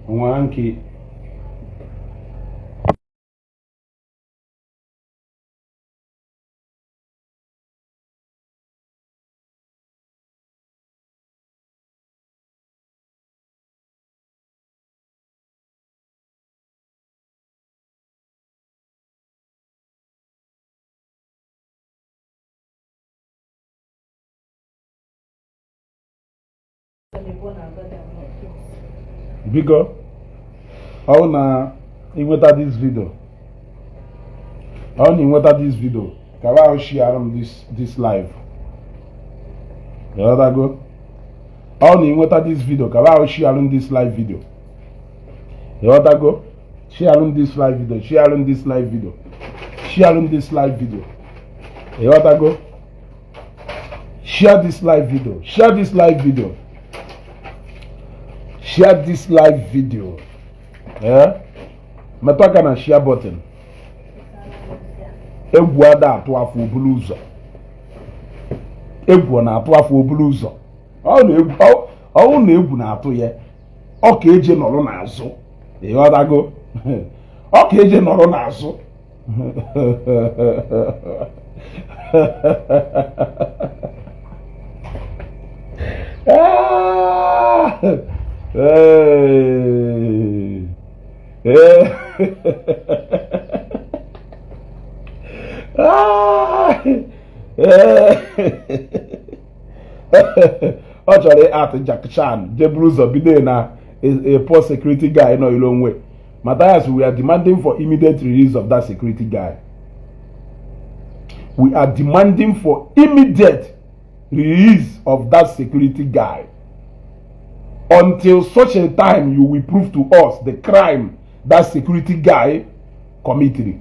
Nwanki. Biko, ọ na ị nweta this video, ọ na ị nweta this video, ka ahụ share m this live. Ịghọtago? Ọ na ị nweta this video, ka ahụ share m this live video. Ịghọtago? Share m this live video, share m this live video, share m this live video. Ịghọtago? Share this live video, share this live video, share this live video. Eh, metụ aka na share button. Egwu ada atụ afọ obulu ụzọ. Egwu ọ na-atụ afọ obulu ụzọ? Ọwụ na egwu na-atụ ya, ọ ka eje nọrọ n'azụ. Ịghọtago? Ọ ka eje nọrọ n'azụ. Ọ chọrọ ịatụ Jackie Chan jee buru ụzọ bido na a poor security guy nọ ilo onwe. Matthias, we are demanding for immediate release of that security guy. We are demanding for immediate release of that security guy. Until such a time you will prove to us the crime that security guy committed.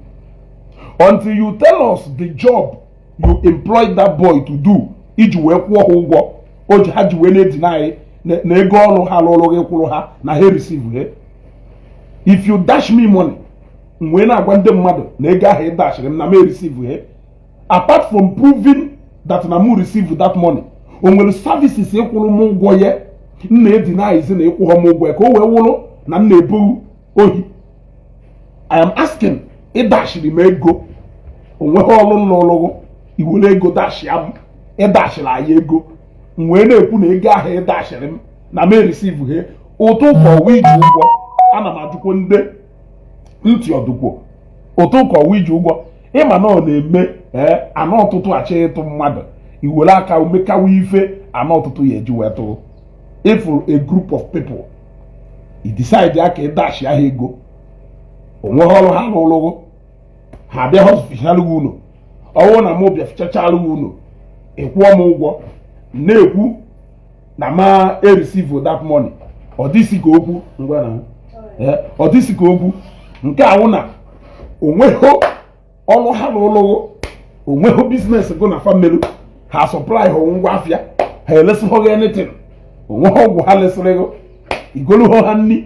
Until you tell us the job you employed that boy to do, iji wee kwụọ ha ụgwọ o ji ha ji wee na-edeny na ego ọrụ ha lụrụ gị kwụrụ ha na ha receive ha. If you dash me money, m wee na-agwa ndị mmadụ na ego ahụ ị dashiri m na m receive ha, apart from proving that na m receive that money, o nwere services ị kwụrụ m ụgwọ ya m na-edenizi na ịkwụghọ m ụgwọ ya ka o wee wụrụ na m na-ebu ohi? I am asking. Ị dashiri m ego, onweghị ọrụ nlụlụgụ, i were ego dashia m, ị dashiri anyị ego, m wee na-ekwu na ego ahụ ị dashiri m na m receive ha, ụtụ ka ọwa iji ụgwọ? Ana m ajụkwo ndị ntị ọdụkwo, ụtụ ka ọwa iji ụgwọ? Ịma na ọ na-eme ee anọ ọtụtụ achọ ịtụ mmadụ, iwere aka mekawa ife anọ ọtụtụ ya eji wee tụrụ. Ịfụrụ a group of people, i decide ya ka ị dash ahụ ego, onweghị ọrụ ha lụrụgụ, ha bịa fichalụ gị ụlọ. Ọwụ na mụ bịa fichachalụ gị ụlọ, ịkwụọ m ụgwọ, na-ekwu na ma ereceive that money, ọ dịsị ka okwu ngwa na ọ dịsị ka okwu nke awụ na onweghị ọrụ ha lụrụgụ, onweghị business gụ na family ha supply ha ngwa afịa, ha elesịghị anything, onweghị ọgwụ ha lesịrị gụ, igoluho ha nni,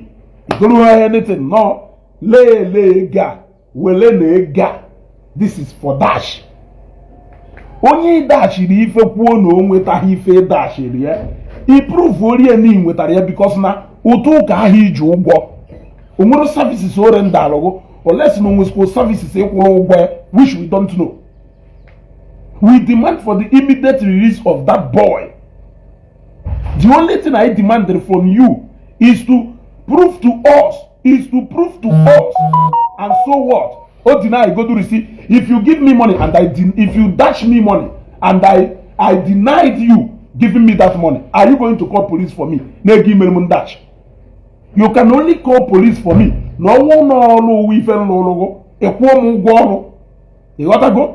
igoluho ha anything. Nọ lee lee ego a, wele na ego a, this is for dash. Onye dashiri ife kwuo na o nwetaghị ife dashiri ya, iprove orie na ị nwetara ya, because na ụtụ ụka ahụ iji ụgwọ, o nwere services o renderalụgụ, unless na o nwezikwa services ịkwụrụ ụgwọ ya, which we don't know. We demand for the immediate release of that boy. The only thing I demanded from you is to prove to us, is to prove to us. And so what? O deny go do receive. If you give me money and if you dash me money and I denied you giving me that money, are you going to call police for me? Na give me dash. You can only call police for me. Na ọnwụ n'ọlụ uwe ife nlụlụgụ, ịkwụọ m ụgwọ ọrụ. Ịghọtago?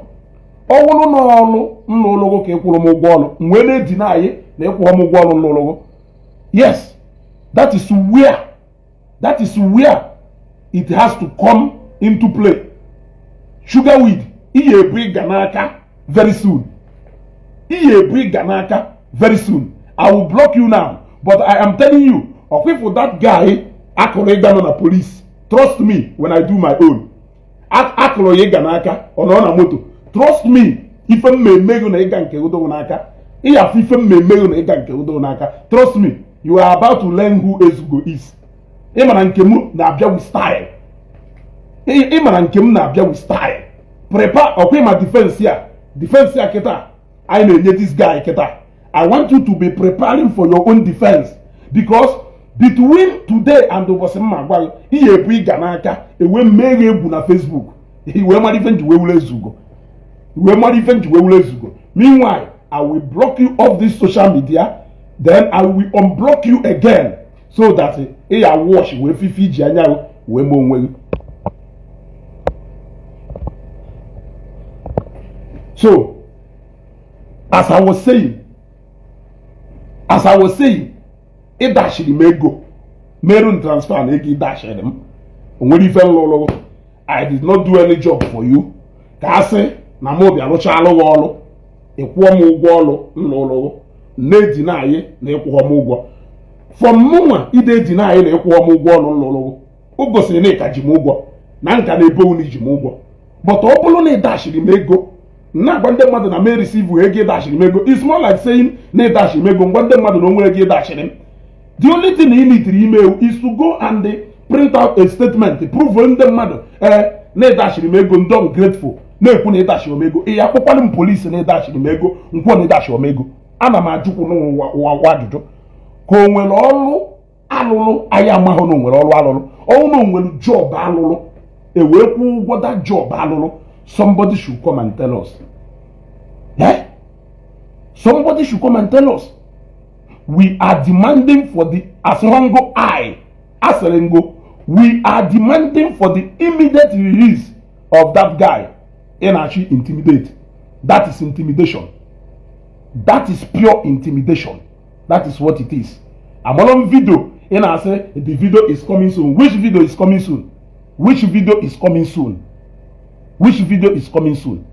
Ọwụrụ n'ọlụ nlụlụgụ ka ị kwụrụ m ụgwọ ọrụ, m wee na-edina anyị na ịkwụọ m ụgwọ ọrụ nlụlụgụ. Yes, that is where it has to come into play. Sugarweed, ihe ebu ịga n'aka very soon. Ihe ebu ịga n'aka very soon. I will block you now, but I am telling you, ọkwa that guy akụrụ ịga nọ na police. Trust me, when I do my own, akụrụ ya ịga n'aka, ọ nọ na moto. Trust me, ife m emeghu na ịga nke udo n'aka, ịyafụ ife m emeghu na ịga nke udo n'aka. Trust me, you are about to learn who Ezugo is. Ịmara nke m na-abịa with style. Ịmara nke m na-abịa with style. Prepare. Ọkwa ịma defense ya, defense ya kịta anyị na-enye this guy kịta. I want you to be preparing for your own defense, because between today and ụbọchị mma gwa gị ihe ebu ịga n'aka ewe mmeghe egwu na Facebook, iwee mara ife nji wee wule ezugo, wee mara ife nji wee wule ezugo. Meanwhile, I will block you off this social media, then I will unblock you again so that ị ya wash wee fifi iji anya wee mee onwe gị. So as I was saying, ịdashiri m ego, merụ transfer na ego ịdashiri m, o nwere ife nlụlụ. I did not do any job for you. Ka a sị na m bịa rụchalụ gị ọrụ, ịkwụọ m ụgwọ ọrụ nlụlụ, na-edina anyị na ịkwụọ m ụgwọ. From mụnwa ide edina anyị na ịkwụọ m ụgwọ ọrụ nlụlụ, o gosiri na ịka ji m ụgwọ na nka na-ebowu na iji m ụgwọ. But ọ bụrụ na ịdashiri m ego, na-agwa ndị mmadụ na m receive ego ịdashiri m ego, it's more like saying na ịdashiri m ego, ngwa ndị mmadụ na o nwere ego ịdashiri m. The only thing ị nitiri ime is to go and print out a statement, prove ndị mmadụ ee na ịdashiri m ego. Ndị ungrateful na-ekwu na ịdashiri m ego, ị ya akpọkwalụ m polisi na ịdashiri m ego, nkwuo na ịdashiri m ego. Ana m ajụkwu n'ụwa ajụjụ ka o nwere ọrụ alụlụ anyị amahụ na o nwere ọrụ alụlụ ọnwụ na o nwere job alụlụ e wee kwụọ ụgwọ that job alụlụ. Somebody should come and tell us. Eh? Somebody should come and tell us. We are demanding for the asịrọngo I asịrịngo, we are demanding for the immediate release of that guy ị na-achị intimidate. That is intimidation. That is pure intimidation. That is what it is. Amụrụ m video ị na-asị the video is coming soon. Which video is coming soon? Which video is coming soon? Which video is coming soon?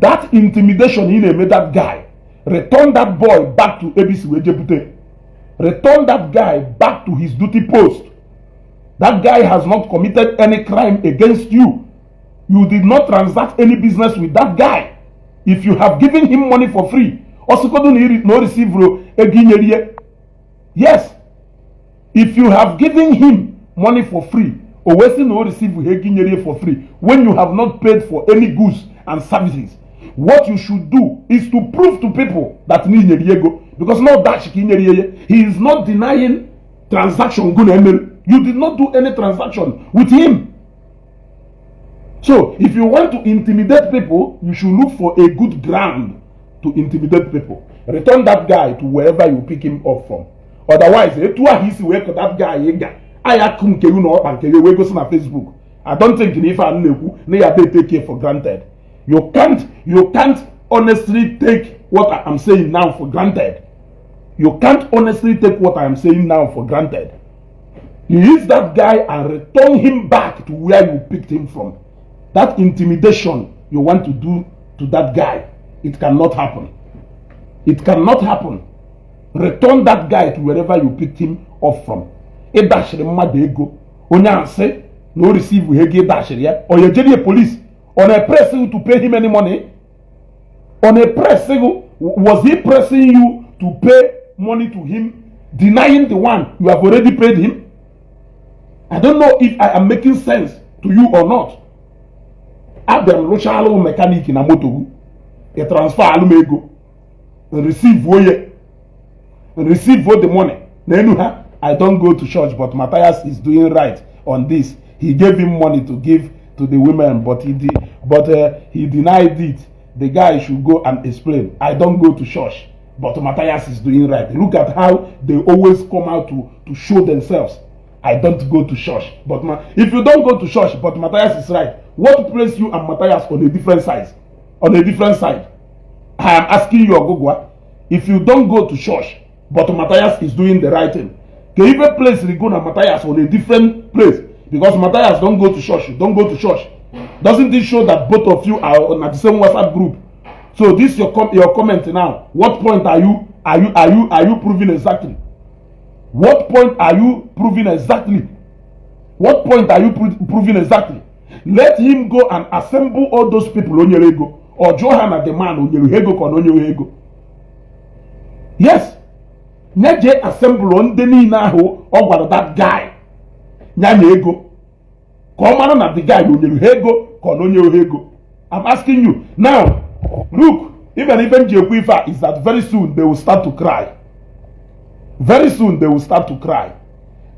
That intimidation ị na-eme that guy, return that boy back to ABC wee jebute. Return that guy back to his duty post. That guy has not committed any crime against you. You did not transact any business with that guy. If you have given him money for free, ọsịkodo na o receive ego inyere ihe. Yes, if you have given him money for free, o wee sị na o receive ego inyere ihe for free when you have not paid for any goods and services, what you should do is to prove to people that na inyere ego, because not that ka inyere ihe. He is not denying transaction go na emere. You did not do any transaction with him. So if you want to intimidate people, you should look for a good ground to intimidate people. Return that guy to wherever you pick him up from. Otherwise, etu ahụ isi wee kọ that guy ịga anyị akụ nke gị na ọkpa nke gị wee gosi na Facebook. I don't think na ife a na-ekwu na ya dey take it for granted. You can't honestly take what I am saying now for granted. You can't honestly take what I am saying now for granted. Release that guy and return him back to where you picked him from. That intimidation you want to do to that guy, it cannot happen. It cannot happen. Return that guy to wherever you picked him up from. Ịdashiri mmadụ ego, onye asị na o receive ego ịdashiri ya, ọ ya ejeri police ọ na-press you to pay him any money? Ọ na-press you? Was he pressing you to pay money to him, denying the one you have already paid him? I don't know if I am making sense to you or not. Abịa m rụchalụ mechanic na moto gị, ị transfer alụ m ego, receive oye, receive the money na enu ha. I don't go to church, but Matthias is doing right on this. He gave him money to give to the women, but he denied it. The guy should go and explain. I don't go to church, but Matthias is doing right. Look at how they always come out to show themselves. I don't go to church, but if you don't go to church, but Matthias is right, what place you and Matthias on a different side? On a different side? I am asking you, Ogugwa, if you don't go to church, but Matthias is doing the right thing, can you even place Rigo and Matthias on a different place? Because Matthias don't go to church, you don't go to church. Doesn't this show that both of you are on the same WhatsApp group? So this your comment now. What point are you proving exactly? What point are you proving exactly? What point are you proving exactly? Let him go and assemble all those people o nyere ego. Or jụọ ha na the man o nyere ego ka ọ na o nyere ego. Yes. Nye jee assemble ndị niile ahụ ọ gwara that guy. Nyanya ego ka ọ mara na the guy o nyere ha ego ka ọ na onye ha ego. I'm asking you now. Look, even ife m ji ekwu ife a is that very soon they will start to cry. Very soon they will start to cry.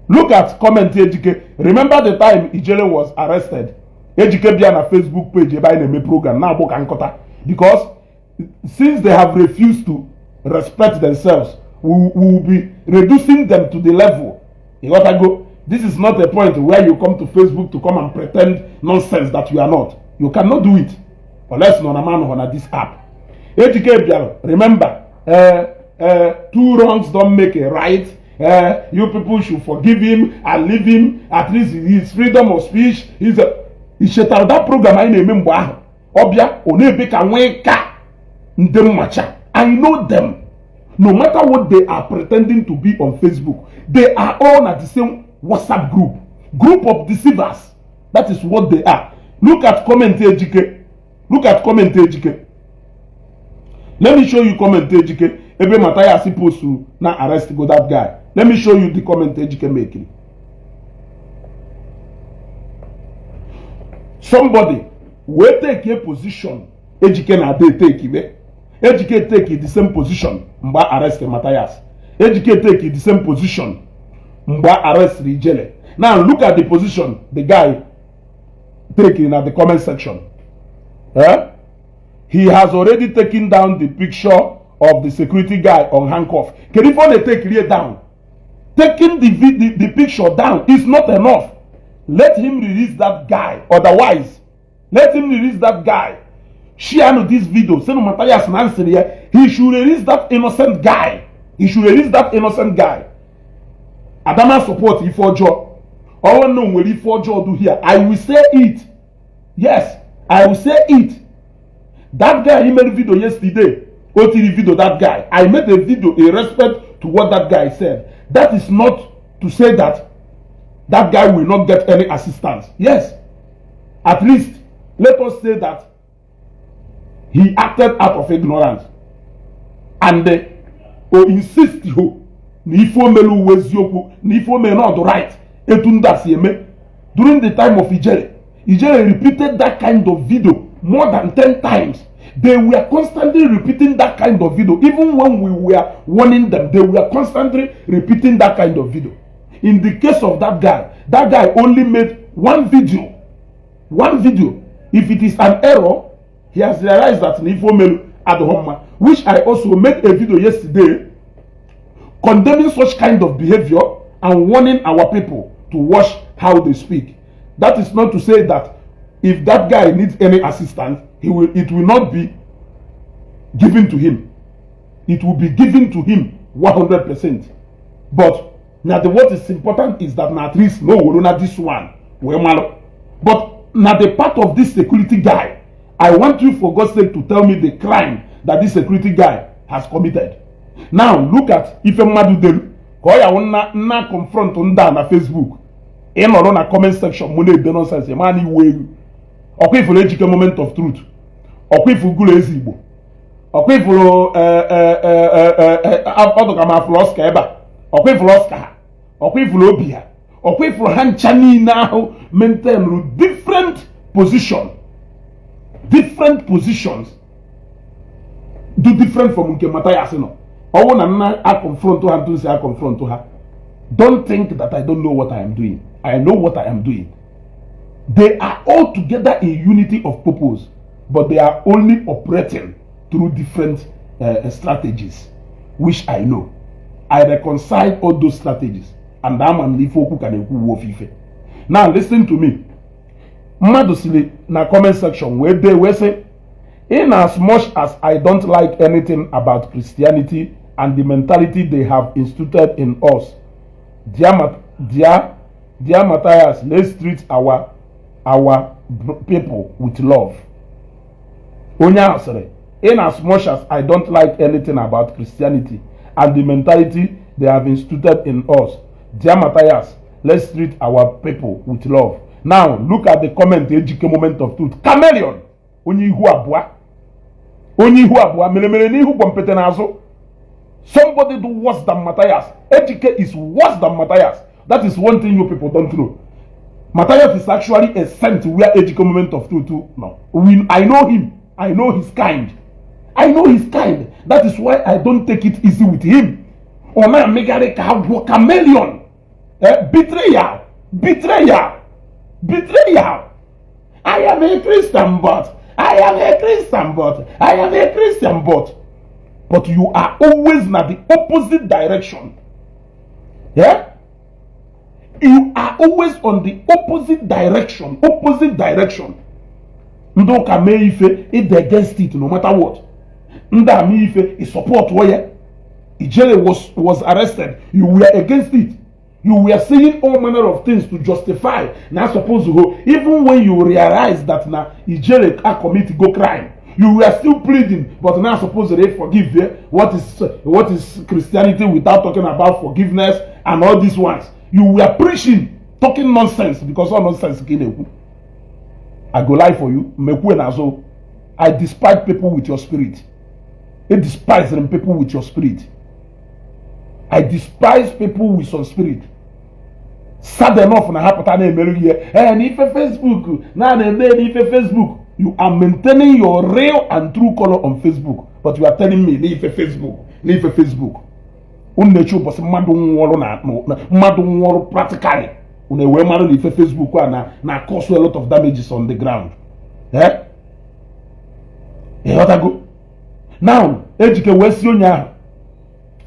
Look at comment Ejike. Remember the time Ijele was arrested? Ejike bịa na Facebook page ebe anyị na-eme program na-agbụ ka nkọta, because since they have refused to respect themselves, we will be reducing them to the level. You gotta go. This is not a point where you come to Facebook to come and pretend nonsense that you are not. You cannot do it unless nọ na man na this app. Ejike bịara, remember, two wrongs don't make a right. You people should forgive him and leave him. At least his freedom of speech is a ichetara that program anyị na-eme mgbe ahụ. Ọbịa ọ na-ebe ka nwee ka ndị mmacha. I know them. No matter what they are pretending to be on Facebook, they are all at the same WhatsApp group, group of deceivers. That is what they are. Look at comment Ejike. Look at comment Ejike. Let me show you comment Ejike ebe Matthias post na arrest go that guy. Let me show you the comment Ejike making. Somebody wey take a position Ejike na dey take ibe. Ejike take the same position mgbe arrest Matthias. Ejike take the same position mgbe arrest Ijele. Now look at the position the guy take in at the comment section. Eh? He has already taken down the picture of the security guy on handcuff. Can if they take it down? Taking the picture down is not enough. Let him release that guy. Otherwise, let him release that guy. Share this video. Send Matthias answer here. He should release that innocent guy. He should release that innocent guy. Adama support ife ọjọọ. Ọwọ́ no nwere ife ọjọọ do here. I will say it. Yes, I will say it. That guy, he made a video yesterday. OTD video, that guy. I made a video in respect to what that guy said. That is not to say that that guy will not get any assistance. Yes. At least, let us say that he acted out of ignorance. And o insist ho na ife o mere uwe eziokwu na ife o mere not right etu ndị a si eme. During the time of Ijele, Ijele repeated that kind of video more than 10 times. They were constantly repeating that kind of video. Even when we were warning them, they were constantly repeating that kind of video. In the case of that guy only made one video. One video. If it is an error, he has realized that ife o melu adịghọ, which I also made a video yesterday condemning such kind of behavior and warning our people to watch how they speak. That is not to say that if that guy needs any assistance, he will it will not be given to him. It will be given to him 100%. But now the what is important is that na at least no na this one. But now the part of this security guy, I want you, for God's sake, to tell me the crime that this security guy has committed. Now look at ife mmadụ delu ka ọ ya wụ nna nna confront ndị a na Facebook. Ị nọrọ na comment section mụ na-ede nonsense ma na iwu ewu. Ọkwa ifuru Ejike Moment of Truth, ọkwa ifuru Gụrụ Eze Igbo, ọkwa ifuru ọdụka ma afụrụ Oscar ebe a, ọkwa ifuru Oscar ha, ọkwa ifuru obi ha, ọkwa ifuru ha ncha niile ahụ maintain different position, different positions do different from nke Matthias nọ. Ọwụ na nna a confront ha ntụ si a confront ha. Don't think that I don't know what I am doing. I know what I am doing. They are all together in unity of purpose, but they are only operating through different strategies, which I know. I reconcile all those strategies and ama m na ife okwu ka na-ekwu ofufe. Now listen to me. Mmadụ siri na comment section wee dee wee sị, "In as much as I don't like anything about Christianity and the mentality they have instituted in us, dear Matthias, let's treat our people with love." Onye ahụ sịrị, "In as much as I don't like anything about Christianity and the mentality they have instituted in us, dear Matthias, let's treat our people with love." Now look at the comment Ejike Moment of Truth. Chameleon, onye ihu abụọ, onye ihu abụọ, mere mere n'ihu gwọmpete n'azụ. Somebody do worse than Matthias. Ejike is worse than Matthias. That is one thing you people don't know. Matthias is actually a saint where Ejike Moment of Truth no. I know him. I know his kind. I know his kind. That is why I don't take it easy with him. Ọ na-amịgharị ka agwọ, chameleon. Betrayal, betrayal, betrayal. I am a Christian, but I am a Christian, but I am a Christian, but you are always na the opposite direction. Yeah? You are always on the opposite direction, opposite direction. Ndị ụka mee ife, ịdị against it no matter what. Ndị a mee ife, ị support ya. Ijele was arrested, you were against it. You were saying all manner of things to justify na suppose go, even when you realize that na Ijele a commit go crime, you were still pleading, but now suppose they forgive. Yeah? What is Christianity without talking about forgiveness and all these ones? You were preaching, talking nonsense, because all nonsense ka ị na-ekwu. I go lie for you? Mekwe na so I despise people with your spirit. I despise them, people with your spirit. I despise people with some spirit. Sad enough na ha pụta na-emerụ ihe ee n'ife Facebook na na-eme n'ife Facebook. You are maintaining your real and true color on Facebook, but you are telling me n'ife Facebook, n'ife Facebook. Unu na-eche ụbọchị mmadụ nwụọrụ na mmadụ nwụọrụ practically, unu ewee mara na ife Facebook a na cause a lot of damages on the ground. Eh, ịghọtago? Now Ejike wee si onye ahụ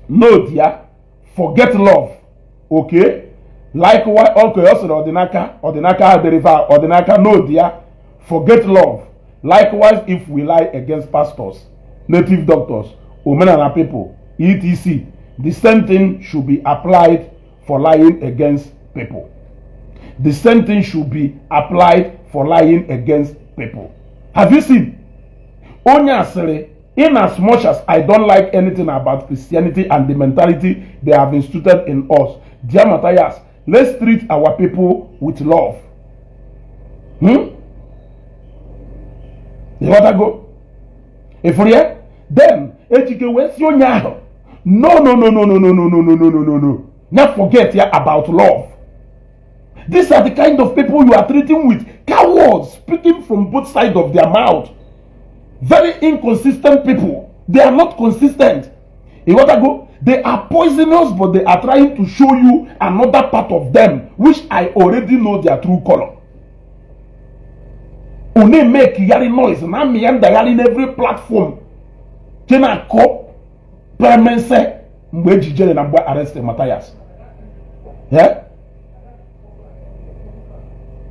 note ya, forget love. Okay, likewise, okay, ọ sịrị ọdịnaka, ọdịnaka adịrịva ọdịnaka. Note ya, forget love. Likewise, if we lie against pastors, native doctors, omenala people, etc., the same thing should be applied for lying against people. The same thing should be applied for lying against people. Have you seen? Onye asịrị, in as much as I don't like anything about Christianity and the mentality they have instituted in us, dear Matthias, let's treat our people with love. Ịghọtago? Ịfụrụ ya? Then Ejike wee si onye ahụ, no, no, no, no, no, no, no, no, no, no, no, no, no, na forget ya about love. These are the kind of people you are treating with. Cowards speaking from both sides of their mouth, very inconsistent people. They are not consistent. Ịghọtago? They are poisonous, but they are trying to show you another part of them, which I already know their true color. One make yari noise na amị ya ndagharị in every platform je na-akọ premense mgbe ejijere na mgbe arrest Matthias. Yeah?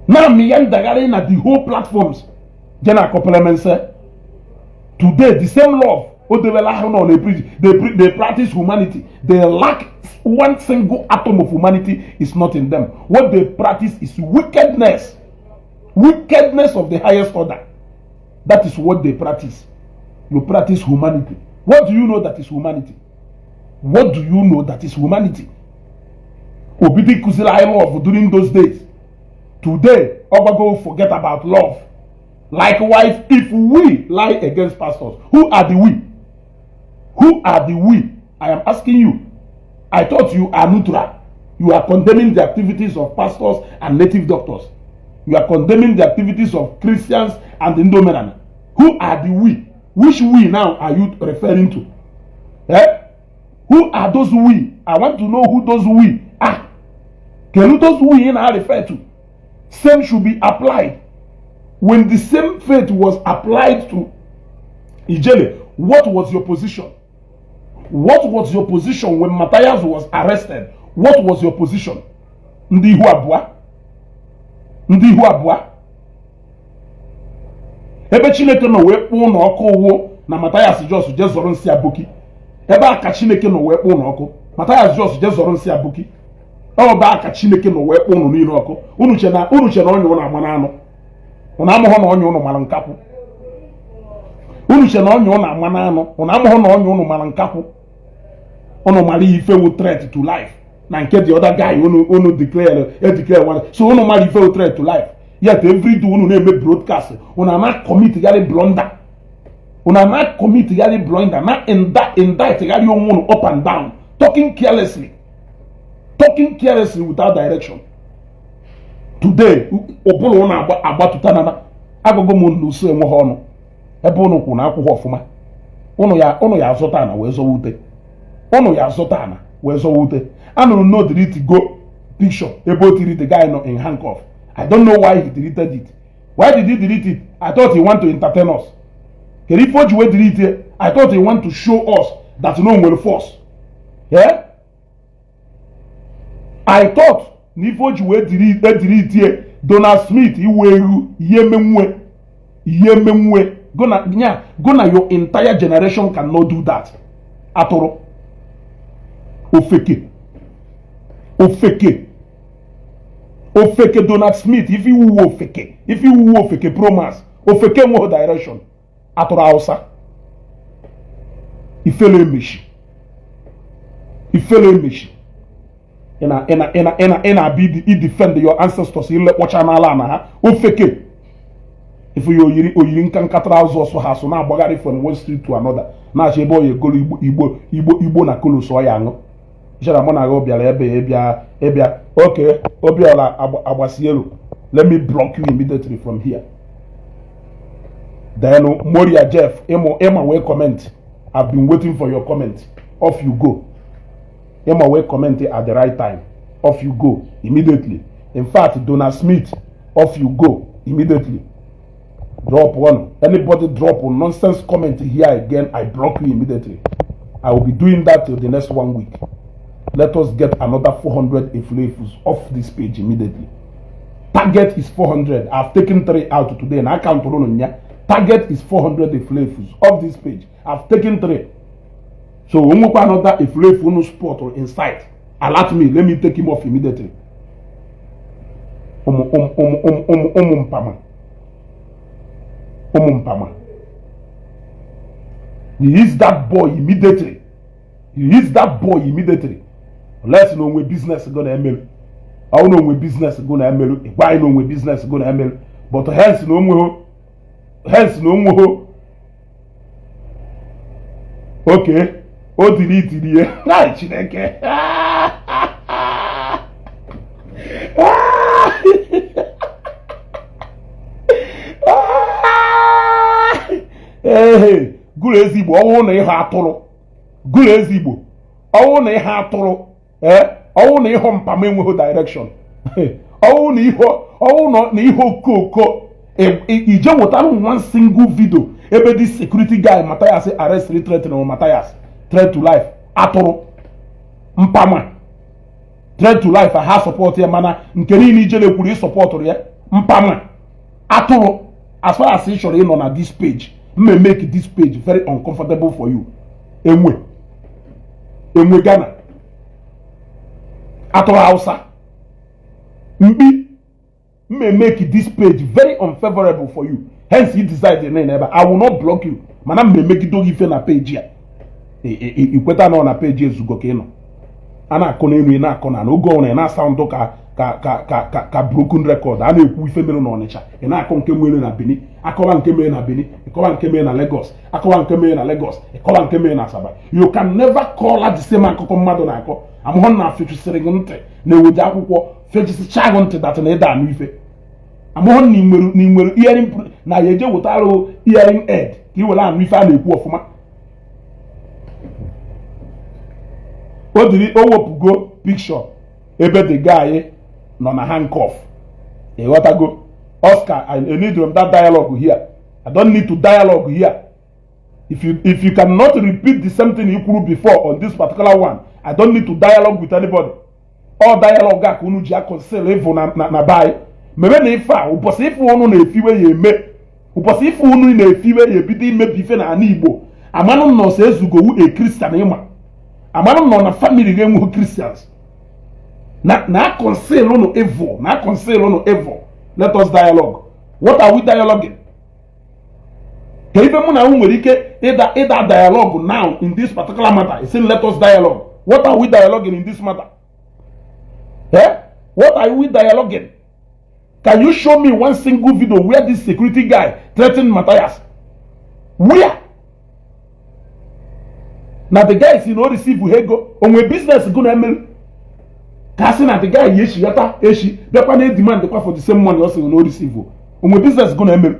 Na amị ya ndagharị na the whole platforms je na-akọ premense. Today, the same love o debela ahụ nọ na-preach, they practice humanity. They lack one single atom of humanity is not in them. What they practice is wickedness, wickedness of the highest order. That is what they practice. You practice humanity. What do you know that is humanity? What do you know that is humanity? Obidi kụziri anyị love during those days. Today ọgbago, forget about love. Likewise, if we lie against pastors, who are the we? Who are the we? I am asking you. I thought you are neutral. You are condemning the activities of pastors and native doctors. You are condemning the activities of Christians and the Ndomenana. Who are the we? Which we now are you referring to? Eh? Who are those we? I want to know who those we are. Can those we now refer to? Same should be applied. When the same faith was applied to Ijele, what was your position? What was your position when Matthias was arrested? What was your position? Ndị ihu abụọ. Ndị ihu abụọ. Ebe Chineke nọ wee kpụọ ụlọ ọkụ ụwụ na Matthias just jee zọrọ nsị aboki. Ebe a ka Chineke nọ wee kpụọ ụlọ ọkụ. Matthias just jee zọrọ nsị aboki. Ọ bụ aka Chineke nọ wee kpụọ ụnụ niile ọkụ. Unu che na ọnya ụnụ ama n'anụ. Unu amụghọ na ọnya ụnụ mara nkakwụ. Unu che na ọnya ụnụ ama n'anụ. Unu amụghọ na ọnya ụnụ mara nkakwụ. Unu mara ife wu threat to life na nke the other guy unu declare e declare one. So unu mara ife wu threat to life, yet every day unu na-eme broadcast, unu ana commit gharị blunder, unu ana commit gharị blunder na indict gharị onwe unu up and down, talking carelessly, talking carelessly without direction. Today ụbụrụ ụnụ agbatụta na agụgụ m na uso enweghị ọnụ ebe ụnụ kwụ na akwụkwọ ọfụma. Ụnụ ya azụta ana wee zọwa ute. Ụnụ ya azụta ana wee zọwa ute. Anụrụ m na o delete go picture ebe o tiri the guy nọ in handcuff. I don't know why he deleted it. Why did he delete it? I thought he want to entertain us. Kedu ife o ji wee delete it? I thought he want to show us that no nwere force. Yeah? I thought na ife o ji wee delete. Donald Smith, iwe ewu ihe emenwe ihe emenwe go na nya go na your entire generation cannot do that. Atụrụ, ofeke, ofeke, ofeke. Donald Smith, ife iwuwe ofeke, ife iwuwe ofeke promas, ofeke enweghị direction. Atụrụ Hausa, ifele emechi, ifele emechi. Ị na-abịa i defend your ancestors ile kpọcha n'ala na ha. Ofeke, ife ya oyiri oyiri nka nka trousers ha so na-agbagharị from one street to another, na-achọ ebe ọ ya egolu igbo igbo igbo igbo na kolos ọ ya aṅụ. Chere mụ na gị bịara ebe ịbịa ịbịa okay. Obiọla Agbasielu, let me block you immediately from here. Then Moria Jeff ịmụ ịma wee comment. I've been waiting for your comment. Off you go. Ịma wee comment at the right time. Off you go immediately. In fact, Donald Smith, off you go immediately. Drop one, anybody drop a nonsense comment here again, I block you immediately. I will be doing that till the next one week. Let us get another 400 efulefus off this page immediately. Target is 400. I've taken three out today and I count on ya. Target is 400 efulefus off this page. I've taken three, so onwekwa another efulefu unu spot or inside, alert me. Let me take him off immediately. Ụmụ ụmụ ụmụ ụmụ ụmụ ụmụ mpama, ụmụ mpama. Release that boy immediately. Release that boy immediately. Unless na onwe business go na-emerụ, ọ na onwe business go na-emerụ, ịgwa anyị na onwe business go na-emerụ. But hence na onweho, hence na onweho. Okay, o delete ihe na Chineke. Ee, gụrụ ezigbo ọwụ na ịhụ atụrụ, gụrụ ezigbo ọwụ na ịhụ atụrụ. Ee, ọwụ na ịhụ mpam enweghị direction, ọwụ na ịhụ, ọwụ na ihe okooko ije wetara one single video ebe this security guy Matthias arrest, threat na Matthias, threat to life. Atụrụ, mpama, threat to life ha support ya, mana nke niile ijele kwuru ị supportụrụ ya. Mpama, atụrụ. As far as ị chọrọ ịnọ na this page, m make this page very uncomfortable for you. Enwe enwe Ghana, atụrụ Hausa, mkpi, m make this page very unfavorable for you. Hence you decide na ebe I will not block you, mana m emegide gị ife na page a. Ikweta nọ na page ezugo ka ị nọ a na-akọ n'elu, ị na-akọ na n'oge ọbụla ị na-asa ndụ ka ka ka ka ka ka broken record. A na-ekwu ife mere n'Ọnịcha, ị na-akọ nke mere na Benin. Akọwa nke mere na Benin, ịkọwa nke mere na Lagos. Akọwa nke mere na Lagos, ịkọwa nke mere na Asaba. You can never call the same akụkọ mmadụ na-akọ. Amụhụ na fechisịrị gị ntị na-eweje akwụkwọ fechisịcha gị ntị dat na ịda anụ ife. Amụhụ na ị nwere hearing na ya eje wetara hearing aid ka ị were anụ ife a na-ekwu ọfụma. O diri o wepụgo picture ebe the guy nọ na handcuff. Ịghọtago? Oscar, I need that dialogue here. I don't need to dialogue here. If you cannot repeat the same thing you kwuru before on this particular one, I don't need to dialogue with anybody. All dialogue a ka unu ji akọnsịl ịvụ na be anyị mebe na ife a. Ụbọchị ife unu na-efiwe ya eme, ụbọchị ife unu na-efiwe ya ebido imebi ife na ala Igbo, amanụ nọ ezugowu a Christian. Ịma amanụ nọ na family ga-enweghị Christians na conceal unu evil, na conceal unu evil. Let us dialogue. What are we dialoguing? Ka ife mụ na unu nwere ike ịda dialogue now in this particular matter is saying let us dialogue. What are we dialoguing in this matter? Eh? What are we dialoguing? Can you show me one single video where this security guy threatened Matthias? Where na the guy si na o receive ego onwe business go na emelu? Ka a sị na the guy ya echighata echi bịakwa na demand kwa for the same money ọ sịrị na o receive. Onwe business go na emere?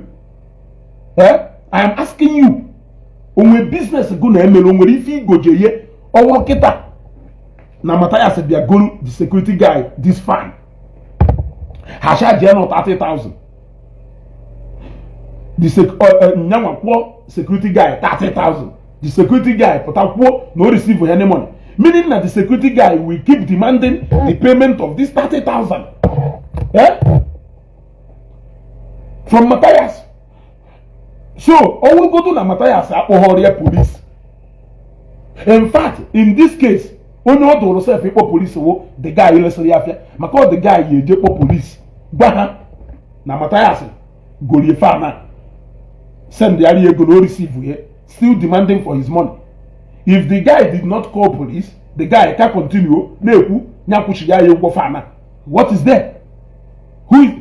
Eh, I am asking you, onwe business go na emere? O nwere ife igoje ye ọwụrụ kịta na Matthias bịa goro the security guy this fan, ha charge ya nọ 30,000, the nyanwa kwụọ security guy 30,000, the security guy pụta kwuo na o receive any money, meaning na the security guy will keep demanding the payment of this 30,000, eh, from Matthias. So ọwụrụgodu na Matthias akpọghọrọ ya police, in fact, in this case, onye ọ dụrụ sef ịkpọ police wo the guy lesịrị ya afịa, maka ọ the guy ya eje kpọ police gwa ha na Matthias gorie fan a, send ya ego na o receive ya, still demanding for his money. If the guy did not call police, the guy ka continue na-ekwu ya kwụchi ya ya ụgwọ fan a. What is there? Who is,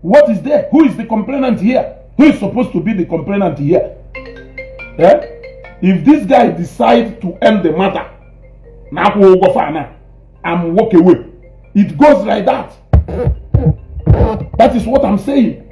what is there? Who is the complainant here? Who is supposed to be the complainant here? Eh? If this guy decide to end the matter na akwụ ụgwọ fan a and walk away, it goes like that. That is what I'm saying.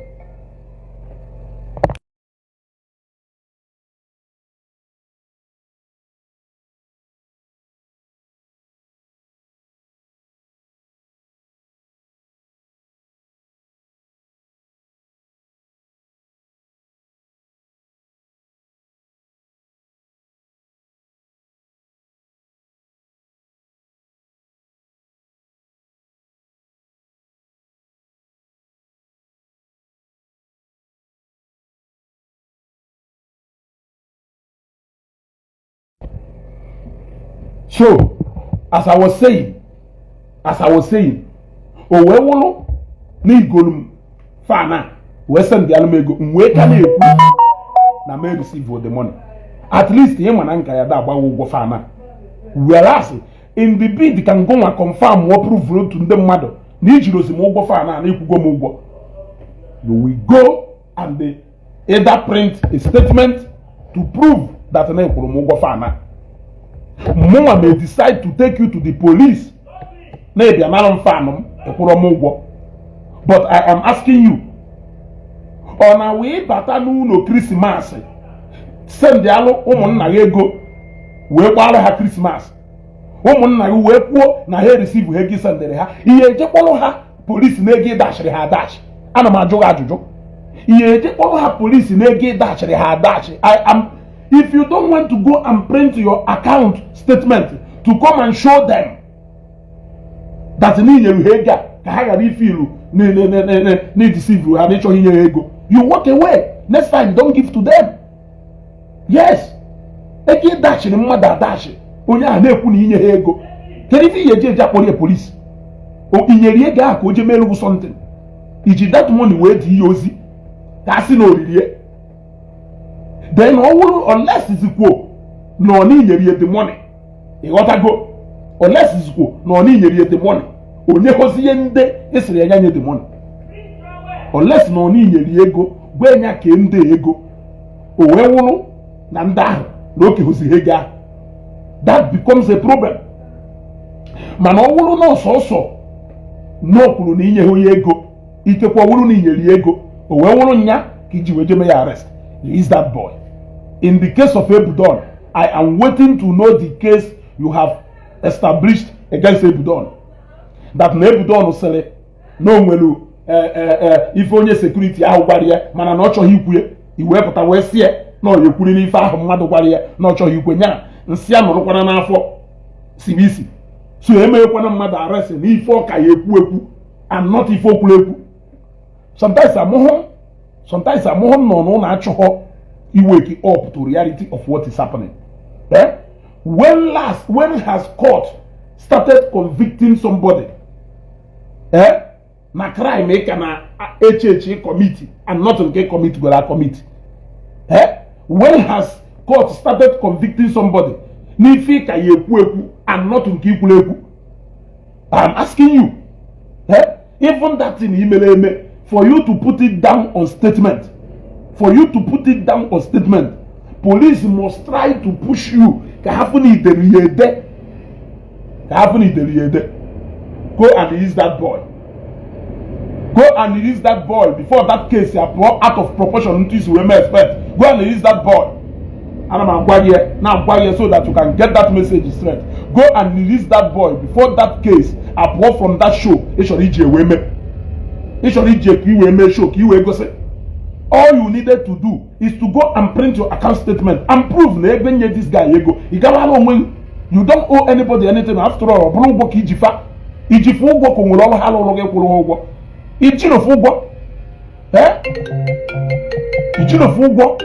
So as I was saying, o wee wụlụ na igolu m fan a wee send alụ m ego, m wee ka na-ekwu na m receive the money. At least ị ma na nka ya da agbawa ụgwọ fan a, whereas in the bid ka ngụnwa confirm ọ prove otu ndị mmadụ na ijiri ozi m ụgwọ fan a na ikwugo m ụgwọ, you will go and they either print a statement to prove that na ịkwụrụ m ụgwọ fan a. Mụnwa may decide to take you to the police na ịbịa nara m fan m, ịkwụrụ m ụgwọ. But I am asking you, ọ na wee bata n'ụlọ Christmas, send alụ ụmụnna gị ego wee gbara ha Christmas, ụmụnna gị wee kwuo na ha receive ha ego sendịrị ha, ihe ejekpọrọ ha polisi na ego ịdachiri ha adachi? Ana m ajụ gị ajụjụ. Ihe ejekpọrọ ha polisi na ego ịdachiri ha adachi? I am If you don't want to go and print your account statement to come and show them that n'inyere ha ego a ka ha ghara ife ilu na-edeceive ha na ịchọghị inye ha ego, you walk away. Next time, don't give to them. Yes, ego ịdachiri mmadụ adachi, onye ahụ na-ekwu na inye ha ego, kedu ife ihe eji eji akpọrọ ya polisi? Inyere ego ahụ ka o jee mere something, iji that money wee dị ihe ozi ka a sị na oririe. Then ọ wụrụ unless zikwuo na ọ na-inyere ya the money, ịghọtago? Unless zikwuo na ọ na-inyere ya the money, onye hozi ihe ndị esiri ya nye the money, unless na ọ na-inyere ya ego gwa ya kee ndị ego, o wee wụrụ na ndị ahụ na oke hozi ego ahụ, that becomes a problem. Mana ọ wụrụ na ọsọsọ na o kwuru na inye ha onye ego, ikekwe ọ wụrụ na inyere ya ego, o wee wụrụ nya ka iji wee jeme ya arrest, release that boy. In the case of Ebudon, I am waiting to know the case you have established against Ebudon, that na Ebudon sịrị na o nwere ife onye security ahụ gwara ya, mana na ọ chọghị ikwu ya. I wee pụta wee sie na ọ ya ekwuri n'ife ahụ mmadụ gwara ya na ọ chọghị ikwe nya nsị a nọrọkwana n'afọ siri isi. So emeghekwana mmadụ arrest na ife ọka ya ekwu ekwu and not ife okwuru ekwu. Sometimes amụhụ m nọ n'ụlọ achọghọ iwake up to reality of what is happening. Eh? When last, when has court started convicting somebody, eh, na crime ị ka na eche eche commit and not nke commit gwara commit? Eh? When has court started convicting somebody n'ife ị ka ya ekwu ekwu and not nke ikwuru ekwu? I'm asking you. Eh? Even that thing imere eme, for you to put it down on statement, for you to put it down on statement, police must try to push you ka hafụ na idere ya ede, ka hafụ na idere ya ede. Go and release that boy. Go and release that boy before that case apụọ out of proportion ntu isi wee mee expect. Go and release that boy. Ana m agwa gị na-agwa gị so that you can get that message straight. Go and release that boy before that case apụọ from that show ị chọrọ iji wee mee. Ị chọrọ iji ka i wee mee show ka i wee gosi. All you needed to do is to go and print your account statement and prove na ebe nye this guy ego. Ị gawala onwe gị. You don't owe anybody anything. After all, ọ bụrụ ụgwọ ka iji fa. Iji fụ ụgwọ ka o nwere ọrụ ha lụrụ gị kwụrụ ụgwọ. Ijiri fụ ụgwọ. Eh? Ijiri fụ ụgwọ.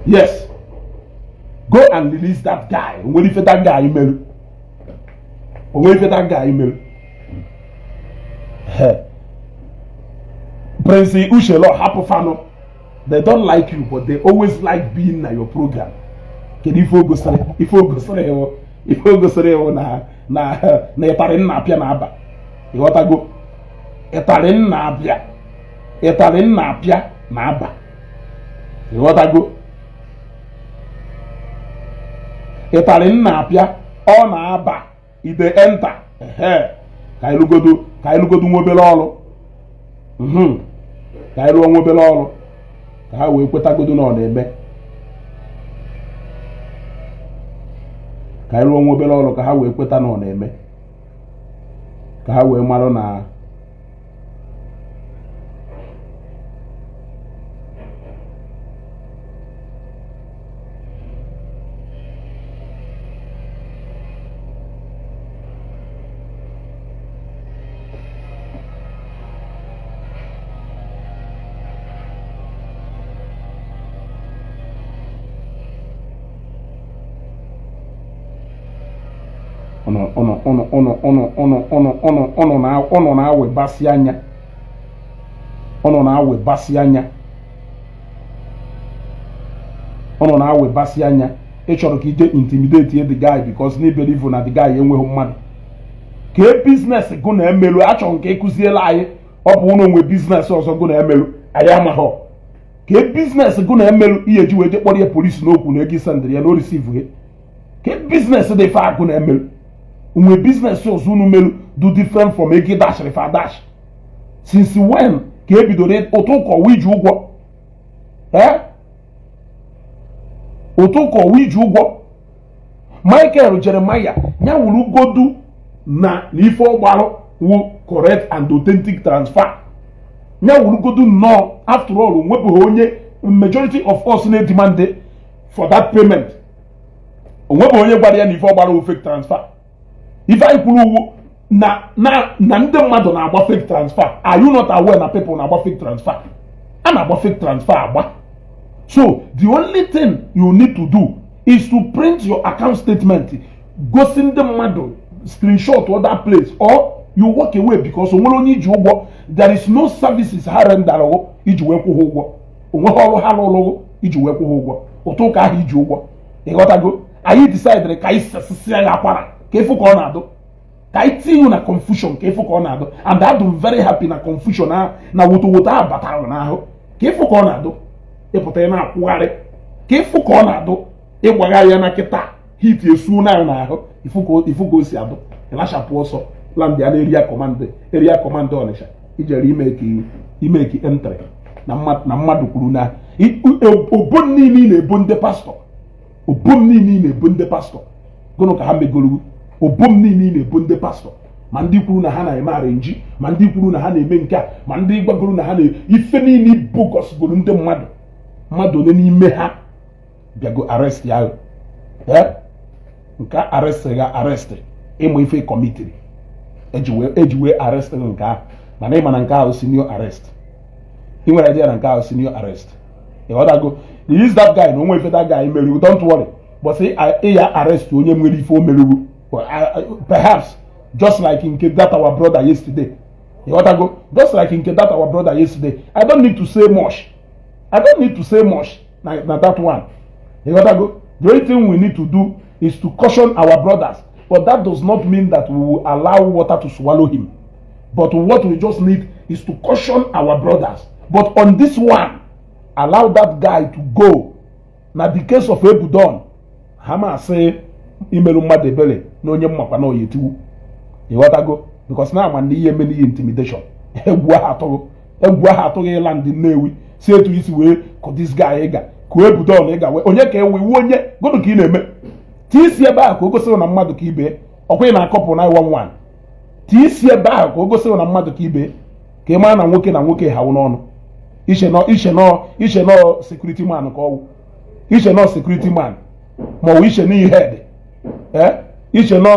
Yes. Go and release that guy. Onwere ife that guy merụ. Onwere ife that guy merụ. Prince Uchelo hapụ fanụ. They don't like you, but they always like being na your program. Kedu ife o gosiri? Ife o gosiri iwu ife o gosiri iwu na na na ịtarị nna apịa na-aba. Ịghọtago? Ịtarị nna abịa. Ịtarị nna apịa na-aba. Ịghọtago? Ịtarị nna apịa ọ na-aba ide enter. Ehe. Ka anyị lụgodo ka anyị lụgodo nwa obere ọrụ. Ka anyị rụọ nwa obere ọrụ ka ha wee kwetagodo na ọ na-eme. Ka anyị rụọ nwa obere ọrụ ka ha wee kweta na ọ na-eme. Ka ha wee marụ na ụnụ na-awịbasị anya ụnụ na-awịbasị anya ụnụ na-awịbasị anya. Ị chọrọ ka ije intimidate the guy because na believe na the guy enweghị mmadụ. Ka e business gụ na emelu achọrọ nke ịkụziela anyị. Ọ bụ ụnụ nwe business ọzọ gụ na emelu anyị amaghọ. Ka e business gụ na emelu ihe ji wee je kpọrọ ya polisi n'okwu na ego isendịrị ya na o receive gị. Ka business dị fe agụ na emelu nwe business ọzọ unu melu do different from ego dashịrị fa dash. Since when ka e bidoro ụtụ ụkọ iji ụgwọ? Ụtụ ụkọ iji ụgwọ. Michael Jeremiah ya wuru godu na ife ọgbarụ wu correct and authentic transfer. Ya wuru godu nnọọ. After all, onwebụghị onye majority of us na-edemand for that payment. Onwebụghị onye gwara ya na ife ọgbara wu fake transfer. Ife anyị kwuru uwu na na ndị mmadụ na-agba fake transfer. Are you not aware na people na-agba fake transfer? A na-agba fake transfer agba. So the only thing you need to do is to print your account statement, gosi ndị mmadụ screenshot other place, or you walk away because onwere onye iji ụgwọ. There is no services ha rendara iji wee kwụ ha ụgwọ. Onweghị ọrụ ha rụrụ iji wee kwụ ha ụgwọ. Ụtụ ụka ahụ iji ụgwọ. Ịghọtago? Anyị decided ka anyị sasịsịa ya akwara ka ịfụ ka ọ na-adụ. Ka anyị tinye na confusion ka ịfụ ka ọ na-adụ. And adụ very happy na confusion na woto woto ahụ batara n'ahụ ka ịfụ ka ọ na-adụ. Ịpụta ị na-akwụgharị ka ịfụ ka ọ na-adụ. Ịgbagha ya na kịta hit esuo na n'ahụ ifu ka o si adụ. Ịlachapụ ọsọ land ya na area command Ọnịsha ijere imeki entry na mmadụ kwuru na obom niile ị na-ebo ndị pastọ. Obom niile ị na-ebo ndị pastọ gụnụ ka ha megoro. Obom niile ị na-ebo ndị pastọ. Ma ndị kwuru na ha na-eme arrange, ma ndị kwuru na ha na-eme nke a, ma ndị gwagoro na ha na ife niile bogosgoro ndị mmadụ, mmadụ ole n'ime ha bịago arrest ya? Nke arrest ga arrest ịmụ ife committee eji wee arrest nke ahụ, mana ịma na nke ahụ senior arrest. Ị nwere idea na nke ahụ senior arrest? Ịghọtago? Release that guy na onwe ife that guy meruru. Don't worry, but ị ya arrest onye nwere ife o meruru, perhaps just like nke that our brother yesterday. Ịghọtago? Just like nke that our brother yesterday. I don't need to say much, I don't need to say much na that one. Ịghọtago? The only thing we need to do is to caution our brothers, but that does not mean that we will allow water to swallow him. But what we just need is to caution our brothers. But on this one, allow that guy to go. Na the case of Ebudon, ha ma asị imerụ mmadụ ebere na onye mmakwa na oyi etiwu. Ịghọtago? Because na ama na ihe emere ihe intimidation, egwu ahụ atụghị, egwu ahụ atụghị ịla ndị Nnewi si etu isi wee kụ this guy ịga kụọ Ebudon ịga wee onye ka ewe iwu onye gụnụ ka ị na-eme tii isi ebe ahụ ka o gosiri na mmadụ ka ibe ọkwa ị na-akọpụ 911. Tii isi ebe ahụ ka o gosiri na mmadụ ka ibe, ka ị mara na nwoke na nwoke hawụ n'ọnụ. Iche nọ, iche nọ, iche nọ security man ka ọwụ, iche nọ security man, ma ọ bụ iche n'ihe head, ee, iche nọ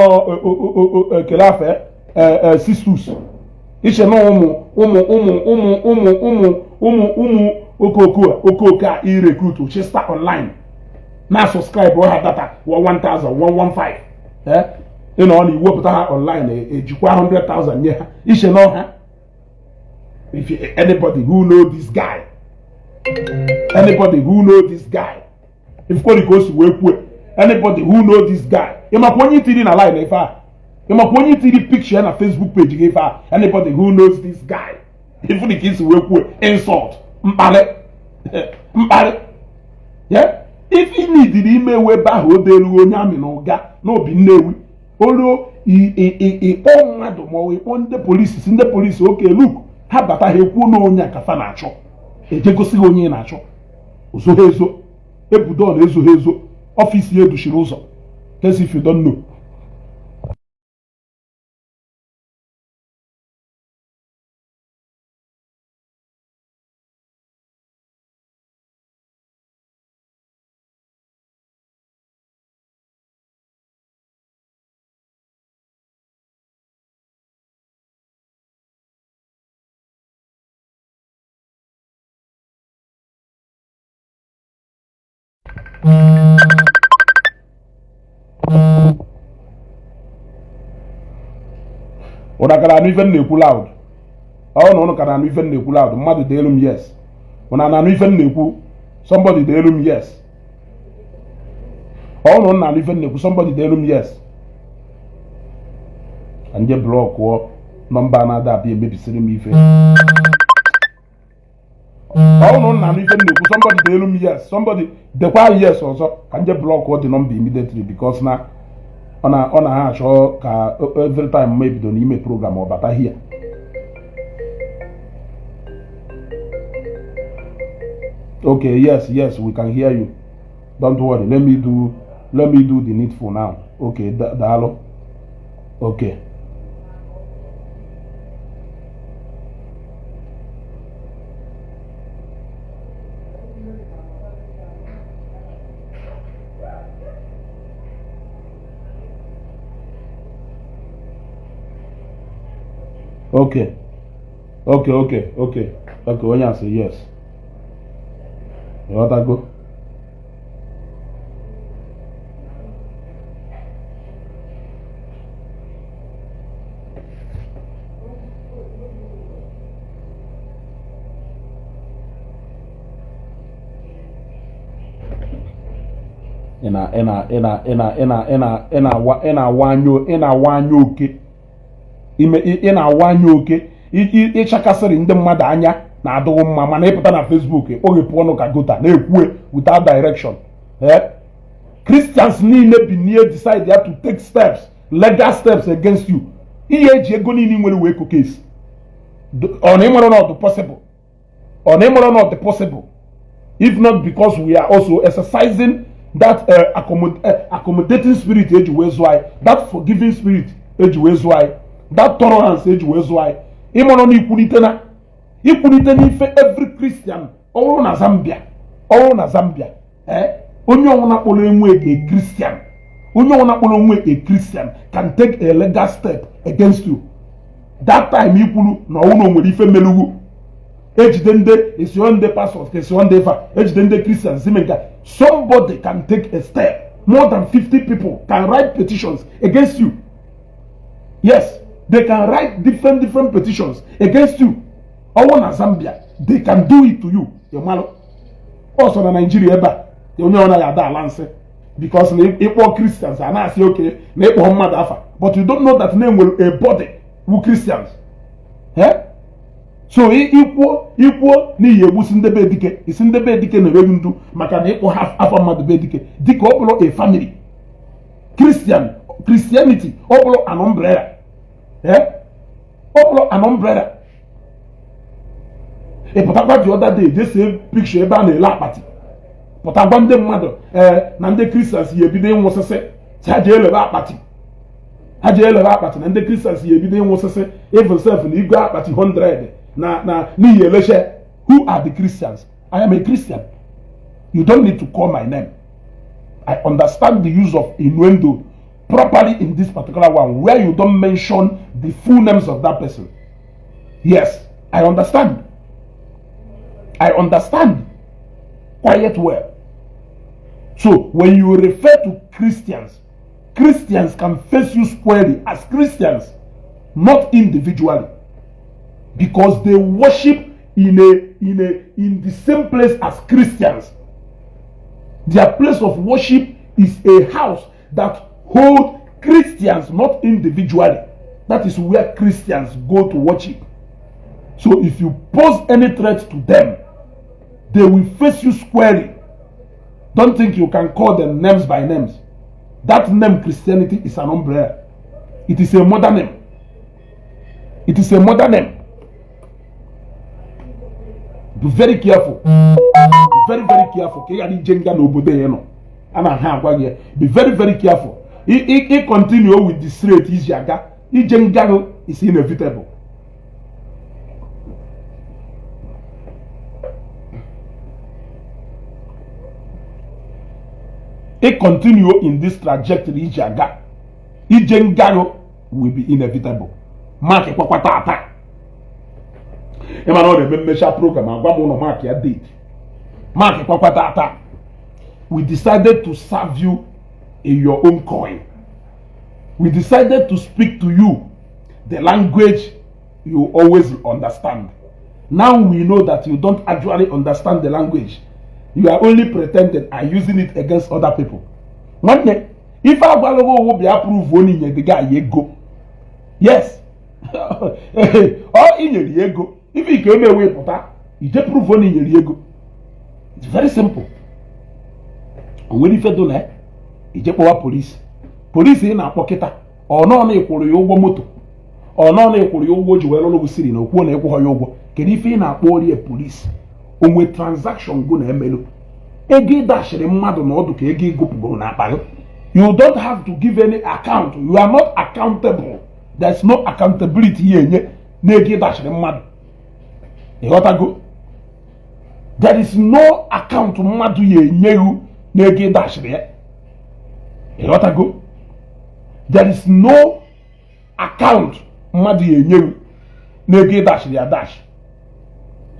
ekele afe sisters, iche nọ ụmụ ụmụ ụmụ ụmụ ụmụ ụmụ ụmụ ụmụ okooko okooko a i recruit chista online na subscribe ha data 1000 115, ee, ị nọ na iwepụta ha online, ejikwa 100,000 nye ha. Iche nọ ha. If anybody who know this guy, anybody who know this guy, if kwere ka o si wee kwue, anybody who know this guy, ịmakwa onye itiri na line ife a, ịmakwa onye itiri picture na Facebook page gị ife a. Anybody who knows this guy, if ka isi wee kwue, insult, mkparị, mkparị. Yeah, if ị nidiri ime ewu ebe ahụ o deelu onye amị na ụga n'obi Nnewi oluo ịkpọ mmadụ ma ọ ịkpọ ndị polisi, si ndị polisi, "Okay, look," ha bata, ha ekwuo na onye a ka fa na-achọ, ejegosi gị onye ị na-achọ. Ozoghị ezo, Ebudon ezoghị ezo, office ya educhiri ụzọ. Case if you don't know. Ụnụ akara anụ ife m na-ekwu loud? Ọ na ụnụ kara anụ ife m na-ekwu loud? Mmadụ dị elu m, yes. Ụnụ na-anụ ife m na-ekwu? Somebody dị elu m, yes. Ọ na ụnụ na-anụ ife m na-ekwu? Somebody dị elu m, yes. Ka nje blockụọ number na-ada abịa emebisiri m ife. Ọ na ụnụ na-anụ ife m na-ekwu? Somebody dị elu m, yes. Somebody dekwa yes ọzọ ka nje blockụọ the number immediately, because na ọ na ha achọ ka every time m ebido n'ime program, ọ bata here. Okay, yes, we can hear you. Don't worry, let me do the needful now. Okay, daalụ. Okay, okay. Onye asị yes. Ịghọtago? Ị na ị na ị na ị na ị na ị na ị na-awa, ị na-awa anya, ị na-awa anya oke ime, ị na-awa anya oke ịchakasịrị ndị mmadụ anya na-adịghị mma, mana ịpụta na Facebook ekpoghepụ ọnụ ka gutter na-ekwue without direction. Eh, Christians niile binie decide ya to take steps, legal steps against you. Ihe eji ego niile nwere wee ko case, ọ na ịmara na ọ dị possible? Ọ na ịmara na ọ dị possible? If not because we are also exercising that accommodating spirit eji wee zụọ anyị, that forgiving spirit eji wee zụọ anyị. That tolerance eji wee zụọ anyị, ịmụrụ na ikwulite na ikwulite n'ife every Christian ọhụrụ na Zambia, ọhụrụ na Zambia, eh, onye ọbụla kpọrọ enwe a Christian, onye ọbụla kpọrọ onwe a Christian can take a legal step against you. That time ikwulu na ọnwụ na onwere ife melugwu, ejide ndị esio, ndị pastors ka esio, ndị fa ejide ndị Christians ime nke, somebody can take a step. More than 50 people can write petitions against you. Yes, they can write different different petitions against you. Ọnwụ na Zambia, they can do it to you. Ịmalụ ọsọ na Nigeria ebe a, onye ọ naghị ada ala nsị because na ịkpọ Christians a na-asị oke na ịkpọ mmadụ afa, but you don't know that na enwere a body wu Christians, eh? So ikwuo ikwuo n'ihi egbusi ndị be dike, isi ndị be dike na-emeghị ndu maka na ịkpọ ha afa mmadụ be dike dịka ọ bụrụ a family Christian. Christianity ọ bụrụ an umbrella, eh? Ọ bụrụ an umbrella. Ị pụtakwa the other day jee see picture ebe a na-ele akpati, pụta gwa ndị mmadụ ee na ndị Christians ya ebido ịnwụsịsị, si ha jee elebe akpati, ha jee elebe akpati, na ndị Christians ya ebido ịnwụsịsị, even sef na igwe akpati 100 na n'ihi eleche. Who are the Christians? I am a Christian. You don't need to call my name. I understand the use of innuendo properly in this particular one where you don't mention the full names of that person. Yes, I understand. I understand quite well. So when you refer to Christians, Christians can face you squarely as Christians, not individually, because they worship in the same place as Christians. Their place of worship is a house that hold Christians, not individually. That is where Christians go to worship. So if you pose any threat to them, they will face you squarely. Don't think you can call them names by names. That name Christianity is an umbrella. It is a mother name. It is a mother name. Be very careful. Be very very careful. Ka ị ghara ije nga n'obodo ya nọ. A na-ha agwa gị ya. Be very very careful. I continue with the straight iji aga. Ije nga gị is inevitable. I continue in this trajectory iji aga. Ije nga gị will be inevitable. Mark kwakwa tata. Ị ma na ọ na-eme mmecha program agwa m ụlọ, mark ya date. Mark kwakwa tata. We decided to serve you in your own coin. We decided to speak to you the language you always understand. Now we know that you don't actually understand the language. You are only pretending and using it against other people. Nwanne, ife agwalụghị owu bịa prove onye inye the guy ego. Yes. Ọ inyere ya ego. Ife ike emewe pụta, ije prove onye inyere ya ego. It's very simple. O nwere ife dị na ya. Ije kpọwa polisi. Polisi ị na-akpọ kịta, ọ nọ na ịkwụrụ ya ụgwọ moto, ọ nọ na ịkwụrụ ya ụgwọ o ji wee lụrụ gị siri na okwuo na ịkwụghọ ya ụgwọ. Kedu ife ị na-akpọ orie polisi? Onwe transaction go na emelu ego ịdashịrị mmadụ na ọdụ ka ego ịgụpụgoro n'akpa gị. You don't have to give any account. You are not accountable. There is no accountability ya enye na ego ịdashịrị mmadụ. Ịghọtago? There is no account mmadụ ya enyeghị na ego ịdashịrị ya. Ịghọtago? There is no account mmadụ ya enyeghị na ego ịdashịrị ya dash.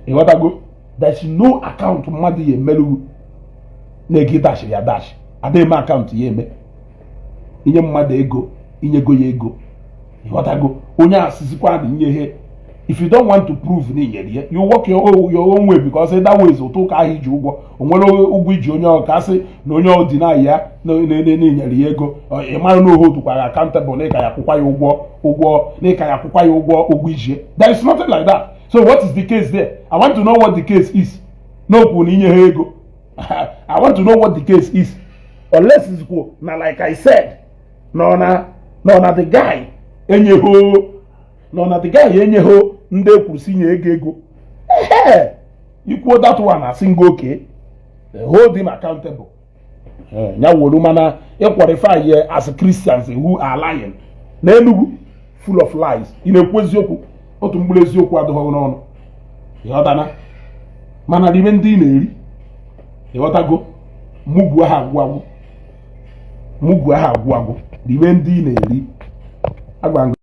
Ịghọtago? There is no account mmadụ ya emerụ na ego ịdashịrị ya dash. Ada eme account ya eme. Inye mmadụ ego, inyego ya ego. Ịghọtago? Onye asịzikwa na inye ihe, if you don't want to prove na inyere ya, you work your own way, because either ways ụtụ ụka ahụ iji ụgwọ, o nwere ụgwọ iji onye ọ ka asị na onye ọ dị na ya na inyere ya ego, ị mara na oho dukwara accountable na ịka ya akwụkwa ya ụgwọ na ịka ya akwụkwa ya ụgwọ ijie. There is nothing like that. So what is the case there? I want to know what the case is. N'okwu na inye ha ego, I want to know what the case is, unless it's kwuo na, like I said, nọ na the guy enyeho, nọ na the guy enyeho ndị ekwuru si nye ego ego. Ehe, ikwuo that one, asị ngo okay, hold him accountable. Ya wolu mana ị qualify ya as Christians who are lying na Enugu. Full of lies. Ị na-ekwu eziokwu, otu mkpụrụ eziokwu adịghị n'ọnụ. Ịghọtana? Mana n'ime ndị ị na-eri, ịghọtago, mugwu ahụ agwụ agwụ, mugwu ahụ agwụ agwụ. N'ime ndị ị na-eri, agwa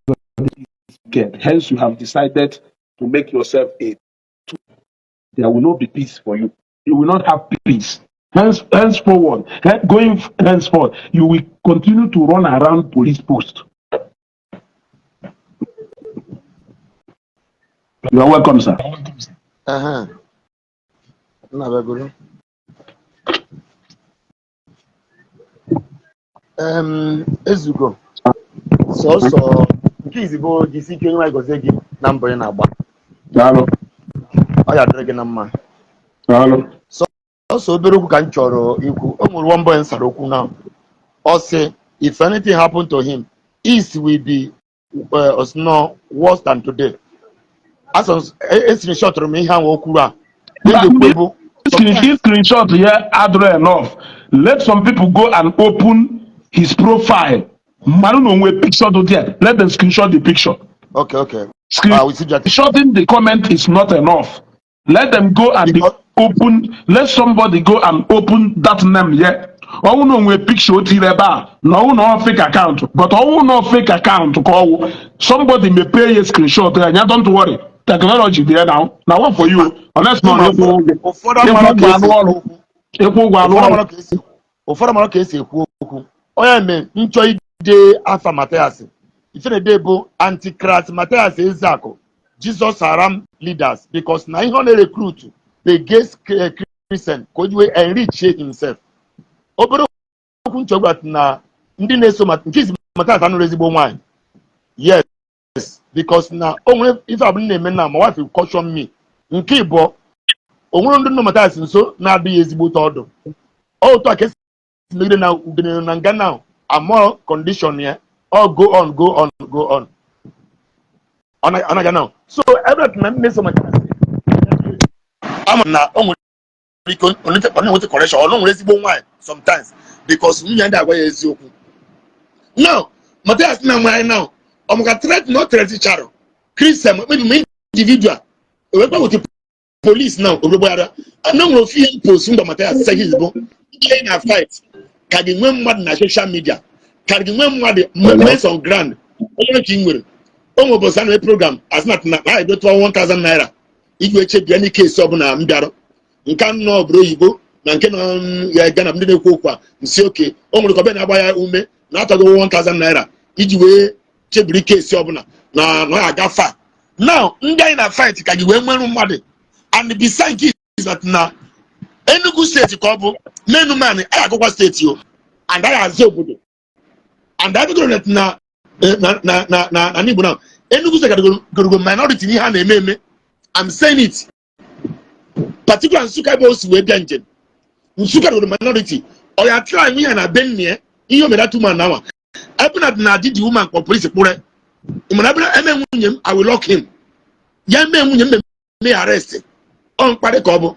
wicked. Hence you have decided to make yourself a tool. There will not be peace for you. You will not have peace. Henceforward, going henceforth, you will continue to run around police post. You are welcome, sir. Ehe, nna bịagoro. Ezugo sọsọ nke izigbo, jisi ike, nwa gọzie gị na mbọ ị na-agba. Daalụ. Ọ ya dịrị gị na mma. Daalụ. Sọsọ obere okwu ka m chọrọ ikwu. O nwere one boy m sara okwu now. Ọ sị if anything happen to him, East will be no worse than today. Asọ escreenshotụrụ m ihe ahụ o kwuru a. Ihe m ga-ekwu bụ This screenshot here adịrọ enough. Let some people go and open his profile. Mmadụ na onwe picture dị there. Let them screenshot the picture. Okay. Ah, we see that. Screenshotting the comment is not enough. Let them go and Because open. Let somebody go and open that name here. Ọnwụ na onwe picture o tiri ebe a na ọnwụ na ọ fake account, but ọnwụ na ọ fake account ka ọwụ somebody mepee ya, screenshot ya nya. Don't worry, technology dị now na one for you, unless na ọ ịma na-ịkwụ ụgwọ ụfọdụ ịkwụ amara ụgwọ ka alụ esi ekwu ọrụ okwu. Ịkwụ ụgwọ alụ Ụfọdụ ọrụ. amara ka esi ụfọdụ amara ka esi ekwu okwu. Onye mee nchọ ide afa Mathias, ife na-ede bụ Antichrist Mathias Ezeaku, Jesus Aram leaders, because na ihe ọ na-recruit against Christian ka o ji wee enrich himself. Obere okwu nchọgwa na ndị na-eso nke izi Mathias anụrụ ezigbo nwaanyị. Yes, because na o nwere ife abụ na-eme na ma wife caution me. Nke ịbụọ, o nwere ndị nọ Mathias nso na-adịghị ezigbo ọdụ. Otu a ka esi megide na Udene na nga now amụọ condition ya. Ọ go on, go on, go on, ọ na-aga now. So ebe na ndị na-eso Mathias ama na o nwere ike ọ na-enweta correction, ọ na nwere ezigbo nwaanyị sometimes, because nwunye ndị agwa ya eziokwu. Now Mathias na nwaanyị now, ọ maka threat na ọ threat chara Christian, maybe ma individual ewekwa with police now ogbegbaghara ana. Nwere ofu ihe post mgbe Mathias sị bụ ndị na fight ka gị nwee mmadụ na social media, ka gị nwee mmadụ men on ground. Onye ka ị nwere o nwere ụbọchị a na-eme program asị na na edotụwa 1000 naira iji wee chebie ndị case ọbụla m bịarụ nke nọ obodo oyibo na nke nọ ya Ghana. Ndị na-ekwu okwu a nsi oke o nwere ka ọbịa na-agba ya ume na atọghị 1000 naira iji wee chebiri case ọbụla na ọ aga fa. Now ndị anyị na fight ka gị wee nwere mmadụ. And beside nke is that na Enugu Steeti ka ọ bụ menuman anyị agụkwa steeti o and anyị azụ obodo and anyị bidoro na na na na na na Igbo now. Enugu Steeti gorogo minority n'ihe a na-eme eme. I'm saying it particular Nsụka, ebe o si wee bịa njem. Nsụka goro minority. Ọ ya try nwe ya na be nne ya ihe o mere that woman na nwa ebe na na di the woman kpọ polisi kpụrụ. Mana ebe eme nwunye m, I will lock him. Ya mee nwunye m eme arrest, ọ mkparị ka ọ bụ.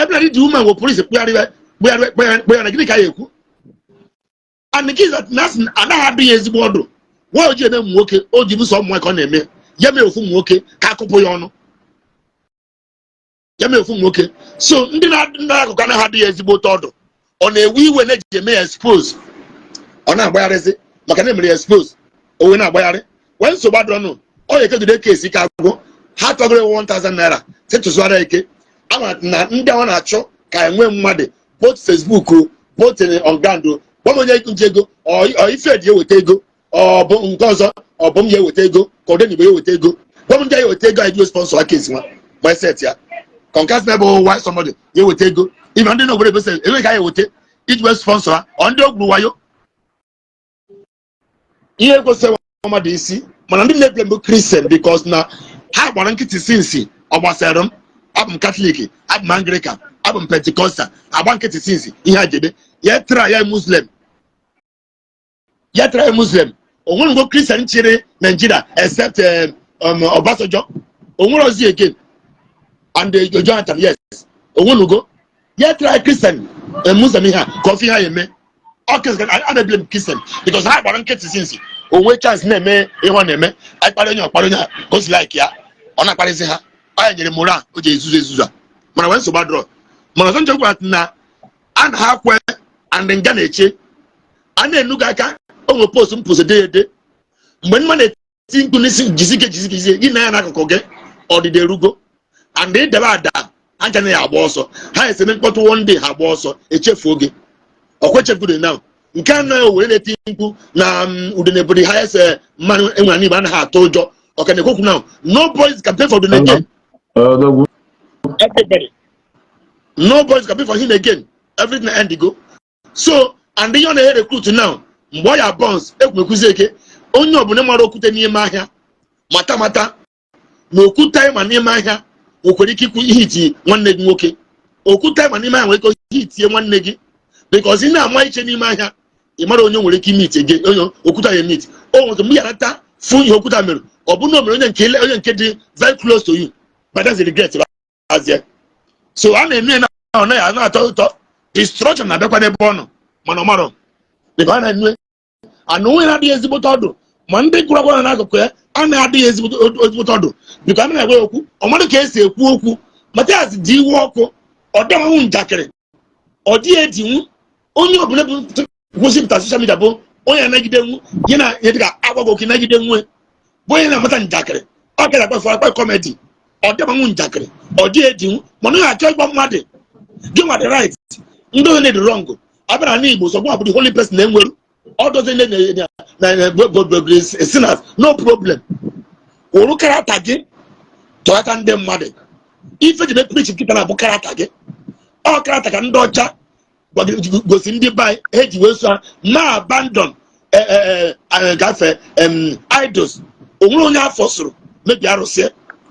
Ebe na di the woman wụ polisi kpụgharịwa kpụgharịwa kpụgharị na gịnị ka ya ekwu? And nke is na asị anaghị adụ ya ezigbo ọdụ. Nwa o ji eme ụmụ nwoke, o ji bụsọ ụmụ nwaanyị ka ọ na-eme ya. Mee ofu ụmụ nwoke ka akụpụ ya ọnụ, ya mee ofu ụmụ nwoke. So ndị na-adị akụkụ anaghị adụ ya ezigbo ọdụ. Ọ na-ewe iwe na-eji eme ya expose, ọ na-agbagharịzi maka na emere ya expose, o wee na-agbagharị wee nsogbu adịrọnụ. Ọ ga-ekegide case ka agwụ ha tọgoro 1000 naira si tụzụara eke ama na ndị ahụ na-achọ ka enwe mmadụ, both Facebook o, both on ground o. Gwa m onye nje ego ọ ife dị eweta ego, ọ bụ nke ọzọ, ọ bụ m ya eweta ego ka Odenigbo ya eweta ego. Gwa m ndị ya eweta ego anyị ji sponsor case nwa mindset ya kọnkas na ebe why somebody ya eweta ego ime ndị n'obodo ebe enweghị ka ya eweta iji wee sponsor ha. Ọ ndị ogburu wayo ihe kwesịrị mmadụ isi. Mana ndị na-eble mbụ Christian, because na ha gbara nkịtị since ọ gbasara m. Abụ m Katọlik, abụ m Anglican, abụ m Pentecostal, agba nkịtị since ihe a jebe ya tara ya Muslim, ya tara ya Muslim. O nwere ngo Christian chịrị Nigeria except Obasanjo. O nwere ozi again and Jonathan. Yes, o nwenugo ya tara Christian, Muslim ihe a ka ofe ihe a eme. Ọ Christian a na-eblame Christian because ha gbara nkịtị since Onwe chance na-eme ihe ọ na-eme, akparị onye, ọkparị onye a ka o si like ya, ọ na-akparịsị ha. Ọ ya nyere moral o ji ezuzu ezuzu a, mana wee nsogbu adọrọ. Mana ọzọ nchekwa na a na ha kwe and nga na-eche a na-enugo aka. O nwere post m post de ede mgbe mma na-eti mkpu n'isi, jisike, jisike, jisike gị na ya n'akụkụ gị. Ọdịda erugo and ịdebe ada ha ncha na ya agba ọsọ. Ha eseme mkpọtụ one day, ha agba ọsọ, echefuo gị. Ọkwa echefugo now. Nke anọ were na-eti mkpu na Udene bụ the highest mmanụ enwere n'Igbo, anaghị atụ ụjọ. Ọka na-ekwokwu now, nobody can pay for Udene again. Odogwu. Everybody, nobody can pay for him again. Everything end go. So and ihe ọ na-e recruit now, mgbe ọ ya bounce ekwumekwuzi eke onye ọbụla mara okwute n'ime ahịa, mata mata na okwute ịma n'ime ahịa nwekwara ike ikwu ihe iti nwanne gị nwoke. Okwute ịma n'ime ahịa nwere ike ihe itie nwanne gị, because ị na-ama iche n'ime ahịa, ị mara onye nwere ike ime ite gị, onye okwute ya emit. O nwere mgbe ya nata fụ ihe okwute mere, ọ bụ na o mere onye nke dị very close to you, but that's the regret azie. So a na-eme na ọ naghị na-atọ ụtọ. Destruction na-abịakwa n'ebe ọ nọ, mana ọ marọ because a na-eme ana onwe na-adịghị ezigbote ọdụ, ma ndị gụrụ akwụkwọ n'akụkụ ya a na-adịghị ezigbote ọdụ, biko a na-agwa ya okwu, ọ mmadụ ka esi ekwu okwu. Matias dị iwe ọkụ, ọ dịghị njakịrị, ọ dịghị edinwu. Onye ọbụla bụ kwụsịpụta social media bụ onye anagide nwu ya na ihe dịka agwaghị oke nagide nwe, bụ onye na-amata njakịrị. Ọ gara akpa akpa comedy, ọ dịghị njakịrị, ọ dịghị edinwu, mana ọ na-achọ ịgwa mmadụ gị nwa dị right, ndị onye dị wrong. Abịara n'Igbo sọ gwa bụ the holy person na-enweru ọ dozi ndị na sinners, no problem. Wụrụ character gị tọghata ndị mmadụ. Ife ji preach nkịta na-abụ character gị. Ọ character ka ndị ọcha gosi ndị be anyị ha eji wee so ha ma abandon gafe idols. Onwere onye afọ sụrụ mebi arụsị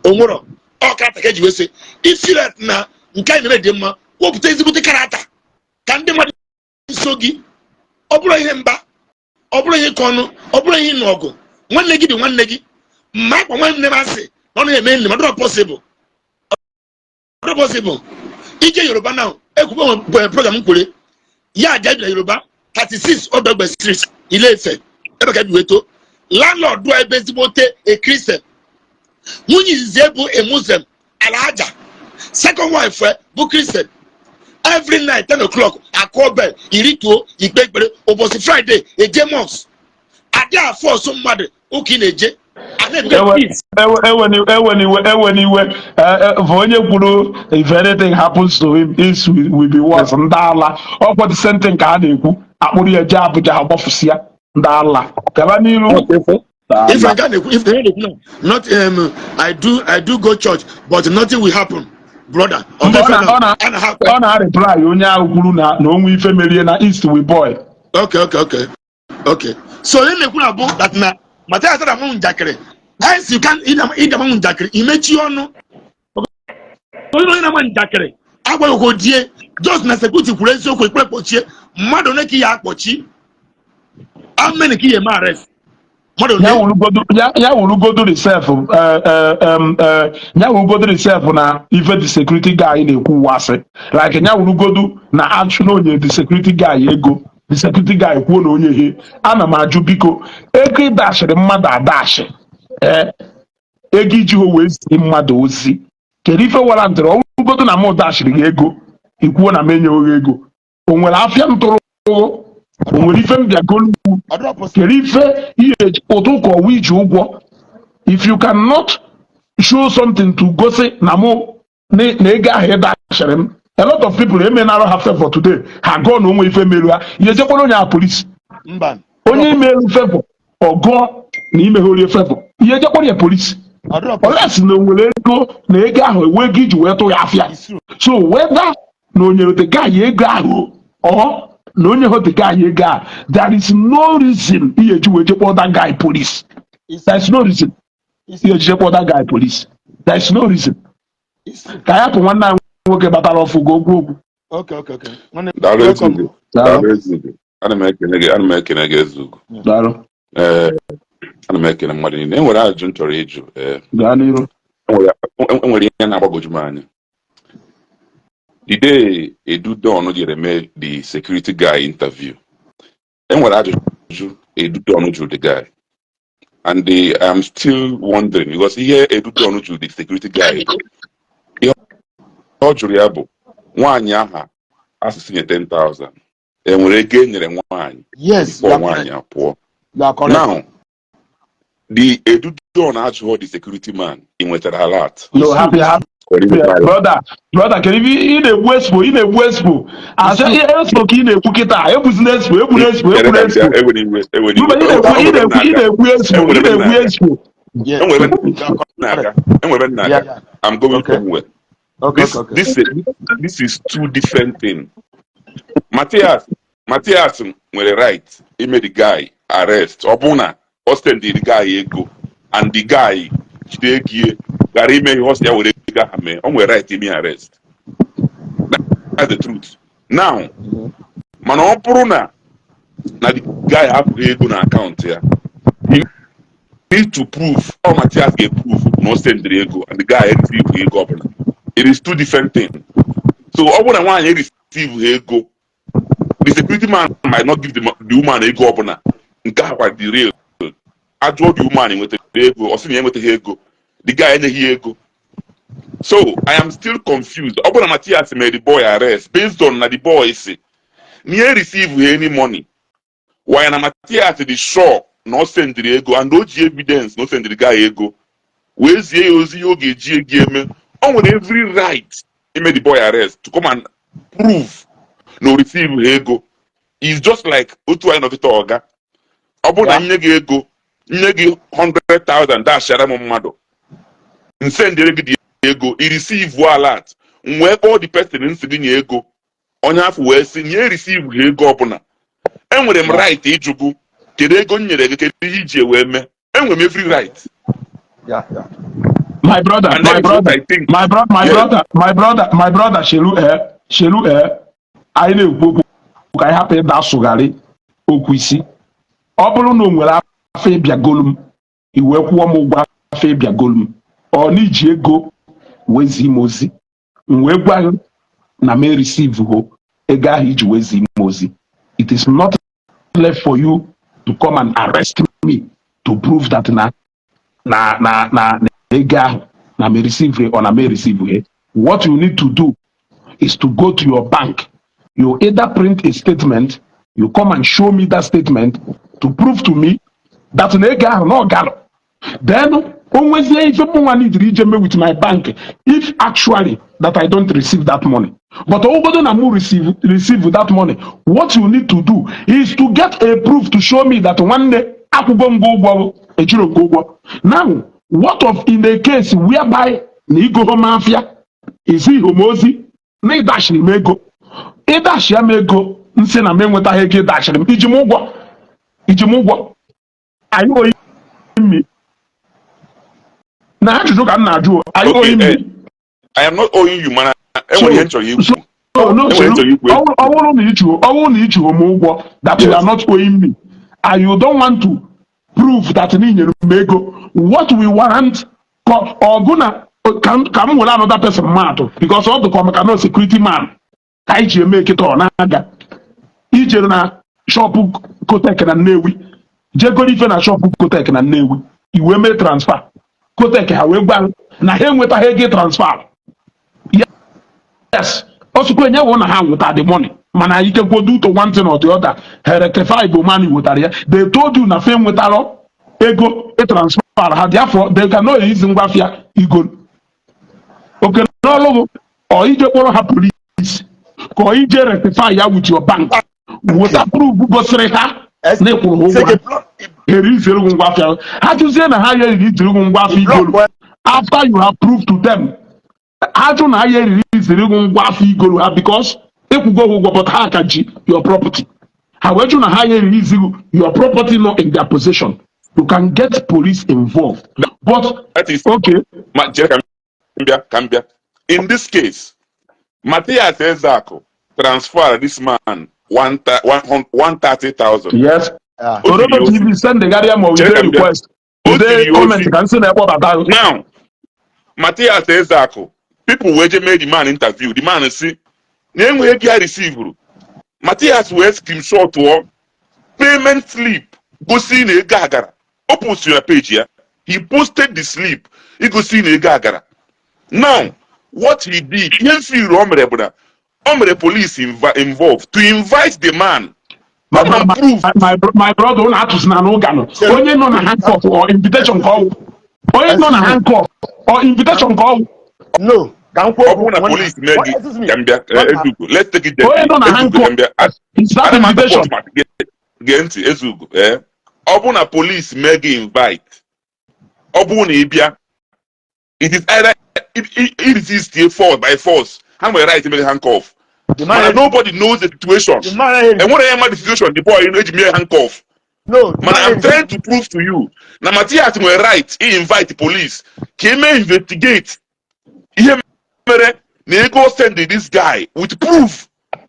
onwero. Ọ character ka eji wee so ifilet na nke anyị na-eme dị mma. Wepụta ezigbote character ka ndị mmadụ so gị. Ọ bụrụ ihe mba, ọ bụrụ ihe ịkọ ọnụ, ọ bụrụ ihe ịnụ ọgụ, nwanne gị dị nwanne gị mma akpa nwanne m asị na ọ na-eme nne m. Ọ possible, ọ possible. Ije Yoruba now, ekwukwe program m kwere ya aja na Yoruba, 36 Odogbe Street, Ile Ife, ebe ka bi weto landlord ebe ezigbote a Christian. Nwunye izizi bụ a Muslim, Alhaja. Second wife bụ Christian. Every night, 10 o'clock, akụọ bell, irituo ikpe ekpere. Ụbọchị Friday, eje mosque. Adị afọ ọsọ mmadụ ụka ị na-eje a na-ebuga peace. Eweniwe, eweniwe. Bụ onye kwuru, "If anything happens to him, this will be worse." Ndị ala ọkwa, the same thing ka a na-ekwu. Akpụrụ ya jee Abuja, ha gbafụsịa ndị ala. Gaba n'iru. If I can, if they no, not I do go church, but nothing will happen, brother. Mba, ọ na-reply onye ahụ kwuru na onwe ife merie na East we boy. Okay. So onye na-ekwu na bụ that na Matthias na njakịrị. Hence you can ịda manwụ njakịrị, imechi ọnụ. Onye na-ama njakịrị agwaghị ka die just na security kwuru eziokwu, ekpere kpọchie mmadụ one ka ya akpọchi. How many ka ya eme arrest? Mmadụ one. Ya wurugodo reself, ya wurugodo reself na ife the security guy na-ekwu wasị, like ya wurugodo na achụ na onye the security guy ego, the security guy kwuo na onye he. Ana m ajụ, biko, ego ịdashịrị mmadụ adashi, ee, ego iji ho wee zi mmadụ ozi, kedu ife warrantịrị? Ọ bụrụgodo na mụ dashịrị gị ego, ikwuo na m enyeghị ego, o nwere afịa m tụrụ, o nwere ife m bịagolu? Ọ dịrọ possible. Kedu ife ihe ụtụ ka ọwa iji ụgwọ? If you cannot show something to gosi na mụ na ego ahụ ịdashịrị m, a lot of people emenara ha favor today, ha gụọ na onwe ife meru ha, ihe jekwara onye a polisi. Mba. Onye imeru favor, ọgụọ na imeghorie favor, ihe jekwara ya polisi. Ọ dịrọ possible. Unless na o nwere ego, na ego ahụ ewe ego iji wee tụ ya afịa. It's true. So whether na o nyere the guy ego ahụ or na onye ho the guy ego ahụ, there is no reason ihe eji wee jekpọ that guy police. It's There is no reason It's ihe eji jekpọ that guy police. There is no reason. It's true. Ka ya pụ nwanne anyị nwoke batara ọfụ ga okwu okwu. Okay. Nwanne, Daalụ. welcome. Ezugo. Daalụ. Daalụ, Ezugo. Ana m ekene gị, ana m ekene gị, Ezugo. Daalụ. Ee, ana m ekene mmadụ niile. E nwere ajụjụ m chọrọ ịjụ. Ee, Gaa n'iru. enwere ihe na-agbagwoju m anya. The day Edu Don jere mee the security guy interview, e nwere ajụjụ Edu Don jụrụ the guy. And I'm still wondering because ihe Edudon jụrụ the security guy, ihe ọ jụrụ ya bụ nwaanyị aha asịsị nye 10,000, enwere ego e nyere nwaanyị Yes, you before are nwaanyị correct. apụọ. You are correct. Now, the Edudon ajụghọ the security man, ị nwetara alert? No, It's happy true. happy. Or ị nwetara alert? Brother, brother, kedu ife ị na-egbu expo? Ị na-egbu expo. It's Asị true. expo ka ị na-ekwu kịta. Egbuzina expo, egbuna expo, Chere egbuna ka m bịa. expo. Ewere iwe, ewere Mba, iwe. ị na-ekwu O ị nwere ebe m na-ekwu ị na-aga. na-ekwu expo, Enwere ị ebe m na-ekwu na-aga. expo. Yes, Enwere ebe m you are correct. na-aga. Enwere ebe m na-aga. I'm going somewhere. This this this is two different things. Matthias nwere right ime the guy arrest ọ bụ na ọ send the guy ego and the guy jide ego ihe ghara ime ihe ọ sị ya were ego ahụ mee. O nwere right ime arrest. That's the truth. Now, mana ọ bụrụ na the guy hapụrụ ego na akaụntụ ya, he need to prove, ọ Matthias ga-eprove na o sendịrị ego and the guy receive ego ọbụla. It is two different things. So ọ bụrụ na nwaanyị receive ego, the security man might not give the woman ego ọbụla. Nke ahụ kwa the real ajụọ the woman enwetara ego, ọ sị na ya enwetaghị ego, the guy enyeghị ya ego. So I am still confused. Ọ bụrụ na Matthias mere the boy arrest based on na the boy si na ya receive any money, why na Matthias dị sure na ọ sendịrị ego and o ji evidence na o sendịrị guy ego wee zie ya ozi ihe ọ ga-eji ego eme, o nwere every right ime the boy arrest to come and prove na o receive ha ego. Is just like otu anyị nọkịta, ọga, ọ bụrụ na nye gị ego, nye gị 100,000, dashara m mmadụ, nsendere gị dị ego, i receive alert, m wee kpọọ the person nsị gị nye ego, onye afọ wee sị nye receive ha ego ọbụla, enwere m right ịjụgụ, kedu ego m nyere gị, kedu ihe iji wee mee? Enwere m every right. My brother, And my that is what brother, I think. My brother, my brother, my brother, my brother, shelu eh, shelu eh, anyị na-ekwu okwu ka anyị hapụ ịda asụgharị okwu isi. Ọ bụrụ na o nwere afọ ịbịagolu m, i wee kwụọ m ụgwọ afọ ịbịagolu m, ọ na iji ego wee zi m ozi, m wee gwa gị na m receive ho ego ahụ iji wee zi m ozi, it is not left for you to come and arrest me to prove that na ego ahụ na m receive or na m receive he. What you need to do is to go to your bank. You either print a statement, you come and show me that statement to prove to me that na ego ahụ na ọ gara. Then o nwezie ife mụnwa nidiri ije mee with my bank if actually that I don't receive that money. But ogodo na mụ receive that money, what you need to do is to get a proof to show me that, nwanne, akwụgo m gị ụgwọ, ejiro m gị ụgwọ. Now, what of in a case whereby na igoho m afịa, ezi m ozi na ịdashiri m ego, ịdashia m ego, nsị na m enwetaghị ego ịdashiri m, iji m ụgwọ, iji m ụgwọ? Are you owing me? Na ajụjụ ka m na-ajụ o. Are you Okay, owing me? I am not owing you, mana enwere ihe m chọrọ ikwu. So, no, Enwere ihe m chọrọ ikwu. ọ bụrụ na ichuo m ụgwọ that you are not owing me and you don't want to prove that na i nyere m ego, what we warrant ka ọgụ na ka m were another person maatụ, because ọ dụkọ maka no security man ka anyị ji eme kịta. Ọ na-aga ijere na shop Kotek na Nnewi, jegoro ife na shop Kotek na Nnewi, i wee mee transfer. Kotek ha wee gwa na ha enwetaghị ego transfer. Yes, ọsụkwa enye wụ na ha nweta the money, mana ikekwe due to one thing or the other, ha rectify bụ money wetara ya. They told you na fe nwetara ego e transfer ha, therefore they cannot use ngwafịa igolu oke n'ọlụgụ. Ọ ije kpọrọ ha police ka ọ ije rectify ya with your bank, weta proof gosiri ha na ịkwụrụ ha ụgwọ, ha erizere gị ngwafịa. Ha jụzie na ha ya erizere gị ngwafịa igolu after you have proved to them, ha jụ na ha ya erizere gị ngwafịa igolu ha because ịkwụgo ha ụgwọ, but ha ka ji your property, ha wee jụ na ha ya eririzi your property not in their possession, you can get police involved, but That is okay. Ma chere ka m bịa, ka m bịa. In this case, Matthias Ezeaku transfer this man 130,000. Yes. O ziri Orodo ya ozi. TV sendegharịa ma Chere ude ka m bịa. request O ude ziri ya comment ozi. ka nsị na-ekpọbata. Now, Matthias Ezeaku, people wee je mee the man interview. The man si na enweghị ego ya receive. Matthias wee screenshot tụọ payment slip gosi na ego a gara. O postiri na page ya. He posted the slip igosi na ego agara. Now, what he did, ihe mfiri o mere bụ na o mere police involved to invite the man. My, Come and my, prove. my brother, ụnụ atụsina n'ụganụ. Onye nọ na handcuff or invitation ka ọwụ? Onye nọ na Excuse me. handcuff or invitation ka ọwụ? No, ka m kwuo Ọ okwu bụrụ na nwanna. police mee gị Excuse me. ka m bịa, Nwanna. Ezugo, let's take it Onye gently. nọ na Ezugo, ka handcuff, m bịa. is that Ana m invitation? support ma gee ntị, Ezugo. Ọ bụrụ na police mee gị invite, ọ bụrụ na ị bịa, it is either i resist force by force, ha nwere right ime gị handcuff. The Mana man nobody knows the situation. The man Enwere ya ma the situation the boy eji mee handcuff. No, the Mana man I'm trying to prove to you na Matthias nwere right i invite police ka eme investigate ihe mere na ego send this guy with proof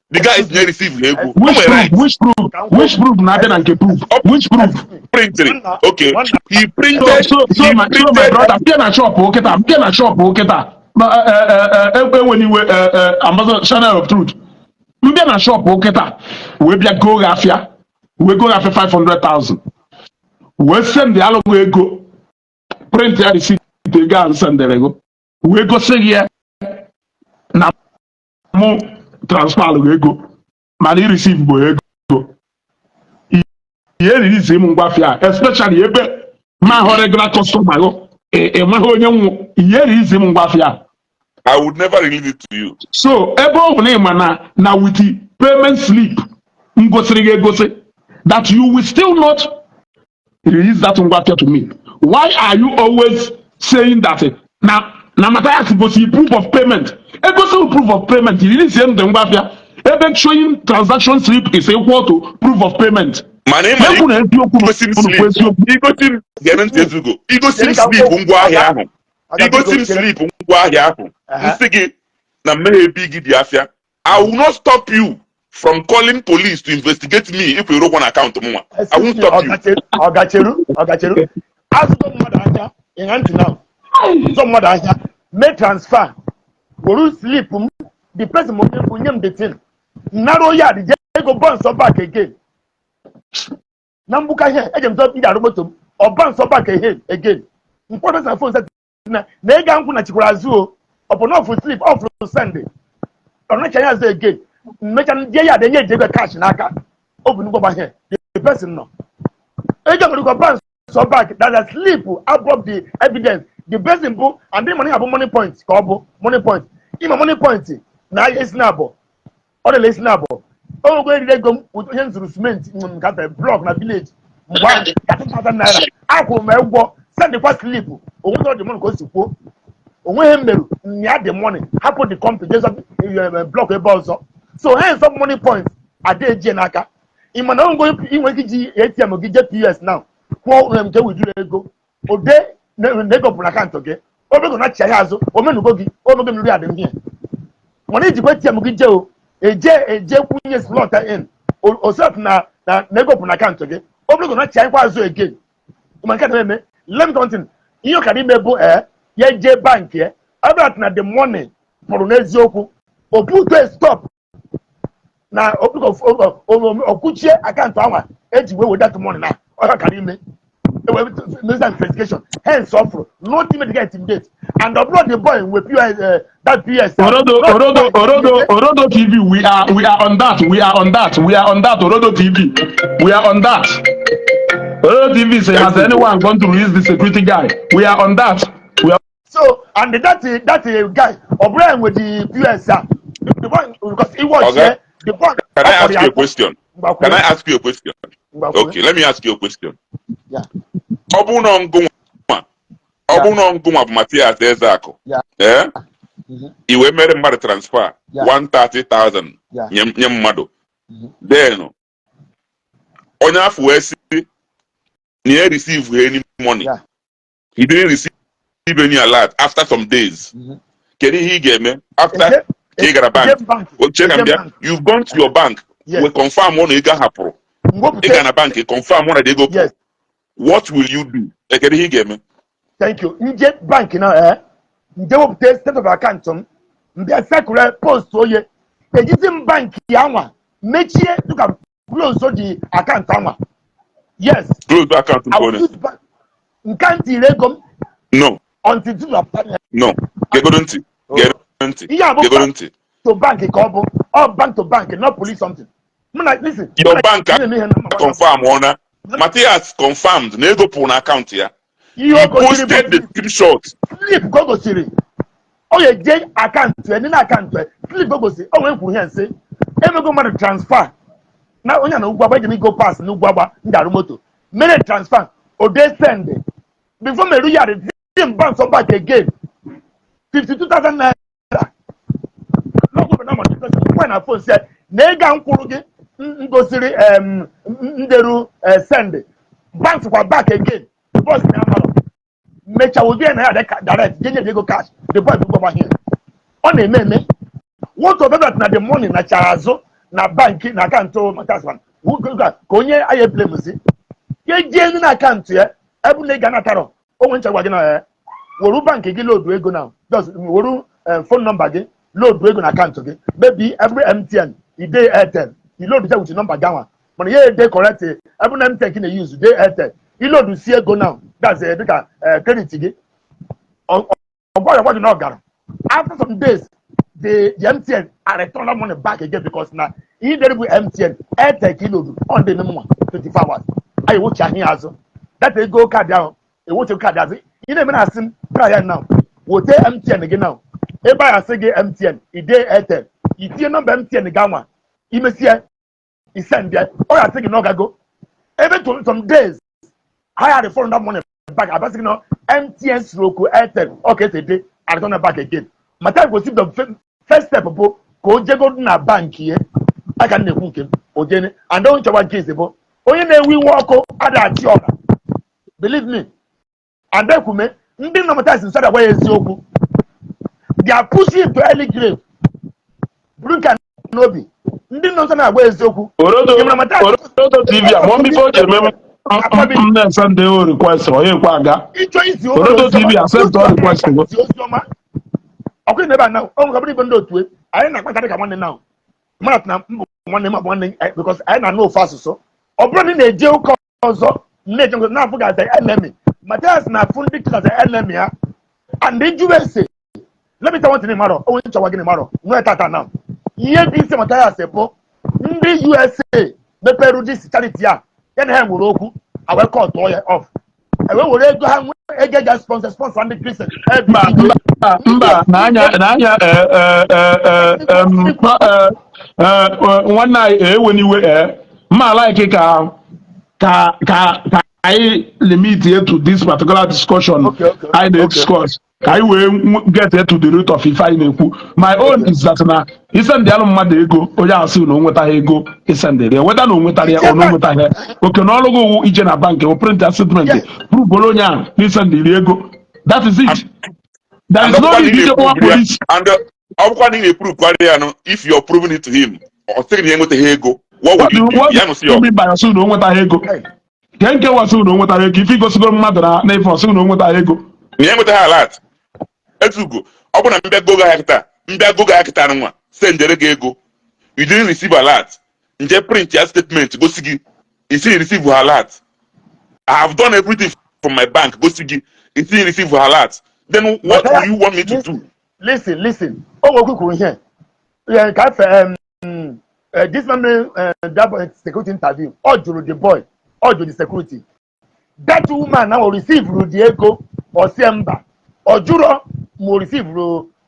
the guy is na receive ego. O Which nwere proof? right. Which proof? Ka m kwuo Which proof? Na-abịa na nke proof, which proof? Printiri. Nwanna, Okay. nwanna. He So printed so he my printed brother, mbịa na shop kịta, mbịa na shop kịta. Ma enwere iwe, ambassador Channel of Truth, mbịa na shop kịta wee bịa goo gị afịa, wee goo gị afịa 500,000, wee send alụghị ego, print ya receipt ego ahụ sendere ego, wee gosi gị ya na mụ transfer alụghị ego, mana i receive bụ ego ihe release m ngwafịa, especially ebe ma ahụ regular customer gụ, ị maghị onye nwụ ihe release m ngwafịa. I would never release it to you. So ebe ọ bụ na ị ma na with the payment slip m gosiri gị egosi that you will still not release that ngwafịa to me, why are you always saying that na Matthias gosi proof of payment? Egosi proof of payment, release m the ngwafịa, ebe showing transaction slip is equal to proof of payment. Mana ị ma Ekwu na eziokwu igosi m unu slip kwuo eziokwu. Igosi m, gee ntị, Ezugo, igosi m Chere ka m slip kwuo. ngwaahịa ahụ, Aga igosi m biko, chere. slip ngwaahịa ahụ, nsị gị na mmehie ebe gị dị afịa, I will not stop you from calling police to investigate me if we ụgwọ na akaụntụ m nwa. I won't Excuse me, stop you. Ọgacheru, ọgacheru, ọgacheru. Azụgo mmadụ ahịa, ịṅa ntị now. Zọ mmadụ ahịa, mee transfer, were slip m, the person ma onye bụ nye m the thing. Nara yard jee ego bounce back again. Na mgbuka ihe, eji m zọ ndị arụ moto m, ọ bounce back again again. Nkwado na phone na ego nkwụ na chikwara azụ o, ọ bụ na ọfụ slip, ọfụ send. Ọ nacha ya azụ again. Mmecha ndị ya enye eji ego cash n'aka. O bụ nnukwu ihe, the person nọ. Ego nwere ike bounce back that the slip above the evidence. The person bụ and the money abụ Moniepoint ka ọ bụ Moniepoint. Ịma Moniepoint na ahịa esi na abụọ. Ọ na-ele esi na abụọ. O nwego eriri ego m with onye m zụrụ cement nkata block na village mgbe ahụ 30,000 naira, akwụrụ m ụgwọ, sendịkwa slip, onweghị ọ dị money ka o si kwuo, onweghị mmerụ nya the money, hapụ the company jee zọ block ebe ọzọ. So ha nzọ Moniepoint ada ejie n'aka. Ị ma na onwe ị nwere ike iji ATM gị jee POS now, kwụọ nke withdraw ego, ode na ego bụ na akaụntụ gị, obego na chi ya azụ omenugo gị omego nri adị ihe, mana ijikwa ATM gị jee o eje eje kwunye slot in osef na ego bụ na akaụntụ gị, obego na chi anyịkwa azụ again. Ma nke a na-eme, let me continue. Ihe ọ kara ime bụ ee ya jee bank ya, ọ bụrụ na the money pụrụ n'eziokwu, o put a stop na okwuchie akaụntụ anwa eji wee weta that money na ọ kara ime mezi investigation. Hence ọfụrụ not ime the guy intimidate and ọ bụrụ the boy nwe POS, that POS. Orodo, Orodo, Orodo, Orodo TV, we are on that, we are on that, we are on that. Orodo TV, we are on that. Orodo TV say, has anyone gone to release the security guy? We are on that. We are So and that guy ọ bụrụ ya nwe the POS a, the boy, because he was Okay. here, the boy. Can I ask you a question? Can I ask you a question? Okay, let me ask you a question. Yeah. Ọ bụrụ na ngụnwa, ọ bụrụ na ngụnwa bụ Matias Ezeakụ, ee, i wee mere mmadụ transfer 130,000 nye mmadụ, then onye afọ wee sị na ya receive any money, he didn't receive any alert after some days, kedu ihe ị ga-eme after ka ị gara bank? Oche ka m bịa, you've gone to your bank, we confirm na ego hapụrụ. Ị ga na bank, confirm na ego pụrụ. What will you do? Kedu ihe ị ga-eme? Thank you. Nje bank na nje wepụta state of account m, mbịa sekụrụ post oye ejizi m bank ya nwa mechie dịka close the account anwa, yes. Close account I nke will onye? Use bank. Nke a ntiri ego m No. until June. No, gegodo ntị, gere ntị. Ihe a bụ Gegodo bank ntị. to bank ka ọ bụ, ọ bank to bank, not police something. Mụ na, listen, Your bank na-eme ihe na confirm ọ na Matthias confirmed na ego pụrụ na akaụntụ ya. Ihe He o gosiri posted the bụ screenshot. slip ka o gosiri. Ọ ga-eje akaụntụ ya, ndị na akaụntụ ya, slip o gosiri. O nwere kwuru ihe nsị emego mmadụ transfer na onye a na ugwu agba, eji m igo pass n'ugwu agba m ga-arụ moto mere transfer, ode send before meru ya, the bounce back again, 52,000 naira. N'ọgwụ na mmadụ na phone sị na ego a m kwụrụ gị m gosiri nderu send bounce kwa back again. The boss na amarọ mmecha wodi ya na ya dị direct je nye ego cash. The boy bụ gbagba here, ọ na-eme eme. What of that na the money na chara azụ na banki na akaụntụ Matthias ka onye anyị blame si ya jee na akaụntụ ya ebe na ị ga natarọ onwe nchekwa gị na ya weru bankị gị load ego na just weru phone number gị load ego na akaụntụ gị, maybe every MTN ide Airtel, i load with number gị anwa, mana ya ede correct ebe na MTN ka ị na-use de Airtel, i load si ego now, that's dịka credit gị ọgwa gwa gị na ọ gara. After some days, the MTN I return that money back again because na ihe dere bụ MTN, Airtel ka i load on the nwa 24 hours anyị ewochi ahịa azụ that ego kaadị ahụ ewochi kaadị azụ. Ị na-eme na asị m try ya now, wote MTN gị now, ebe a asị gị MTN ide Airtel, itinye nọmba MTN gị anwa, imesie isend ya, ọ ga-asị gị na ọ gago ebe to some days ha ya refund that money back, abasị gị na MTN stroke Airtel ọ ka esi ede, I return it back again. Mata gosi the first step bụ ka o jego na bank ye aka m na-ekwu nke m ojene and onye nchọwa nke ise bụ onye na-ewe iwe ọkụ adaghachi ọra. Believe me, and ekwume ndị nọ Matthias nsọ agwa ya eziokwu, they are pushing to early grave. Buru nke a n'obi, ndị nọ nsọ na-agwa eziokwu. Orodo. Ị mara Matthias- Orodo TV a mọ ife o ji eme m na-ese ndị o request onye ekwe aga. Ịchọ izi Orodo TV accept all request go. Zi ozi ọma ọkụ n'ebe a na ọ nwere ọbụrụ ibe ndị otu anyị na-akpakarị ka nwanne na mara na mbụ nwanne m abụ nwanne anyị because anyị na-anụ ofu asụsụ. Ọ bụrụ na ị na-eje ụka ọzọ na-eje ụka na-afụ gị as a enemy, Matthias na-afụ ndị church as a enemy ya and ndị jụrụ ese. Let me tell you one thing, marọ onwe nchọwa gịnị marọ nwee tata na ihe bụ isi Matthias bụ ndị USA mepere this charity a ya na ha nwere okwu ha wee kọtụọ ya off, wee were ego ha nwee ego ga sponsor ndị Christian. Mba, mba, mba, n'anya n'anya nwanne anyị ewe n'iwe mma like ka anyị limit it to this particular discussion anyị na-discuss ka anyị wee get to the root of ife anyị na-ekwu. My own is that na isendị alụ mmadụ ego, onye ahụ sị na o nwetaghị ego isendịrị ya, weda na o nwetara ya ọ na o nwetaghị ya, oke na ọrụ gị wụ ije na bank wụ print ya statement, prove onye ahụ na isendịrị ego. That is it. There And is no ọ bụkwa na need ị ije kpọwa na-eprove ya police. And ọ bụkwa na ị na-eprove karịa ya nụ, if you are proving it to him, ọ sịghị na ya enwetaghị ego, what What will do you do? what Ya nụsị do you ya mean by ọsị na o nwetaghị ego? Ke nke wasị na o nwetaghị ego, ife igosigo mmadụ na ife ọsị na o nwetaghị ego. Na ya enwetaghị alert etugo. Ọ bụ na mbịa gogo ahịa kịta, mbịa gogo ahịa kịta nwa sendere gị ego, you didn't receive alert, nje print ya statement gosi gị, isi receive alert. I have done everything from my bank gosi gị, isi receive alert, then what do you want me to do? Listen, listen, o nwere kwuru ihe ya ka afe this man that boy security interview, ọ jụrụ the boy, ọ jụrụ the security, that woman na o receive the ego, ọ sie mba, ọ jụrụ ma o receive,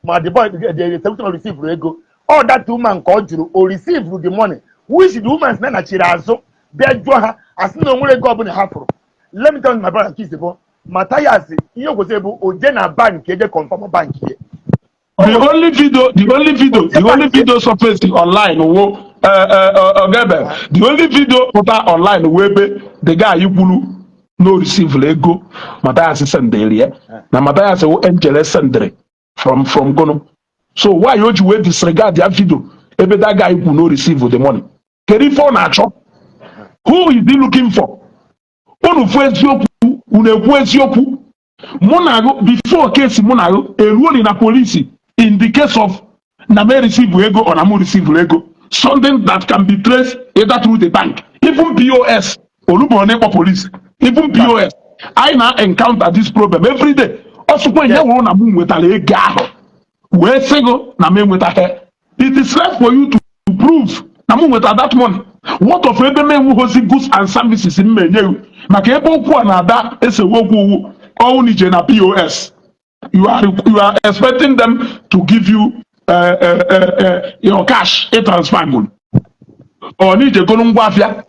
ma the boy, the security man receive ego. Ọ that woman ka ọ jụrụ o receive the money, which the woman si na nachiri azụ bịa jụọ ha asị na o nwere ego ọbụla ha fụrụ. Let me tell you, my brother, nke ise bụ Matthias, ihe o kwesịrị bụ o jee na bank eje confirm bank ya. The only video surface online wo Ogebe, the only video pụta online wo ebe the guy kwuru no receive ego Matthias sendịrị ya na Matthias wo angel sendịrị from Gono. So why o ji wee disregard ya video ebe that guy kwu no receive the money? Kedu ife ọ na-achọ? Who is he looking for? Unu fụ eziokwu, unu ekwu eziokwu. Mụ na agụ before case mụ na agụ eruoli na polisi in the case of na me receive ego or na mụ receive ego, something that can be traced either through the bank, even POS olugbo na ịkpọ police, even POS. Anyị na encounter this problem every day. Ọsụkwa nye wụrụ na m nwetara ego ahụ wee sị gị na m enwetaghị, it is left for you to prove na m nwetara that money. What of ebe m enweghịzi goods and services m enye gị? Maka ebe okwu a na-ada esewe okwu uwu ọnwụ na ije na POS, you are expecting them to give you your cash ị transfer go, or na ije goro ngwa afịa,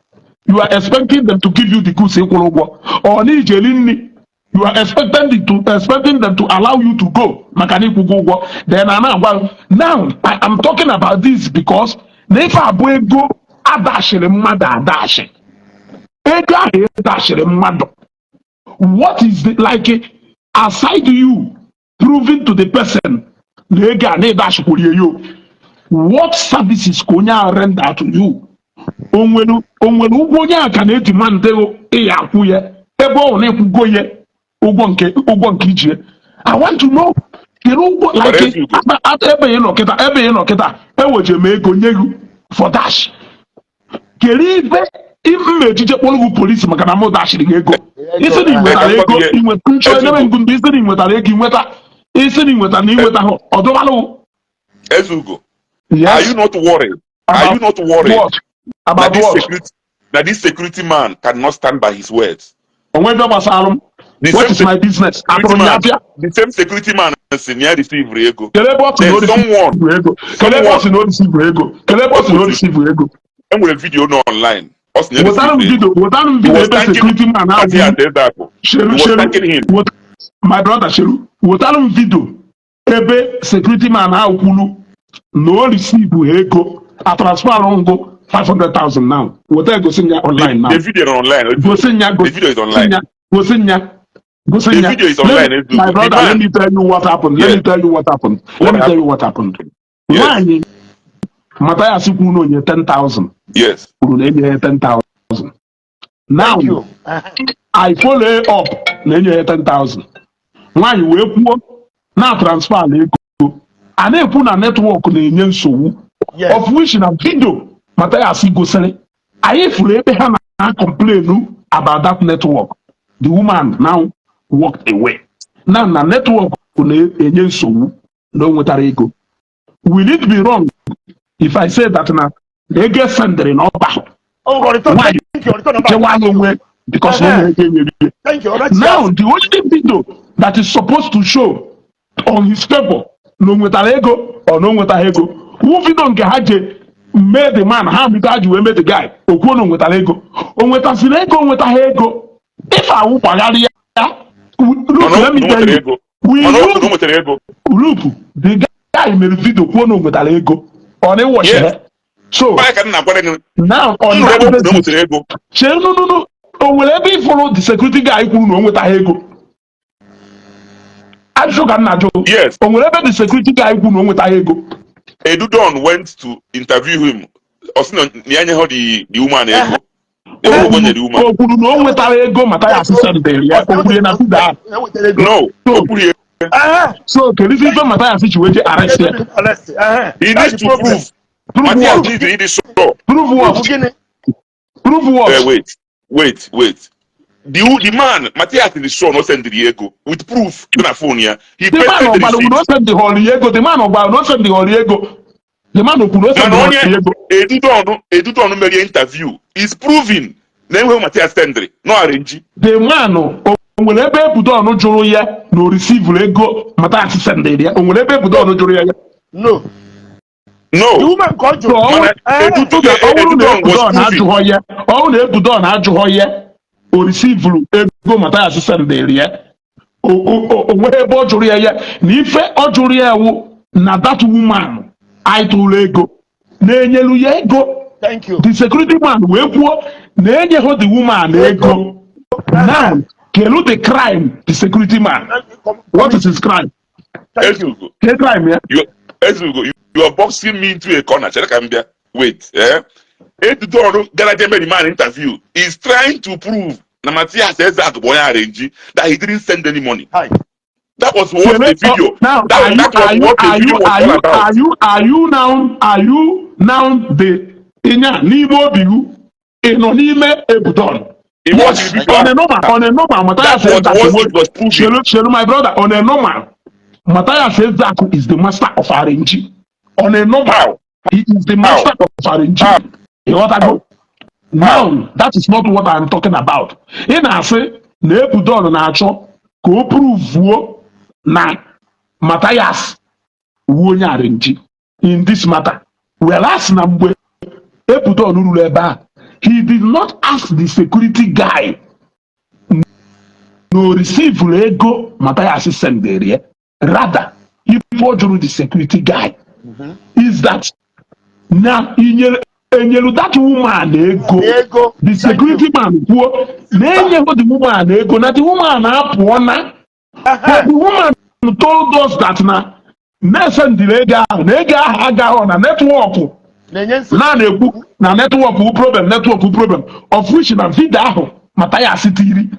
you are expecting them to give you the goods ị kwụrụ ụgwọ, or na ije eri nri, you are expecting them to allow you to go maka na ịkwụgo ụgwọ. Then a na-agwa now, I am talking about this because na ife abụ ego adashịrị mmadụ, adashi ego ahụ edashịrị mmadụ. What is the, like, aside you proving to the person na ego a na-edashikwuru ya yo, what services ka onye ahụ render to you? O nwere ụgwọ onye a ka na-eji mande ịya akwụ ya ebe ọ na-ekwugo ya ụgwọ nke iji? I want to know, kedu ụgwọ, like, ebe ị nọ kịta, eweje m ego nye gị for dash, kedu ife mma ejije kpọrọ gị polisi maka na mụ dashiri gị ego? Isi na ị nwetara ego nchọ edebe ngụ ndụ. Isi na ị nwetara ego inweta, isi na ị nwetara na ịnweta ha ọdụmalụ. Ezugo, are you not worried? Are you not worried? What? About that what? That this security man cannot stand by his words. Onwe ebe gbasara m. What is my business? Atụrụ m ya bịa. The same security man si na ya receive ego. Kedu ebe ọ sị na o receive ego? Kedu ebe ọ sị na o receive ego? Kedu ebe ọ sị na o receive ego? Enwere video nọ online. Ọ sị na ya Wetara m receive video, wetara m video ebe security man ahụ. Sheru, Sheru, my brother, Sheru, wetara m video ebe security man ahụ kwuru na o receive ego a transfer ngo 500,000 now. Weta, gosi ya online now. The video is online. Gosi ya. The video is online. Gosi ya, gosi The video is online. My brother, let me tell you what happened. Let me tell you what happened. Let me tell you what happened. Nwaanyị Mathias kwuru na onye 10,000. Kwuru na enye ya 10,000. Now I follow up na enye ya 10,000. Nwaanyị wee kwuo na transfer na ego a na-ekwu na network na-enye nsogbu, of which na video Mathias gosiri anyị fụrụ ebe ha na-complain about that network. The woman now walked away now na network na-enye nsogbu na o nwetara ego. Will it be wrong if I say that na ego sendịrị na ọba nwaanyị kewaa onwe because na o nwere ego enyere ihe? Now, the only video that is supposed to show on his favor na o nwetara ego or na o nwetaghị ego wu video nke ha je mee the man ha bido ha ji wee mee the guy okwuo na o nwetara ego. O nwetasịrị ego, o nwetaghị ego, ife awụ gbagharị ya. Look, let me tell you, we use, look, the guy mere video kwuo na o nwetara ego ọ na-ewọchi ha. So now, on that basis, chee nụnụnụ, o nwere ebe ịfụrụ the security guy kwuru na o nwetaghị ego? Ajụjụ ka m na-ajụ. Yes. O nwere ebe the security guy kwuru na o nwetaghị ego? Edudon went to interview him. Ọ sị na ya nye ha the woman ego. Ego o nyere the woman. O kwuru na o nwetara ego Mathias sendịrị ya? O kwuru ya na video ahụ? No, o kwuru ya. So kedu ife Mathias ji wee je arrest ya? He needs to prove. Prove Matthias what? needs to be sure. Prove what? Prove what? Wait, wait, wait. The man, Matthias is sure not send the ego with proof na phone ya. He The man pasted the ọgbara receipt. kwuru o sendịghọrọ ya ego. The man ọgbara na o sendịghọrọ ya ego. The man kwuru o Mana sendịghọrọ onye ya ego. Edudon mere interview is proving na enweghị Matthias sendịrị no arrange. The man, o nwere ebe Ebudon jụrụ ya na o receivuru ego Mathias sendịrị ya? O nwere ebe Ebudon jụrụ ya ya? No. No. The woman ka ọ So jụrụ. ọ Mana ọ bụrụ na Edudon was Ebudon proving. ajụghọ ya, ọ bụrụ na Ebudon ajụghọ ya o receivuru ego Mathias sendịrị ya, o nwere ebe ọ jụrụ ya ya na ife ọ jụrụ ya wụ na that woman anyị tụrụ ego na-enyelu ya ego. Thank you. The security man wee kwuo na enyeghị the woman ego. Now, kelu the crime, the security man, what is his crime? Thank you. Ezugo, Ke crime ya? you, Ezugo, you are boxing me into a corner. Chere ka m bịa. Wait, eh? Edudon gara je mere man interview is trying to prove na Matthias Ezeaku bụ onye arrange, that he didn't send any money. Hi. That was what the video. Now, that, are you that was are you what the are video you was are all you about. Are you now the ịnya n'ime obi gị ị nọ n'ime Ebudon? He Yes, watched the video. On a normal, Matthias That was Ezeaku what it was proving. Chelu, Chelu, my brother, on a normal, Matthias Ezeaku is the master of RNG. On a normal, How? He is the master of RNG. How? You got go? Now, that is not what I'm talking about. Ị na-asị na Ebudon na-achọ ka o provuo na Matthias wu onye RNG in this matter. Whereas na mgbe Ebudon ruru ebe a, he did not ask the security guy na o receive ego Matthias sendere ya. Rather, ife ọ jụrụ the security guy is that na inyere enyelu that woman ego. Ego. The Thank you. security man kwuo na enyeghị the woman ego, na the woman apụọ na, but the woman told us that na na-esendịrị ego ahụ, na ego ahụ agaghị na network. Na-enye nsogbu. Na na-ekwu na network wu problem, network wu problem, of which na video ahụ Matthias tiri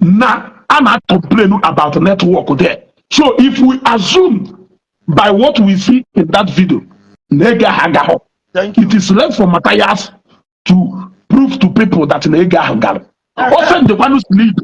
na a na-complain about network there. So if we assume by what we see in that video na ego ahụ agaghị, Thank you. it is left for Matthias to prove to people that na ego ahụ gara. O sendịkwanụ slip,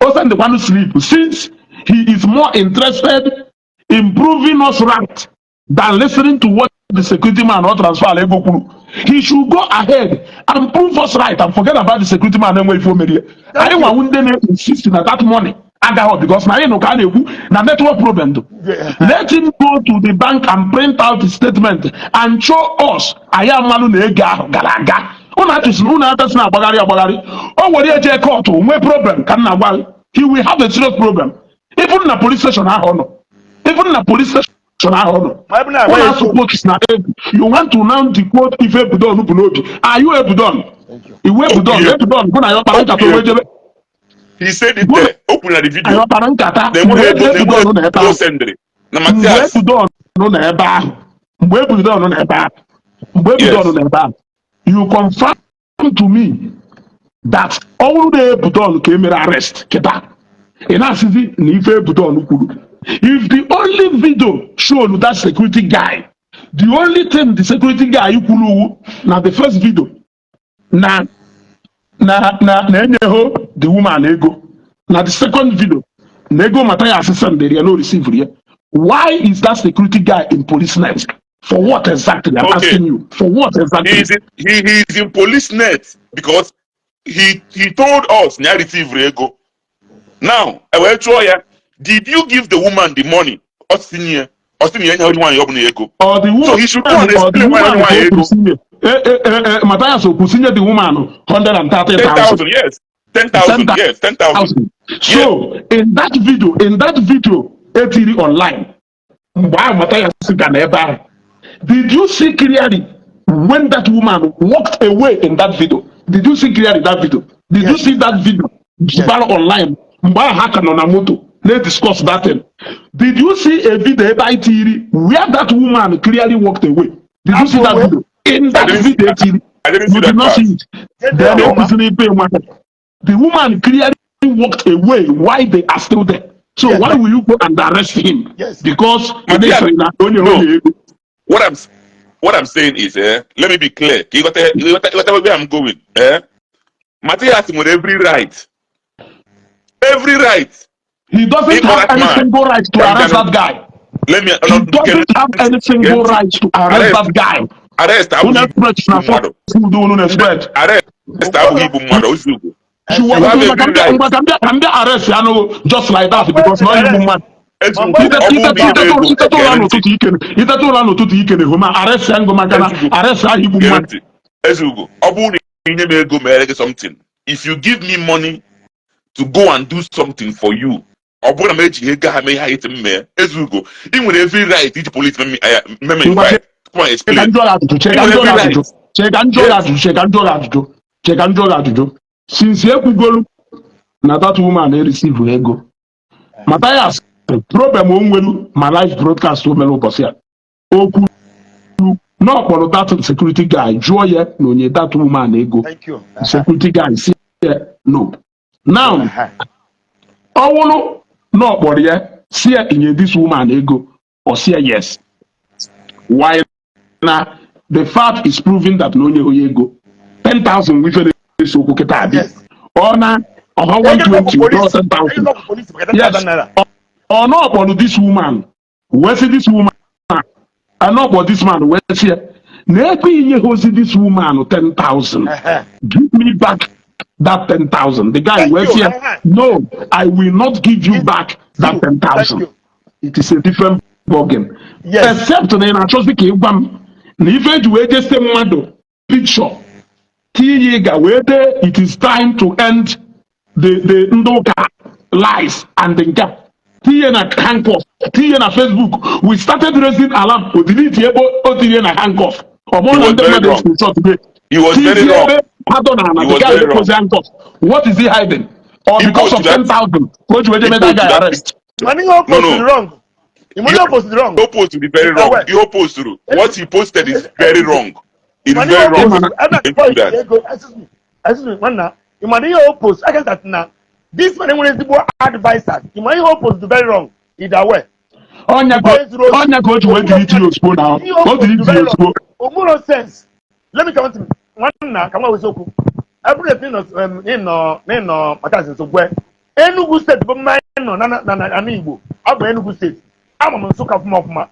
o sendịkwanụ slip, since he is more interested in proving us right than listening to what the security man or transfer ego kwuru. He should go ahead and prove us right and forget about the security man. Enwe ife o merie. Anyị nwanwu ndị na-insist na that money agaghị, because na anyị nụ ka a na-ekwu na network problem do. Let him go to the bank and print out the statement and show us. Anyị amalụ na ego ahụ gara aga. Unu atụsị, unu atụsị na agbagharị agbagharị o were eje court nwee problem ka m na-agwa gị. He will have a serious problem even na police station ahụ ọ nọ, even na police station ahụ ọ nọ. Ma ebe na-agba Unu ya asụ quote na you want to now decode ife Ebudon bụ n'obi. Are you Ebudon? Thank you. Iwu Ebudon. Ebudon gụ na ya ọkpara nkata o wee jebe. He said it there. O kwuru na the Anyị video. ọkpara nkata Na enweghị mgbe ego na Ebudon nọ enweghị ebe ego ahụ. sendịrị. Na Mgbe Matthias. Ebudon nọ ebe ahụ, mgbe Ebudon nọ ebe ahụ, mgbe Ebudon nọ ebe ahụ, you confirm to me that ọ bụrụ na Ebudon ka e mere arrest kịta, ị na-asịzi na ife Ebudon kwuru, if the only video shown that security guy, the only thing the security guy kwuru wu na the first video na enyeghị the woman ego, na the second video na ego Matthias sendere ya na o receive ya, why is that security guy in police net? For what exactly? I'm asking you, for what exactly? He is in police net because he told us na ya receive ego. Now, e wee jụọ ya, "Did you give the woman the money?" Ọ sị nye, ọ sị na ya enyeghị nwaanyị ọbụla ego. Or the woman, So he should go and or the explain why woman nwaanyị ka o ego. kwusinye Matthias okwusinye the woman 130,000. 10,000, yes. 10,000, yes, 10,000. Thousand. So in that video etiri online mgbe ahụ Matthias ga na ebe ahụ, did you see clearly when that woman walked away in that video? Did you see clearly that video? Did you Yes. see that video jibara online mgbe ahụ ha ka nọ na moto na-discuss that thing? Did you see a video ebe anyị tiri where that woman clearly walked away? Did you see that Away? video in that I didn't see video that. etiri? I didn't see You that did not part. see it. Then No. ekwesịrị ibe nwata, the woman clearly walked away while they are still there. So why will you go and arrest him? Yes. Because Matthias, na onye no. onye ego. What I'm saying is, let me be clear. You got where I'm going. Eh? Matthias nwere every right. Every right. He doesn't Ịkpọ have that any man. single right to arrest that guy. Let me He doesn't have any single right to arrest that guy. Arrest Unu abụghị expect na igbu mmadụ. food unu expect. Arrest abụghị igbu mmadụ ozugbo. You have Ngwa ka every mbịa, right. ngwa ka mbịa arrest ya nụ just like that, because na ọ igbu mmadụ. Ezugbo, ọ bụrụ na ị ego, Iteta ụra gee ntị. n'ụtụtụ ikene, iteta ụra n'ụtụtụ ikene hụ ma arrest ya ngụ maka na Ezugbo. arrest ahụ igbu Gee mmadụ. ntị. Ezugbo, ọ bụrụ na inye m ego mere gị something, if you give me money to go and do something for you, ọ bụrụ na m ejighị ego ha mee ihe anyị m mee, Ezugo, ị nwere every right iji police meme Ngwa invite. Come and Chee ka explain. m jụọ gị ajụjụ, chee ka m jụọ gị ajụjụ, chee ka m jụọ gị ajụjụ, chee ka m jụọ gị ajụjụ, chee ka m jụọ gị ajụjụ. Since ekwugolu na that woman e-receive ego Matthias, problem o nwelu ma live broadcast o mere ụbọchị a, o kwuru na ọ kpọrọ that security guy jụọ ya na onye that woman ego. Thank you. Security guy si ya no. Now, ọ wụrụ na ọ kpọrọ ya si ya inye this woman ego, ọ si ya yes, why na the fact is proving that na onye onye ego 10,000 wife na-ese okwu kịta abi? Yes. Ọ na ọha Ego 120 police, 10,000. Ego police maka Yes. 10,000 naira. Ọ na ọkpọrọ this woman wee sị this woman, anọ kpọ this man wee sị ya na ego inye ha ozi this woman 10,000, give me back that 10,000. The guy Thank wee you. sị ya, "No, I will not give you back that Thank 10,000." you. It is a different ballgame. Except na ị na-achọzi ka ị gwa m na ife eji wee jese mmadụ picture tinye ịga wee dee "It is time to end the ndị ụka lies" and nke a tinye na handcuff, tinye na Facebook, we started raising alarm. O delete ebe o tinye na handcuff, ọ bụrụ na ndị mmadụ screenshot gị He was very wrong. Ebe pardon na He the was guy very wrong. dey handcuff. What is he hiding? Or He because of posted 10,000 ka o ji wee je He mee that guy posted that arrest? Mana ihe o No, no. posted wrong. Ihe o posted wrong. He posted is very wrong. Well, He posted, what he posted is very wrong. It is Mana ihe very o wrong. posted ebe a Don't kpọ do that. ego. Excuse me, excuse me, nwanna, ị mana ihe o post aka that na this man enwere ezigbo advisers. Ị ma ihe o post very wrong either way. Ọnya ka o ji wee delete ya ozugbo na Ihe o o post delete very ya wrong. ozugbo. Onwero sense. Let me come to nwanna ka nwa eziokwu. Every day ịnọ n'ịnọ Mathias Nsogbe, Enugu Steeti bụ mmanya nọ na na Igbo. Ọ bụ Enugu Steeti, ama m Nsụka ọfụma ọfụma.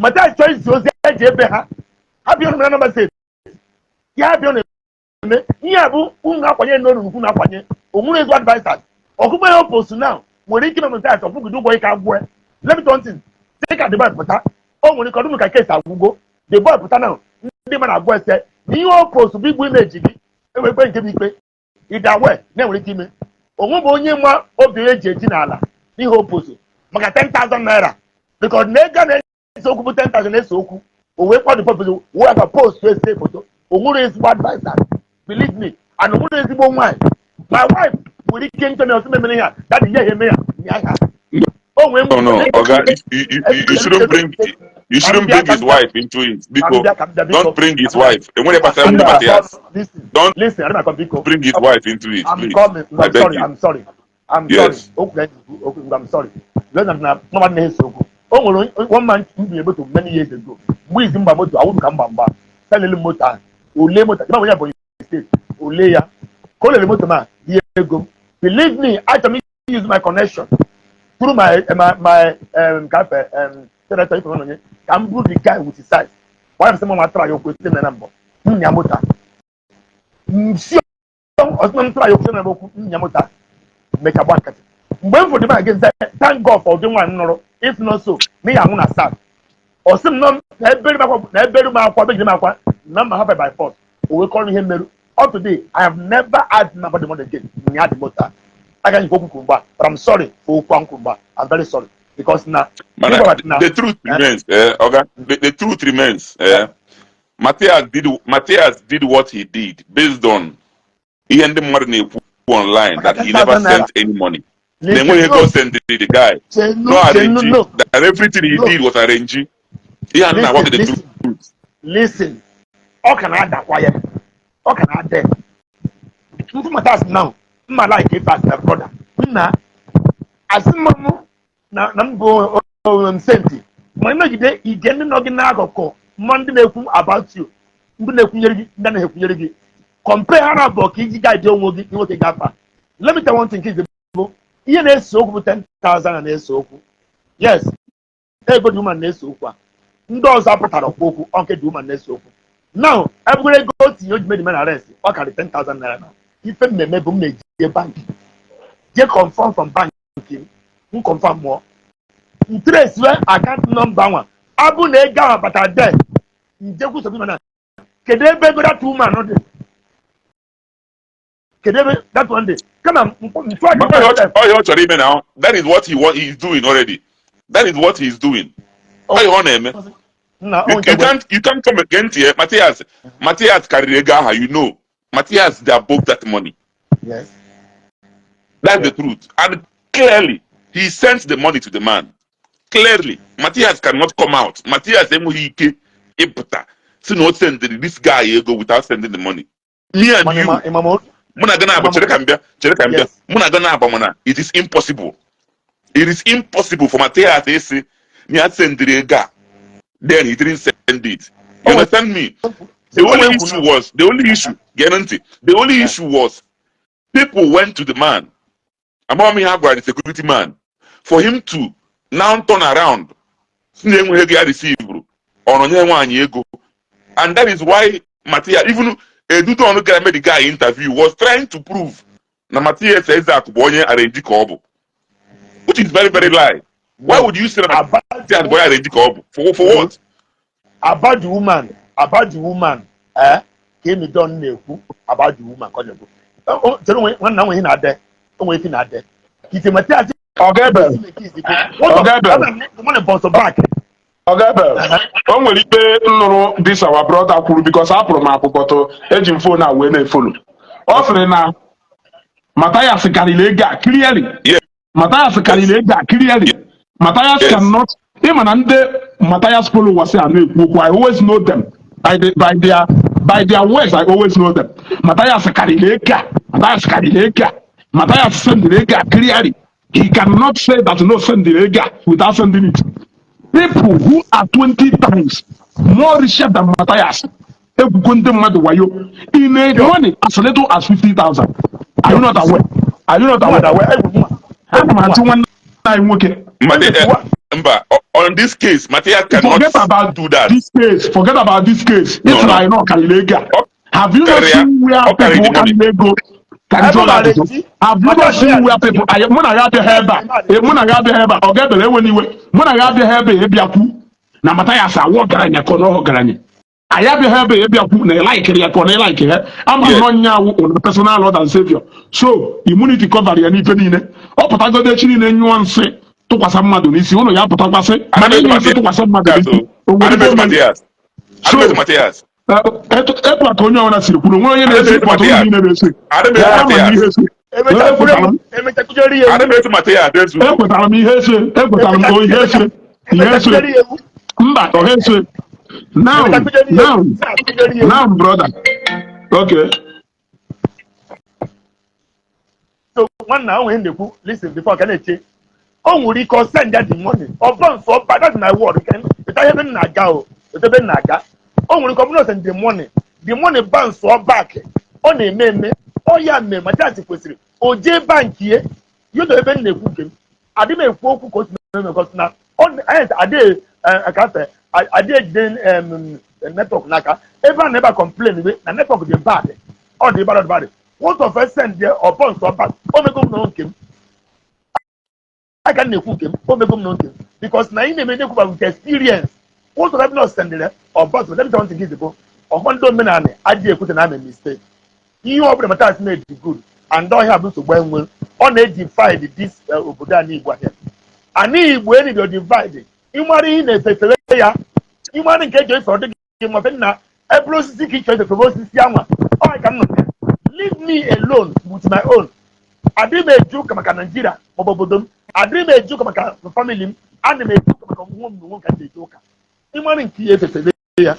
Mathias chọọ izi ozi eji ebe ha ha bịa na Anambra Steeti, ya bịa na-eme ihe a bụ unu akwanye n'onu unu akwanye onwere ezigbo advisers. Ọgụgụ ya post now nwere ike ime Mathias ọfụgide ụgwọ ike agwụ. Let me tell you something. Dị ka the boy pụta, o nwere ike ọdụm ka case agwụgo. The boy pụta now, ndị mmadụ agwụ ese na ihe o post bụ igbu imeji gị ewekwe nke bụ ikpe ịda wee na-enwere ike ime onwe bụ onye nwa obi eji eji n'ala n'ihe o post maka 10,000 naira, because na ego na-ese okwu bụ 10,000 na-ese okwu. O wee kwado purpose wee aka post ese foto. O nwere ezigbo adviser, believe me, and o nwere ezigbo nwaanyị. My wife nwere ike nchọ na ọsọ memere ihe a daddy ihe eme ya nya ha o nwee. No, Oga, you shouldn't bring his wife into it. Biko, don't bring his wife. And when you Matthias, Listen, don't listen, I'm not biko. bring his wife into it, I'm please. coming. I I'm beg sorry. you. I'm sorry. I'm Yes. sorry. Okay, I'm sorry. Leonard na mama na-ese okwu. O nwere one man m binye moto many years ago. Mgbe izi mgba moto, awụrụ ka mgba mgba. Selele m moto ahụ. Ole moto, ịma onye Ebonyi Steeti. Ole ya. Ka o lere moto ma ihe ego. Believe me, achọrọ m use my connection through my cafe senator ife onye ka m bụrụ the guy with his size. Why am sị m try okwu esite m na mbọ. M nya moto a. M si ọsị m try okwu na okwu m nya moto a. Mecha gba nkịtị. Mgbe m fụrụ the man again, say, "Thank God for ụdị nwaanyị m nụrụ. If not so, na ya anwụ na south." Ọ sị m nọ na ebere m akwa, na ebere m akwa, begide m akwa na mma hapụ by force. O wee kọrọ ihe mmerụ. Up to date, I have never asked him about the money again. Nya the moto a. Agaghị ekwu okwu kwuru, but I'm sorry for okwu ahụ kwuru. I'm very sorry because na Man, na the truth remains, Oga. The truth remains. Matthias did what he did based on ihe ndị mmadụ na-ekwu online that he never 10,000 naira. sent any money. Listen, Na enweghị ego no. send the guy. Chenu, No chenu, arrange. no. That everything he No. did was arranged. Ihe a na-agwa gị the Listen, truth. Listen, ọ ka na-adakwa ya, ọ ka na-ada ya. Mfụ Matthias now, mma like ife as my brother nna asị m mụ na m bụ m senti ma nọgide ige ndị nọ gị n'akụkụ, mma ndị na-ekwu about you, ndị na-ekwunyere gị, ndị na-ekwunyere gị, compare ha na abụọ ka iji guide onwe gị nwoke gafa. Let me tell one thing. Nke bụ ihe na-ese okwu bụ 10,000 na-ese okwu. Yes, ego dị woman na-ese okwu a, ndị ọzọ apụtara ọkwa okwu ọ nke dị woman na-ese okwu now. Ebugoro ego o tinye o ji made man arrest, ọ karị 10,000 naira na ife mmemme bụ m na-eji bank jee confirm from bank m confirm mụọ n trace wee account number nwa abụ na ego ahụ batara de njekwu sobi mana kedu ebe ego that woman dị, kedu ebe that one dị kama ntụ But all ọ chọrọ ime now, that is what he is doing already. That is what he is doing. Ọ ihe ọ na-eme. Nna You can't come against here. Matthias karịrị ego aha, you know. Matthias dey above that money. That's the truth. And clearly, he sent the money to the man. Clearly, Matthias cannot come out. Matthias enweghị ike ịpụta si na o sendịrị this guy ego without sending the money. Me and you, mụ na gị na-agba, chere ka m bịa, chere ka m bịa. Mụ na gị na-agba, mana it is impossible. It is impossible for Matthias ịsị na ya sendịrị ego a, then he didn't send it. You understand me? The only issue was, the only issue, gee ntị, the only issue was People went to the man. Amaghị m ihe a gwara the security man for him to now turn around si na enweghị ego ya receive, ọ nọnye nwaanyị ego. And that is why Matthias, even Edudon gara mee the guy interview, was trying to prove na Matthias Ezeaku bụ onye arrange ka ọ bụ, which is very, very lie. Why would you say that About Matthias bụ onye arrange ka ọ bụ? For what? About the woman, eh, ka emi don na-ekwu about the woman ka ọ na-ekwu. Chere onwe nwanna, nwe ihe na-ade, onwe ife na-ade ite Matthias. Oga Ebel. Oga Ebel. Money bounce back. Oga Ebel, o nwere ikpe m nụrụ this our brother kwuru, because apụrụ m apụ, but eji m phone a wee na-e follow. Ọ sịrị na Matthias karịrị ego a clearly. Matthias karịrị ego a clearly. Matthias cannot. Ịma na ndị Matthias followers a na-ekwu okwu, I always know them by their words. I always know them. Matthias karịrị ego a. Matthias karịrị ego a. Matthias sendịrị ego a clearly. He cannot say that no sendịrị ego a without sending it. People who are 20 times more richer than Matthias egwugo ndị mmadụ wayo in a money as little as 50,000. Are you not aware? Are you not aware? Ana m ajụ nwanne anyị nwoke. Mba, on this case, Matthias cannot Forget about do that. this case. Forget about this case. No, Ịsịrị no. anyị na ọ karịrị ego a. Have you not Karịa. seen where Ọ karịrị people the money. karịrị ego karịjụọla ajụjụ? Have you not seen where people mụ na ya abịaghị ebe a. Mụ na ya abịaghị ebe a. Ọ ga-ebere ewe n'iwe. Mụ na ya abịaghị ebe a ịbịakwu na Matthias awụ ọgaranya ka ọ na ọgaranya. Anyị abịaghị ebe a ịbịakwu na ị like iri ya ka ọ na ị like ya. Ama nọ nya awụ on personal Lord and Savior, so immunity cover ya n'ife niile. Ọ pụtagodo echi niile nyụọ nsị tụkwasị mmadụ n'isi, ụnụ ya pụtakwasị, mana ịnyụ nsị tụkwasị mmadụ n'isi, o nwere ife o mere? Matthias. So Matthias. etu a ka onye ọbụla siri kwuru, onwe onye na-esi kpọtụ ụlọ niile na-esi Adịm ya ama m ihe esi. Emechakwujere ya. Adịm etu Matthias ezu. Ekwetara m ihe ese, ekwetara m ihe ese, ihe ese. Mba, ọha ese. Now, now, now, brother, okay. So nwanna, o nwere na-ekwu, listen, before ka na-eche, o nwere ike ọ send ya the money, ọ bounce ọ back. That's my word. Ịta ebe m na-aga, o ebe m na-aga, o nwere ike ọ bụrụ na send the money, the money bounce ọ back. Ọ na-eme eme ọ ya mee. Matthias kwesịrị o jee bank ye yodo. Ebe m na-ekwu nke m, adị m ekwu okwu ka o si eme, because na ọ anyị adị ka adị ejide network n'aka ebe a na ebe a complain we na network dị bad, ọ dị bad, ọ dị bad. What of us send there or bounce or back? O mego m na nke m aka na-ekwu nke m, o mego m na nke m, because na ị na-eme na-ekwu with experience. What of not send there or bounce? Let me tell you one thing bụ ọkwa ndị omenala adịghị ekwute na ame mistake. Ihe ọ bụla Matthias na-edi good and ọhịa bụ nsogbu enwe. Ọ na-edivide this obodo anyị Igbo ahịa anyị Igbo enidio divide. Ịmara ihe na-efefere ya, ịmara nke eji efe ọ dịghị gị mfe na ebere osisi ka ịchọ efefere osisi anwa. Ọ ka m nọ, leave me alone with my own. Adịghị m eji ụka maka Naijiria maọbụ obodo m. Adịghị m eji ụka maka family m. Ana m eji ụka maka onwe m na onwe m ka m na-eji ụka. Ịmara nke ya efefere ya,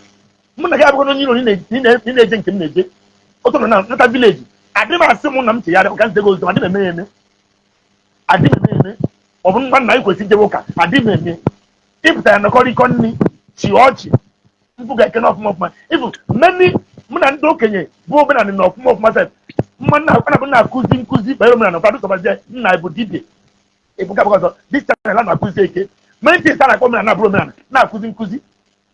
mụ na gị abụghị onye iro. Ị na-eje nke m na-eje otu nọ na nata village. Adịghị m asị mụ na m chegharị ka nzego ozi. Adịghị m eme ya eme, adịghị m eme ya eme. Ọ bụ ngwa nna anyị kwesịrị ijebe ụka, adịghị m eme. Ịpụta ya nọkọrịkọ nri chi ọchị mpụ ga-ekene ọfụma ọfụma. Even many mụ na ndị okenye bụ omenala na ọfụma ọfụma sef mma nna na na-akụzi nkụzi banyere omenala. Ụfọdụ sọbazie nna bụ dibịa ebuka bụkwa ọzọ. This channel a na-akụzi eke many things a na-akpọ omenala na-abụrụ omenala na-akụzi nkụzi,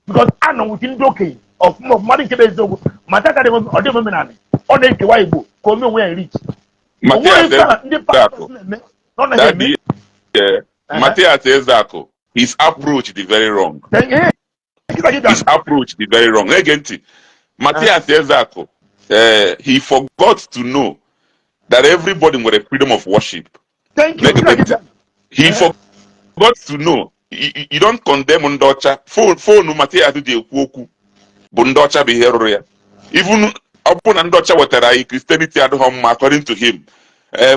because a nọ nwuchi ndị okenye ọfụma ọfụma dị. Nke bụ eziokwu, Matata dị ọ dị omenala, ọ na-ekewa Igbo ka o mee onwe ya rich. Matthias ndị pastors na-eme na ọ naghị eme. Daddy, Matthias Ezeaku, his approach is very wrong. His approach is very wrong. Ege ntị. Matthias Ezeaku, he forgot to know that everybody nwere freedom of worship. Thank you. Ege ntị. He forgot to know. You don't condemn ndị ọcha. Phone Matthias ji ekwu okwu bụ ndị ọcha bụ ihe rụrụ ya. Even ọ bụrụ na ndị ọcha wetara anyị Christianity adịghị mma, according to him.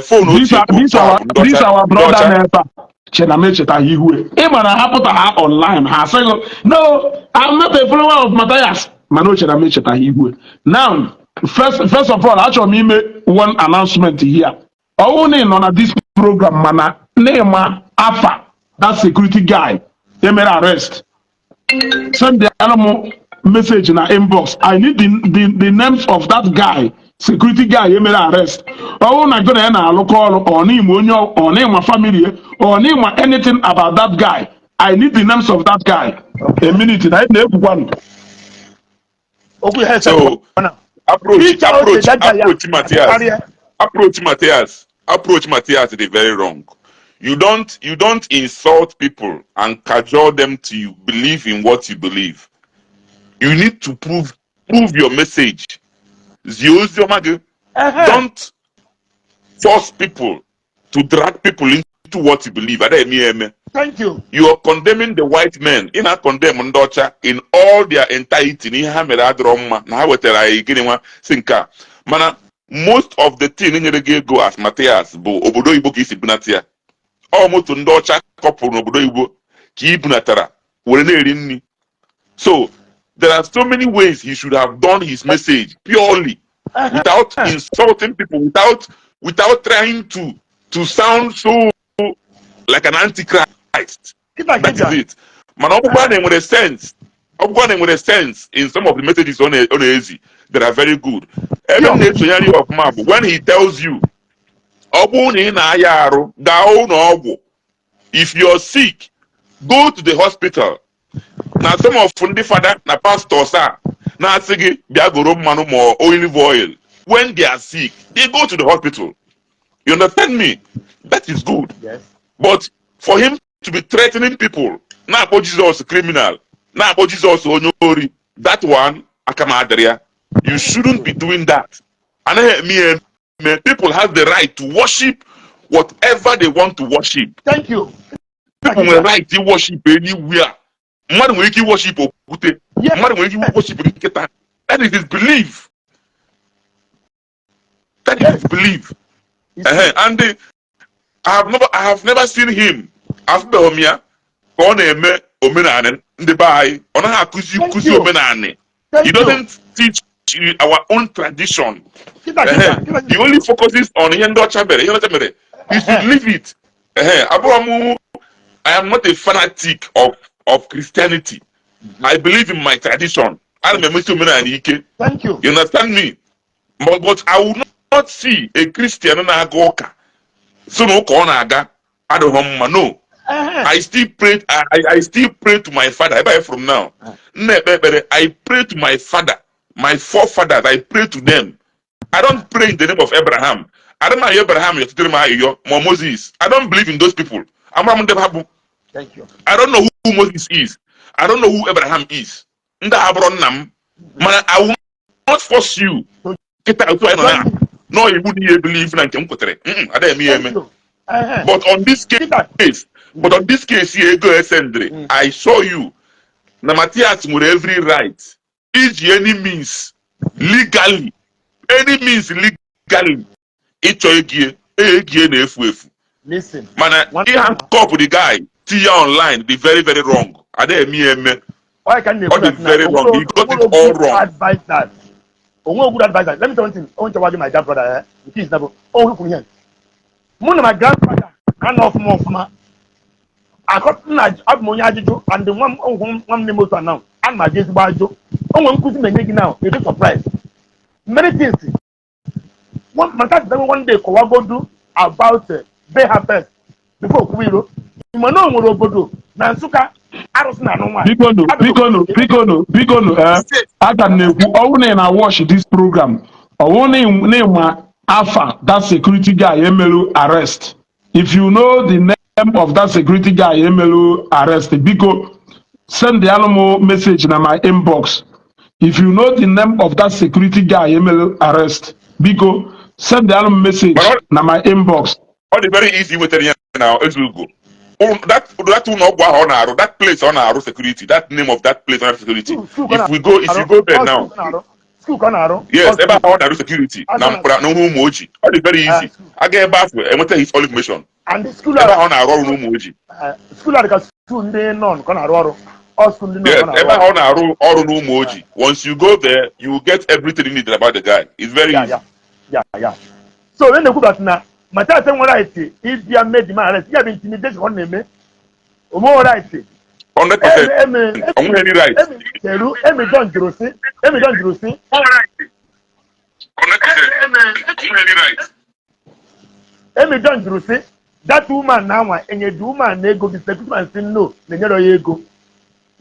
Phone o ji ekwu This okwu a our bụ ndị this ọcha. our Ndị brother ọcha. na-ebe a che na m echetaghị ihu ị ma na ha pụtara ha online, ha asịghị, "No, I'm not a follower of Matthias," mana o chere m echetaghị ihu. Now, first of all, achọrọ m ime one announcement here. Ọ bụrụ na ị nọ na this program mana na-ịma afa that security guy emere arrest, send the m message na inbox. I need the names of that guy, security guy emere arrest. Ọ bụrụ na gị na ya na-alụkọ ọrụ, ọ n'ịma onye, ọ n'ịma family ya, ọ n'ịma anything about that guy, I need the names of that guy. A minute na anyị na-ekwukwanụ. Okwu ihe. So approach Reach out to approach that guy, approach Matthias. Karịa. Approach Matthias, approach Matthias is very wrong. You don't insult people and cajole them to you believe in what you believe. You need to prove your message. Zie ozi ọma gị. Don't force people to drag people into what you believe. Ada eme ya eme. Thank you. You are condemning the white men. Ị na-condemn ndị ọcha in all their entirety na ihe ha mere adịrọ mma, na ha wetara anyị gịnị nwa si nke a. Mana most of the thing nyere gị ego as Matthias bụ obodo oyibo ka isi bunata ya. Ọ moto ndị ọcha kọpụrụ n'obodo oyibo ka ị bunatara were na-eri nri. So there are so many ways he should have done his message purely without insulting people, without trying to sound so like an antichrist. Kịta That is kịta. it. Mana ọ bụkwa na enwere sense, ọ bụkwa na enwere sense in some of the messages ọ na-ezi that are very good. Ebe m na-esonyere ya ọfụma bụ when he tells you, ọ bụrụ na ị na-aya arụ, gaa ụlọ ọgwụ. If you're sick, go to the hospital. Na some of ndị fada na pastors a na-asị gị bịa goro mmanụ ma olive oil, when they are sick, they go to the hospital. You understand me? That is good. Yes. But for him to be threatening people, na-akpọ Jesus criminal, na-akpọ Jesus onye ori, that one, aka m adịrị ya. You shouldn't be doing that. Anaghị eme ya eme. People have the right to worship whatever they want to worship. Thank you. People nwere right to worship anywhere. Mmadụ nwere ike worship okwute. Mmadụ nwere ike worship nkịta. That is his belief. That is his belief. And I have never seen him. Afụbeghị m ya ka ọ na-eme omenanị ndị be anyị. Ọ naghị akụzi Thank nkụzi you. omenanị. Thank He you. doesn't teach our own tradition. Kịta kịta kịta. He only focuses on ihe ndị ọcha mere, ihe ndị ọcha mere. He should leave it. Abụrụ m, I am not a fanatic of Christianity. I believe in my tradition. Ana m emesi omenala ike. Thank you. You understand me? But I will not see a Christian na-aga ụka so na ụka ọ na-aga adịghị mma. No. I still pray. I still pray to my father. Ebe I from now. M na-ekpe ekpere. I pray to my father, my forefathers. I pray to them. I don't pray in the name of Abraham. I don't know Abraham yọtụtere m ayịyọ ma Moses. I don't believe in those people. Amara m ndị ha bụ. Thank you. I don't know who Moses is. I don't know who Abraham is. Ndị a abụrụ nna m. Mana I will not force you. Kịta otu anyị nọ na nọọ iwu na ihe believe na nke m kwetere. Ada eme ya eme. Thank you. But on this Kịta. case, but on this case here, ego esendịrị, I saw you. Na Matthias nwere every right iji any means legally, any means legally ịchọ ego ego na-efu efu. Listen. Mana One- ihe handcuff the guy tinye online dị very very wrong. Ada eme ya eme. Why can they Ọ dị very wrong. He got it all wrong. Advice that. Onwe good advice. Let me tell you one thing. Onwe nchọwa gị, my dad brother, eh? Nke is na bụ o kwuru ihe. Mụ na my grandfather na-anọ ọfụma ọfụma. Akọ nna abụ m onye ajụjụ and nwa m nwa m n'ime otu a now. Ana m ajụ ezigbo ajụ. O nwere nkụzi m enye gị now. You dey surprise. Many things. One maka one day kọwagodu about be ha first before okwuwe iro. Ma na o nwere obodo na Nsụka arụsị na anụ nwaanyị. Bikonu, bikonu, bikonu, bikonu, eh, aka m na-ekwu, ọwụ na ị na watch this program, ọwụ na ị ma afa that security guy emelu arrest, if you know the name of that security guy emelu arrest, biko send alụ m message na my inbox. If you know the name of that security guy emelu arrest, biko send alụ m message But na my inbox. Ọ dị very easy nwetara ya na Ezugo. That ụlọ ọgwụ ahụ ọ na-arụ, that place ọ na-arụ security, that name of that place ọ na-arụ security. If you go there now, School ka ọ na-arụ. Yes, ebe ahụ ọ na-arụ security na mkpara na ụmụ ojii, ọ dị very easy. Aga ebe ahụ enweta his all information. And the school Ebe ahụ ọ na-arụ ọrụ n'ụmụ ojii. School a dị ka school ndị nọn ka ọ na-arụ ọrụ. Ọ school ndị nọn Yes, ka ọ ebe na-arụ ahụ ọrụ. ọ na-arụ ọrụ n'ụmụ ojii. Once you go there, you will get everything you need about the guy. It's very easy. Ya. So onye na-ekwu that na Matthias enwere right ịbịa mee the man arrest, ya bụ intimidation ọ na-eme. O nweghị right. 100%. Eme O nweghị any right. Emi cheru Emi John jụrụ sị, Emi John jụrụ sị 100%. O nweghị any right. Emi John jụrụ sị, that woman na anwa enye the woman na ego gị? Security man sị no, na-enyere ya ego.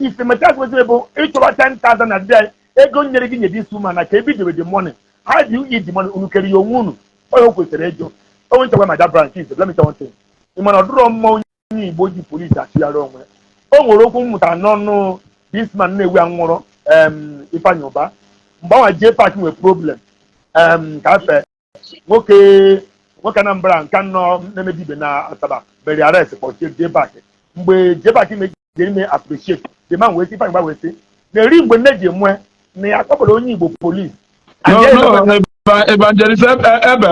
Ife Mathias kwesịrị bụ ịchọba 10,000 na dị ego nyere gị nye this woman na ka ebe idebe the money. How do you eat the money? Unu kere ya onwe unu? Onye o kwesịrị ịjụ onwe nchekwa ma that branch is. Let me tell you one thing. Ị mana ọ dụrọ mma onye Igbo ji polisi achịgharị onwe. O nwere okwu m mụtara n'ọnụ this man na-ewu ya nwụrụ, Ifeanyi Ụba, mgbe anwa jee park nwere problem, ka afe nwoke nwoke Anambra nke nọ na-emebi ibe na Asaba mere arrest, kpọchie JPAC. Mgbe JPAC mejiri ime appreciate the man, wee sị, Ifeanyi Ụba wee sị na eri mgbe nne ji emue na ya akpọpụrụ onye Igbo polisi. No, no, Evangelist Ebe,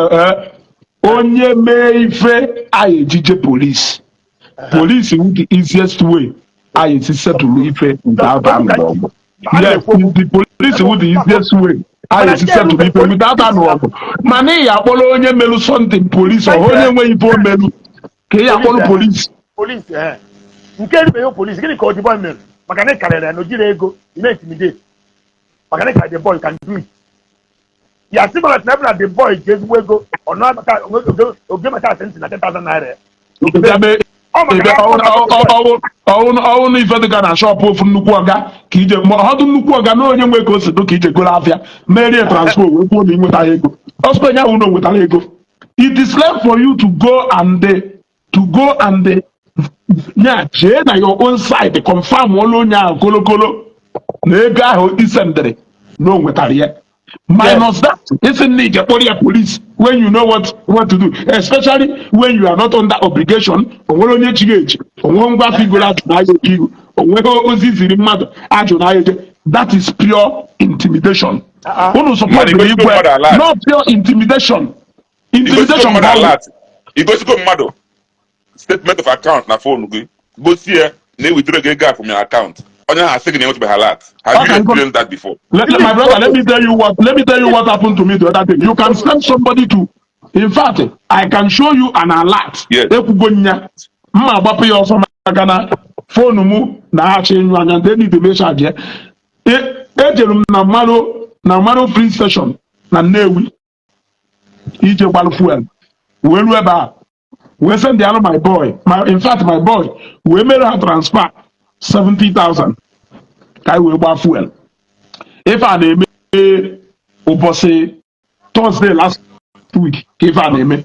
onye mee ife anyị ejije police. Police wu the easiest way anyị esi settle ife nke aba anụ ọgụ. Yes, the police wu the easiest way anyị esi settle ife without anụ ọgụ. Mana ị ya akpọrọ onye melu something police, ọ onye nwe ife o melu ka ị ya akpọrọ police. Polisi nke eribeghị polisi, gịnị ka ọ dị boy mere? Maka na ị karịrị ya na o jiri ego ị na-intimidate, maka na ị karịrị the boy, you can do it. Ya sị mana na na the boy ji ezigbo ego ọ nọ maka oge maka asị ntị na 10,000 naira ya. Ebe Ọ maka ebe na ọwụ na ife dịka na shop ofu nnukwu ọga ka ije, ma ọdụ nnukwu ọga na onye nwe ka o si dị ka ije goro afịa merie transfer, wee kwuo na ịnweta ego ọsọ onye ahụ na o nwetara ego. It is left for you to go and nya jee na your own side, confirm ọlụ onye ahụ kolokolo na ego ahụ isendịrị na o nwetara ya. Minus that, isi nna ije kpọrọ ya police when you know what to do, especially when you are not under obligation. Onwere onye chiri echi, onwe ngwa figoro ajụ na aya eji ihu, onweghị ozi ziri mmadụ ajụ na aya eje. That is pure intimidation. Unu support Mmadụ igosigo igwe mmadụ alert. No, pure intimidation. Igosigo Intimidation mmadụ bụ alert, igosigo mmadụ statement of account na phone gị, gosi ya na ewithdraw gị ego a from your account, onye ahụ asị gị na enwetabeghị alert. Have Okay, you experienced that before? My brother, let me tell you what happened to me the other day. You can send somebody to, in fact, I can show you an alert. Yes. Ekwugo nya, mma agbapụ ya ọsọ maka na phone mụ na-achọ ịnyụ anya ndị need to charge ya. Ejere m na Maro filling station na Nnewi ije gbalụ fuel, wee ruo ebe a wee send alụ my boy, in fact my boy wee mere ha transfer 70,000 ka anyị wee gbaa fuel. Ife a na-eme ụbọchị Thursday last week, ka ife a na-eme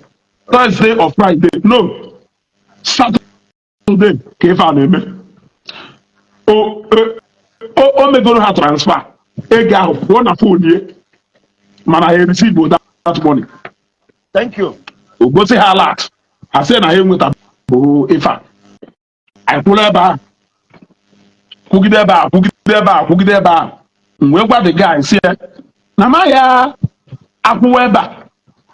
Thursday or Friday, no, Saturday ka ife a na-eme. O megoro ha transfer ego ahụ pụọ na phone ye, mana ha receive that money. Thank you. O gosi ha alert, ha sị na ha enweta bụ ife a. Anyị kwụrụ ebe ahụ, kwugide ebe a, kwugide ebe a, kwugide ebe a. M wee gwa the guy si ya na ma ya akwụwa ebe a,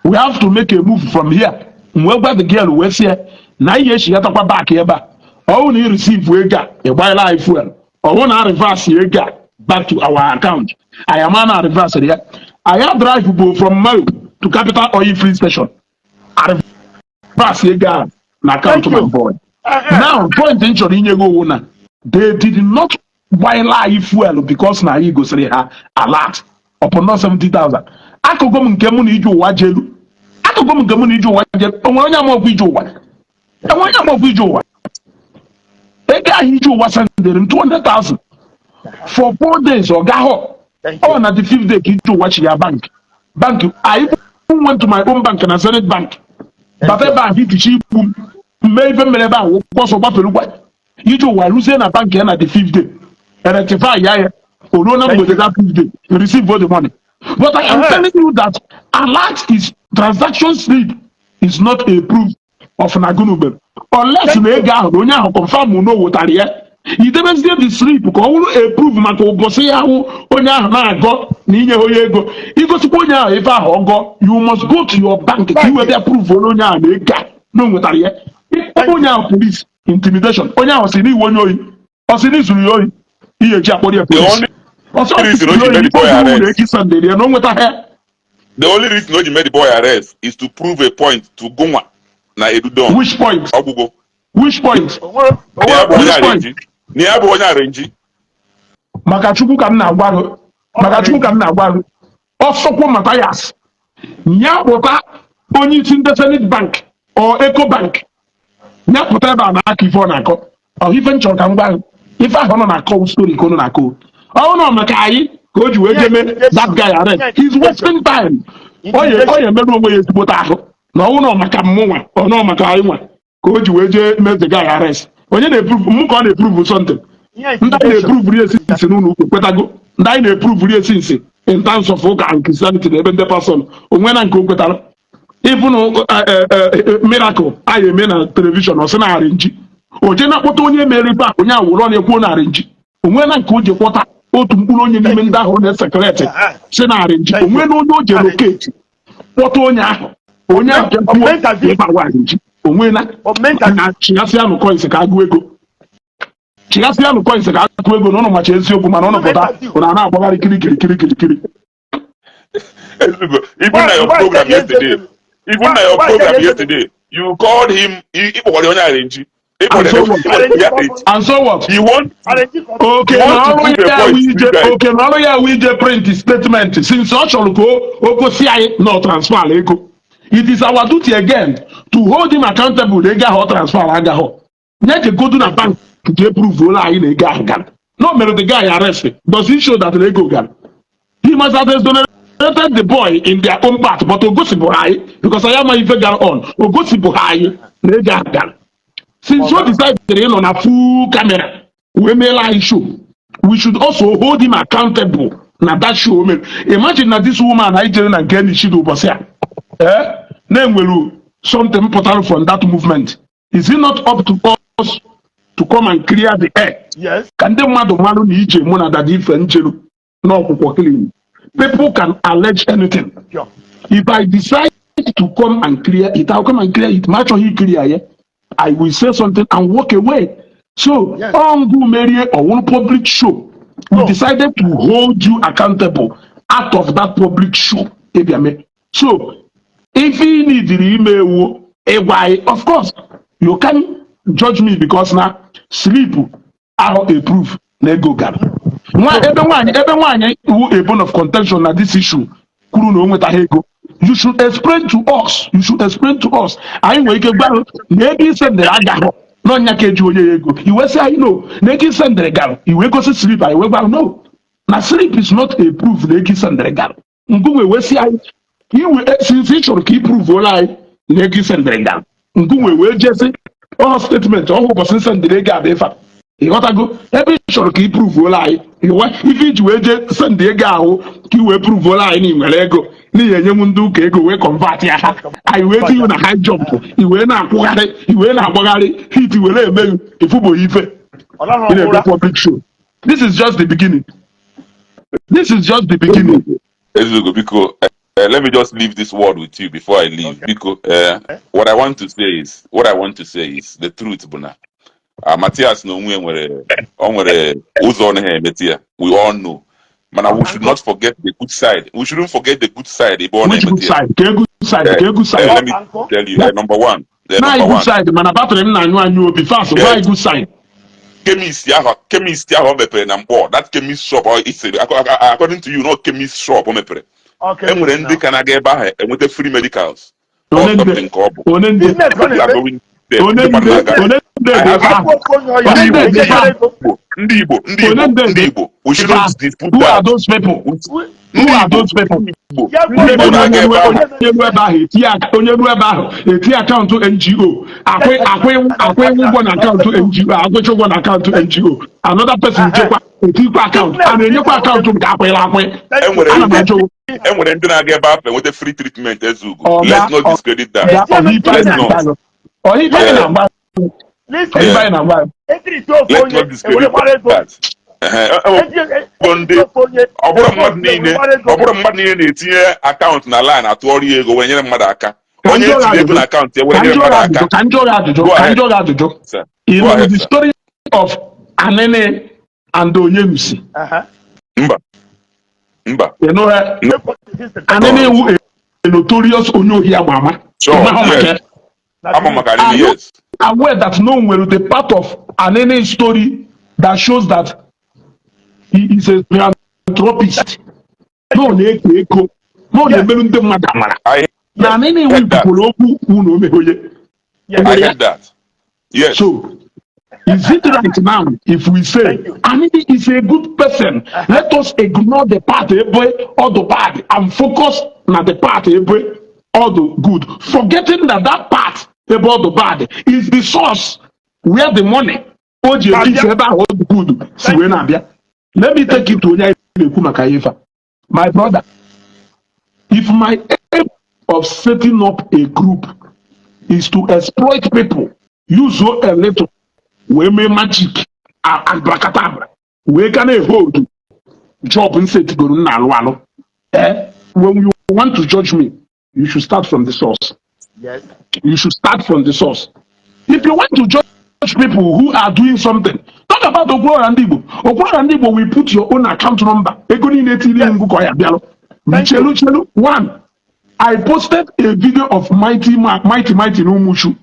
we have to make a move from here. M wee gwa the girl wee sị ya na anyị echigatakwa back ebe a. Ọ bụrụ na ị receive ego a, ị gbanyela anyị fuel. Ọ bụrụ na reverse ego a back to our account, anyị ama na reverse ya. Anyị drive bụ from Mayo to Capital Oil Filling Station, reverse ego a na account Thank my you. boy. Now, point m chọrọ inye gị owu na they did not gbanyela anyị fuel because na anyị gosiri ha alert upon not 70,000. Akụkụ m nke mụ na ije ụwa jelu, akụkụ m nke mụ na ije ụwa jelu, o nwere onye amaokwu ije ụwa, enwere onye amaokwu ije ụwa. Ego ahụ ije ụwa sendịrị m 200,000 for 4 days, ọ gaghọ. Thank you. Ọ na the fifth day ka ije ụwa chi ya bank. I even went to my own bank na Zenith Bank, bata ebe ahụ itichi ikpu m mee ife mere ebe ahụ, ọsọ gbaferukwa ije ụwa ruzie na bank ya na the fifth day, rectify ya o ruo na mgbede that fifth day, receive all the money. But I am telling you that alert is transaction slip is not a proof of na gụnugbe, unless na ego ahụ na onye ahụ confirm na o wetara ya. Idebezie the slip ka ọ wụrụ a proof maka ụbọchị ya ahụ onye ahụ na-agọ na inye onye ego, igosikwa onye ahụ ife ahụ ọgọ. You must go to your bank ka i wee bịa prove onye ahụ na ego a na o nwetara ya. Ịkpọ onye ahụ police, intimidation. Onye ahụ si n'iwu onye ohi, ọ sị na izuru ya ohi, ihe eji akpọrọ ya The police. only Ọsọ reason o ji mee the boy arrest. ego sandịrị ya na o nwetaghị ya. The only reason o ji mee the boy arrest is to prove a point to Gunwa na Edudon. Which point? Ọgwụgwọ. Which point? Onwere Na ya bụ onye Which point? arenji. Na ya bụ onye arenji. Maka Chukwu ka m na-agwa gị, maka Chukwu ka m na-agwa gị, ọsọkwụ Mathias ya kpụta onye isi ndị Zenith Bank. Or Ecobank, ya pụta ebe a na-akọ ife ọ na-akọ. Ọ ife m chọrọ ka m gwa gị, ife ahụ ọ nọ na-akọ, story ka ọ nọ na-akọ. Ọ nọ maka anyị ka o ji wee jeme that guy arrest. He's wasting time. Ọ ya emerụ onwe ya ezigbote ahụ na ọnwụ nọ maka mmụnwa. Ọ nọ maka anyị nwa ka o ji wee jee mee the guy arrest. Onye na-eprove mụ ka ọ na-eprove something? Ndị anyị na-eprove rie since n'ụlọ ụka ekwetago. Ndị anyị na-eprove rie since in terms of ụka and Christianity na ebe ndị pastor onwe na nke o kwetara. Even miracle anyị eme na television, ọ sị na arrange o je na-akpọta onye mere ife ahụ, onye awụrụ ọ na-ekwuo na arrange onwe na nke o ji kpọta otu mkpụrụ onye n'ime ndị ahụ na-esecrete si na arrange onwe na onye o ji locate kpọta onye ahụ, onye ahụ bịa kwuo ebe ahụ arrange onwe na na chighasịanụ coins ka agụ ego, chighasịanụ coins ka agụ ego na ụnụ macha eziokwu, mana ụnụ pụta, ụnụ a na-agbagharị kiri kiri kiri kiri kiri. Even na your program yesterday, even na your program yesterday, you called him, ịkpọkwara onye arrange. And so what? And so what? He want Oke na ọrụ ya wụ ije, oke na ọrụ ya wụ ije print statement since ọ chọrọ ka o gosi anyị na ọ transfer ego. It is our duty again to hold him accountable. Ego ahụ ọ transfer agaghọ nye jegodu na bank jee prove ụlọ anyị na ego ahụ gara. No mere the guy arrest, does he show that na ego gara? He must have exonerated the boy in their own part, but o gosibụrụ anyị because anyị amaghị ife gara on. O gosibụghị anyị na ego ahụ gara. Since o decided ịnọ na full camera wee meela anyị show, we should also hold him accountable na that show o mere. Imagine na this woman anyị jere na nke Nishido ụbọchị a, na-enwere something pụtara from that movement. Is it not up to us to come and clear the air? Yes. Ka ndị mmadụ marụ na ije mụ na Dada Ife njeru n'ọkwụkwọ clean. People can allege anything. If I decide to come and clear it, I'll come and clear it. Ma achọghị clear ya, I will say something and walk away. So ọngụ merie ọwụrụ public show, we decided to hold you accountable out of that public show ịbịa mee. So ife ị nidiri ime ewu ịgwa anyị, of course you can judge me because na slip ahụ approve na ego gara. Nwa ebe nwaanyị, ebe nwaanyị wu a bone of contention na this issue kwuru na o nwetaghị ego, you should explain to us, you should explain to us. Anyị nwere ike gwa na ego isendịrị agahụ n'ọnya ka eji onye ya ego. Iwe sị anyị no, na ego isendịrị gara, iwe gosi slip, anyị wee gwa no, na slip is not a proof na ego isendịrị gara. Ngụnwe wee sị anyị iwe, since ị chọrọ ka ị prove anyị na ego isendịrị gara, ngụnwe wee jesi ọ statement ọhụ ụbọchị nsendịrị ego abịa ife a. Ịghọtago ebe ị chọrọ ka ị proveuola anyị iwe ife iji wee jee send ego ahụ ka ị wee proveuola anyị na ị nwere ego n'ihi enyenwu ndị ụka ego wee convert ya ha, anyị wee tinye na high jump, i wee na-akwụgharị, i wee na-agbagharị hit were emeghu ifugbo ife. Ọ lahụrụ Ị na-eme ụra. public show. This is just the beginning, this is just the beginning. Ezugo, biko, let me just leave this word with you before I leave. Okay. Biko, what I want to say is the truth bụ na Matthias na onwe nwere, o nwere ụzọ ọ naghị emeti ya. We all know. Mana we should not forget the good side. We shouldn't forget the good side ebe ọ Which good na-emeti ya. side? Ka good side? Ka good side? Let me tell you, number one, Na number good one, side, mana battery m na-anyụ anyụ obi fast. Gwa anyị good side. Chemist ahụ o mepere na Mkpọ, that chemist shop, ọ isiri, according to you, no chemist shop o mepere. Okay. E nwere ndị ka na-aga ebe ahụ enweta free medicals. One Or ndị something ka ọ bụ. One ndị Business ọ People are na-eme. going there. One Ndị mmadụ ndị na-aga. one ndị dị ebe ahụ. Akwụkwọ onye ọya One ndị dị ebe ahụ. ego. Ndị Igbo, ndị One Igbo, ndị ndị dị Igbo. We ebe shouldn't ahụ. dispute Who are that. those people? Ndị Who are Igbo, those people? Igbo, Ya ndị gwa Igbo Onye na-aga ebe ahụ. onye ruo ebe ahụ etinye onye ruo ebe ahụ etinye account NGO, akwụ ụgwọ na account NGO, akwụcha ụgwọ na account NGO, another person jekwa etikwa account a na-enyekwa account nke akwụghịla akwụ. Enwere Ana m ndị ajụ. Enwere ndị na-aga ebe ahụ enweta free treatment, Ezugo. Ọga. Let's not discredit that. Ọga, ọha ife anyị Let's not. na-agba, ọha ife anyị na-agba, ọha ife anyị na-agba. Etiriti ofu Let's onye not discredit ewere gbara ego. that. Ehe, enwego ndị ọ bụrụ mmadụ niile na-etinye account na line atụọrọ ya ego wee nyere mmadụ aka. Ka Onye m jụọ gị etinye ego ajụjụ. na account ya were Ka m nyere jụọ mmadụ gị aka. ajụjụ, ka m jụọ gị ajụjụ. Go Ka m ahead. jụọ gị ajụjụ. Sir. You Go know ahead, the sir. story of Anene and Onyenusi? Mba. Mba. You know her? Anene wu a notorious onye ohi agba ama. Sure, Ị mahụ maka yes. ya? Ama maka Are Anene, you yes. aware that no nwere the part of Anene story that shows that he is a philanthropist? No na-eke ego, no na-emerụ ndị mmadụ amara. I Na Anene heard that. kwukwuru okwu kwu na o meghe onye. I heard that. Yes. So, is it right now if we say Thank you. Anidi is a good person? Let us ignore the part ebe or the bad and focus na the part ebe all the good, forgetting that that part ebe all the bad is the source where the money o ji eji ebe ahụ all the good si wee na-abịa. Let me take it to onye anyị na-ekwu maka ya ife a. My brother, if my aim of setting up a group is to exploit people, use a little wee mee magic, abracadabra, wee ga na-hold job nsetigoro m na-alụ alụ, when you want to judge me, you should start from the source. You should start from the source. If you want to judge people who are doing something, talk about Okwuluora Ndị Igbo. Okwuluora Ndị Igbo will put your own account number, ego niile etiri ngụ ka ọ ya bịalụ. Thank Chelu, you. chelu. One, I posted a video of Mighty Mighty Mighty n'Umushu.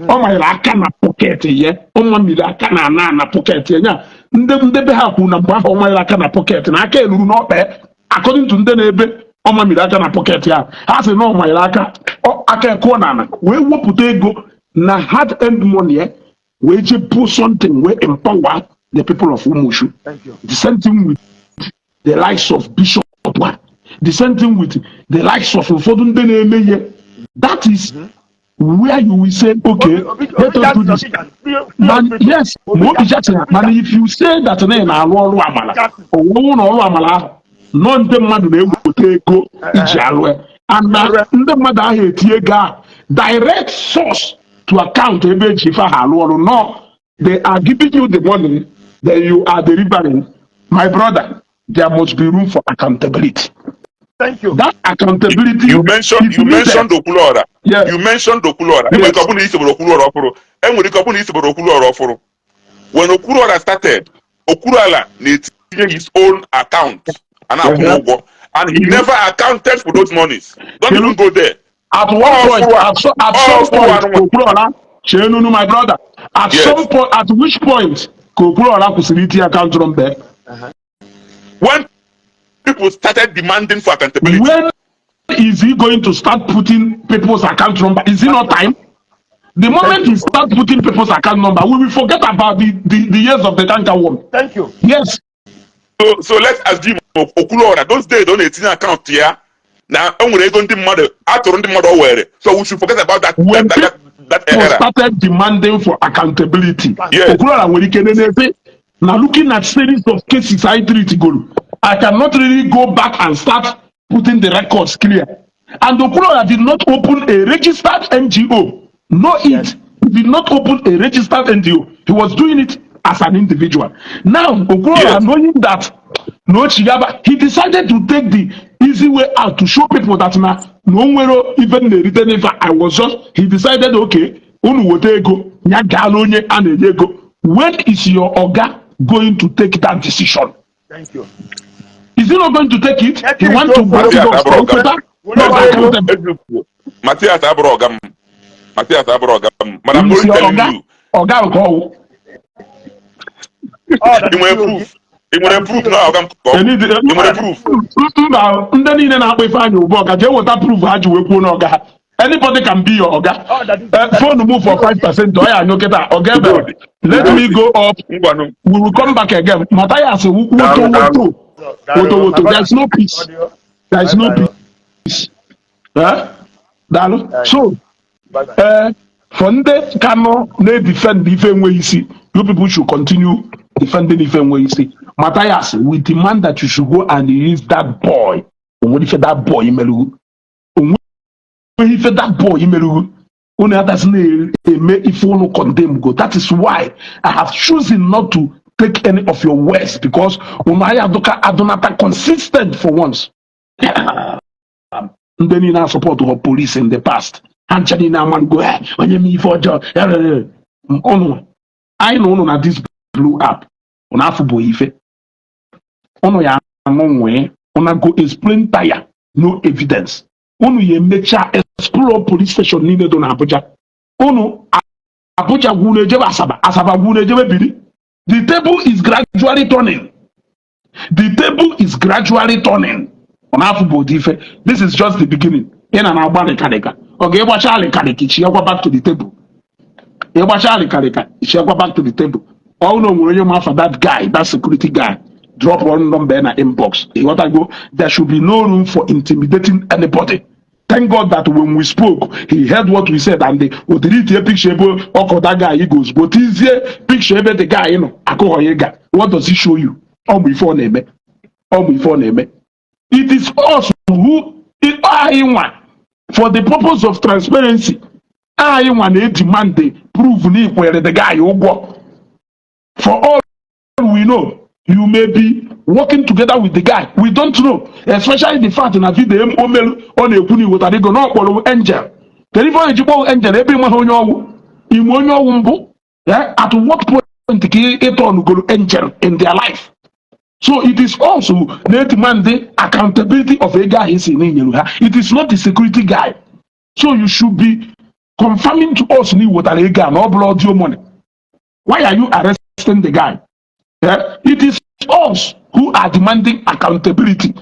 Ọ manyere aka na pocket ya, ọ mamiri aka na ana na pocket ya. Nya ndị ndebe ha kwuru na mgbe ahụ ọ manyere aka na pocket na aka eruru n'ọkpa ya. According to ndị na-ebe ọ mamiri aka na pocket ya, ha sị na ọ manyere aka, aka ekụọ na ana wee wepụta ego na hard earned money ya wee je put something wee empower the people of Umushu. Thank you. The same thing with the likes of Bishop, the same thing with the likes of ụfọdụ ndị na-eme ihe. That is where you will say, okay, Obi, let Obi us do Jackson, this. Obi Jackson, free Man, hospital. yes, Obi ma Obi Jackson, Jackson, Obi mana Jackson. if you say that na ị na-arụ ọrụ amala, Jackson. ọwụwụ na ọrụ amala ahụ nọ, ndị mmadụ na-eweta ego iji alụ ya, and na ndị mmadụ ahụ etinye ego ahụ direct source to account ebe eji ife ahụ alụ ọrụ, no, they are giving you the money, then you are delivering. My brother, there must be room for accountability. Thank you. That accountability You mentioned is you needed. mentioned Okwuluora. Yes. You mentioned Okwuluora. Enwere ike ọ bụrụ na isobere Okwuluora ọfụrụ. Enwere ike ọ bụrụ na isobere Okwuluora ọfụrụ. When Okwuluora started, Okwuluora na-etinye his own account a na-akwụ ụgwọ, and he never accounted for those monies. Don't even go there. At one All point, forward. at All some point, forward. Okwuluora, Chenunu, my brother, at some point, at which point ka Okwuluora kwụsịrị itinye account number? When people started demanding for accountability. When is he going to start putting people's account number? Is it not time? The moment he start putting people's account number, we will forget about the years of the canker worm. Thank you. Yes. So let's assume Okwuluora those days ọ na-etinye account ya na o nwere ego ndị mmadụ atụrụ, ndị mmadụ o were. So we should forget about that When that people era. Started demanding for accountability, Okwuluora nwere ike neneze na looking at series of cases I treat goro, I cannot really go back and start putting the records clear. And Okwuluora did not open a registered NGO. No, it he did not open a registered NGO. He was doing it as an individual. Now Okwuluora, knowing that no chigaba, he decided to take the easy way out to show people that na o nwere even na-erite n'ife. I was just he decided, okay, unu weta ego ya gaala onye a na-enye ego. When is your oga going to take that decision? Thank you. Is he not going to take it? That He is want to so go Matthias to abụrụ ọga m. not accountable. Eziokwu. Matthias abụrụ ọga m. Matthias abụrụ ọga m. Mana I'm Is only your telling oga you. Oga nke ọwụ? Oh, that Ị nwere is you. proof? Ị nwere proof na ọga m ka ọ bụ? Ị nwere proof? Mba, ndị niile na-akpọ Ifeanyị ugbu ọga, jee weta proof ha ji wee kwuo na ọga ha. Anybody can be your oga. Oh, that is Phone move for 5%, ọ ya anyụ kịta ọga ebe. Good. Let me go up. Ngwanụ. We will come back again. Matthias, woto. Daalụ, daalụ. Woto woto woto, there is no peace, there is no peace. Eh? Daalụ. So for ndị ka nọ na-edefend ife enweghị isi, you people should continue defending ife enweghị isi. Matthias, we demand that you should go and release that boy. Onwere ife that boy imerugu? Onweghị ife that boy imerugu. Unu adasị na-eme ife unu condemn go. That is why I have chosen not to take any of your words, because unu aya adụka adụnata consistent for once. Ndị niile na-support họ police in the past, ha ncha niile amalụgo, "Eh, onye m ife ọjọọ." Ụnụ anyị na ụnụ na this blue app, ụnụ afụbụ ife ụnụ ya aṅụ nwee. Ụna go explain tire, no evidence. Ụnụ ya emecha explore police station niile dị na Abuja. Ụnụ Abuja gwụ na-ejebe Asaba, Asaba gwụ na-ejebe Biri. The table is gradually turning, the table is gradually turning. Ọ na-afụ bụ ụdị ife. This is just the beginning. Ị na na-agba lịkalịka, ọ ga-ịgbacha lịkalịka chi yakwa back to the table. Ịgbacha rịkarịka, ichekwa back to the table. Ọ na onwere onye ma afa that guy, that security guy, drop one number na inbox. Ịghọtago? There should be no room for intimidating anybody. Thank God that when we spoke, he heard what we said and o deletie picture ebe ọkọ that guy go ozugbo, tizie picture ebe the guy nọ akụghọ ya ga. What does it show you? Ọ bụ ife ọ na-eme, ọ bụ ife ọ na-eme. It is us who, anyị nwa, for the purpose of transparency, anyị nwa na-edemand proof na ikwere the guy ụgwọ. For all we know, you may be working together with the guy. We don't know, especially the fact na video o melu ọ na-ekwu na iwetara ego na ọ kpọrọ angel. Kedu ife ọ na-eji kpọọ angel ebe ịmaghị onye ọwụ ime onye ọwụ mbụ? At what point ka ịtọnugoro angel in their life? So it is also na-demand the accountability of ego ahụ isi na-enyere ha. It is not the security guy. So you should be confirming to us na iwetara ego a, na ọ bụrụ audio money. Why are you arresting the guy? Yeah? It is us who are demanding accountability.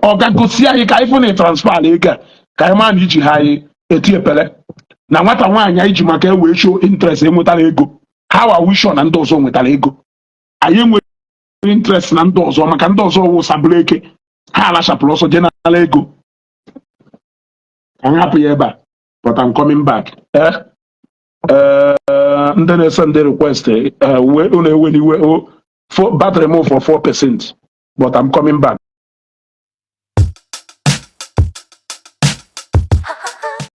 Ọ ga gosi anyị ka anyị fụ na transfer ala ego a, ka anyị maa na iji ha anyị eti epele na nwata nwaanyị anyị ji maka e wee show interest enwetara ego. How are we sure na ndị ọzọ nwetara ego? Anyị enweghị interest na ndị ọzọ, maka ndị ọzọ wụ sabụrụ eke ha alachapụrụ ọsọ jee nara ego. Ka m hapụ ya ebe a, but I'm coming back. Ndị na-ese ndị request, unu ewe n'iwe o, battery m for 4%, but I'm coming back.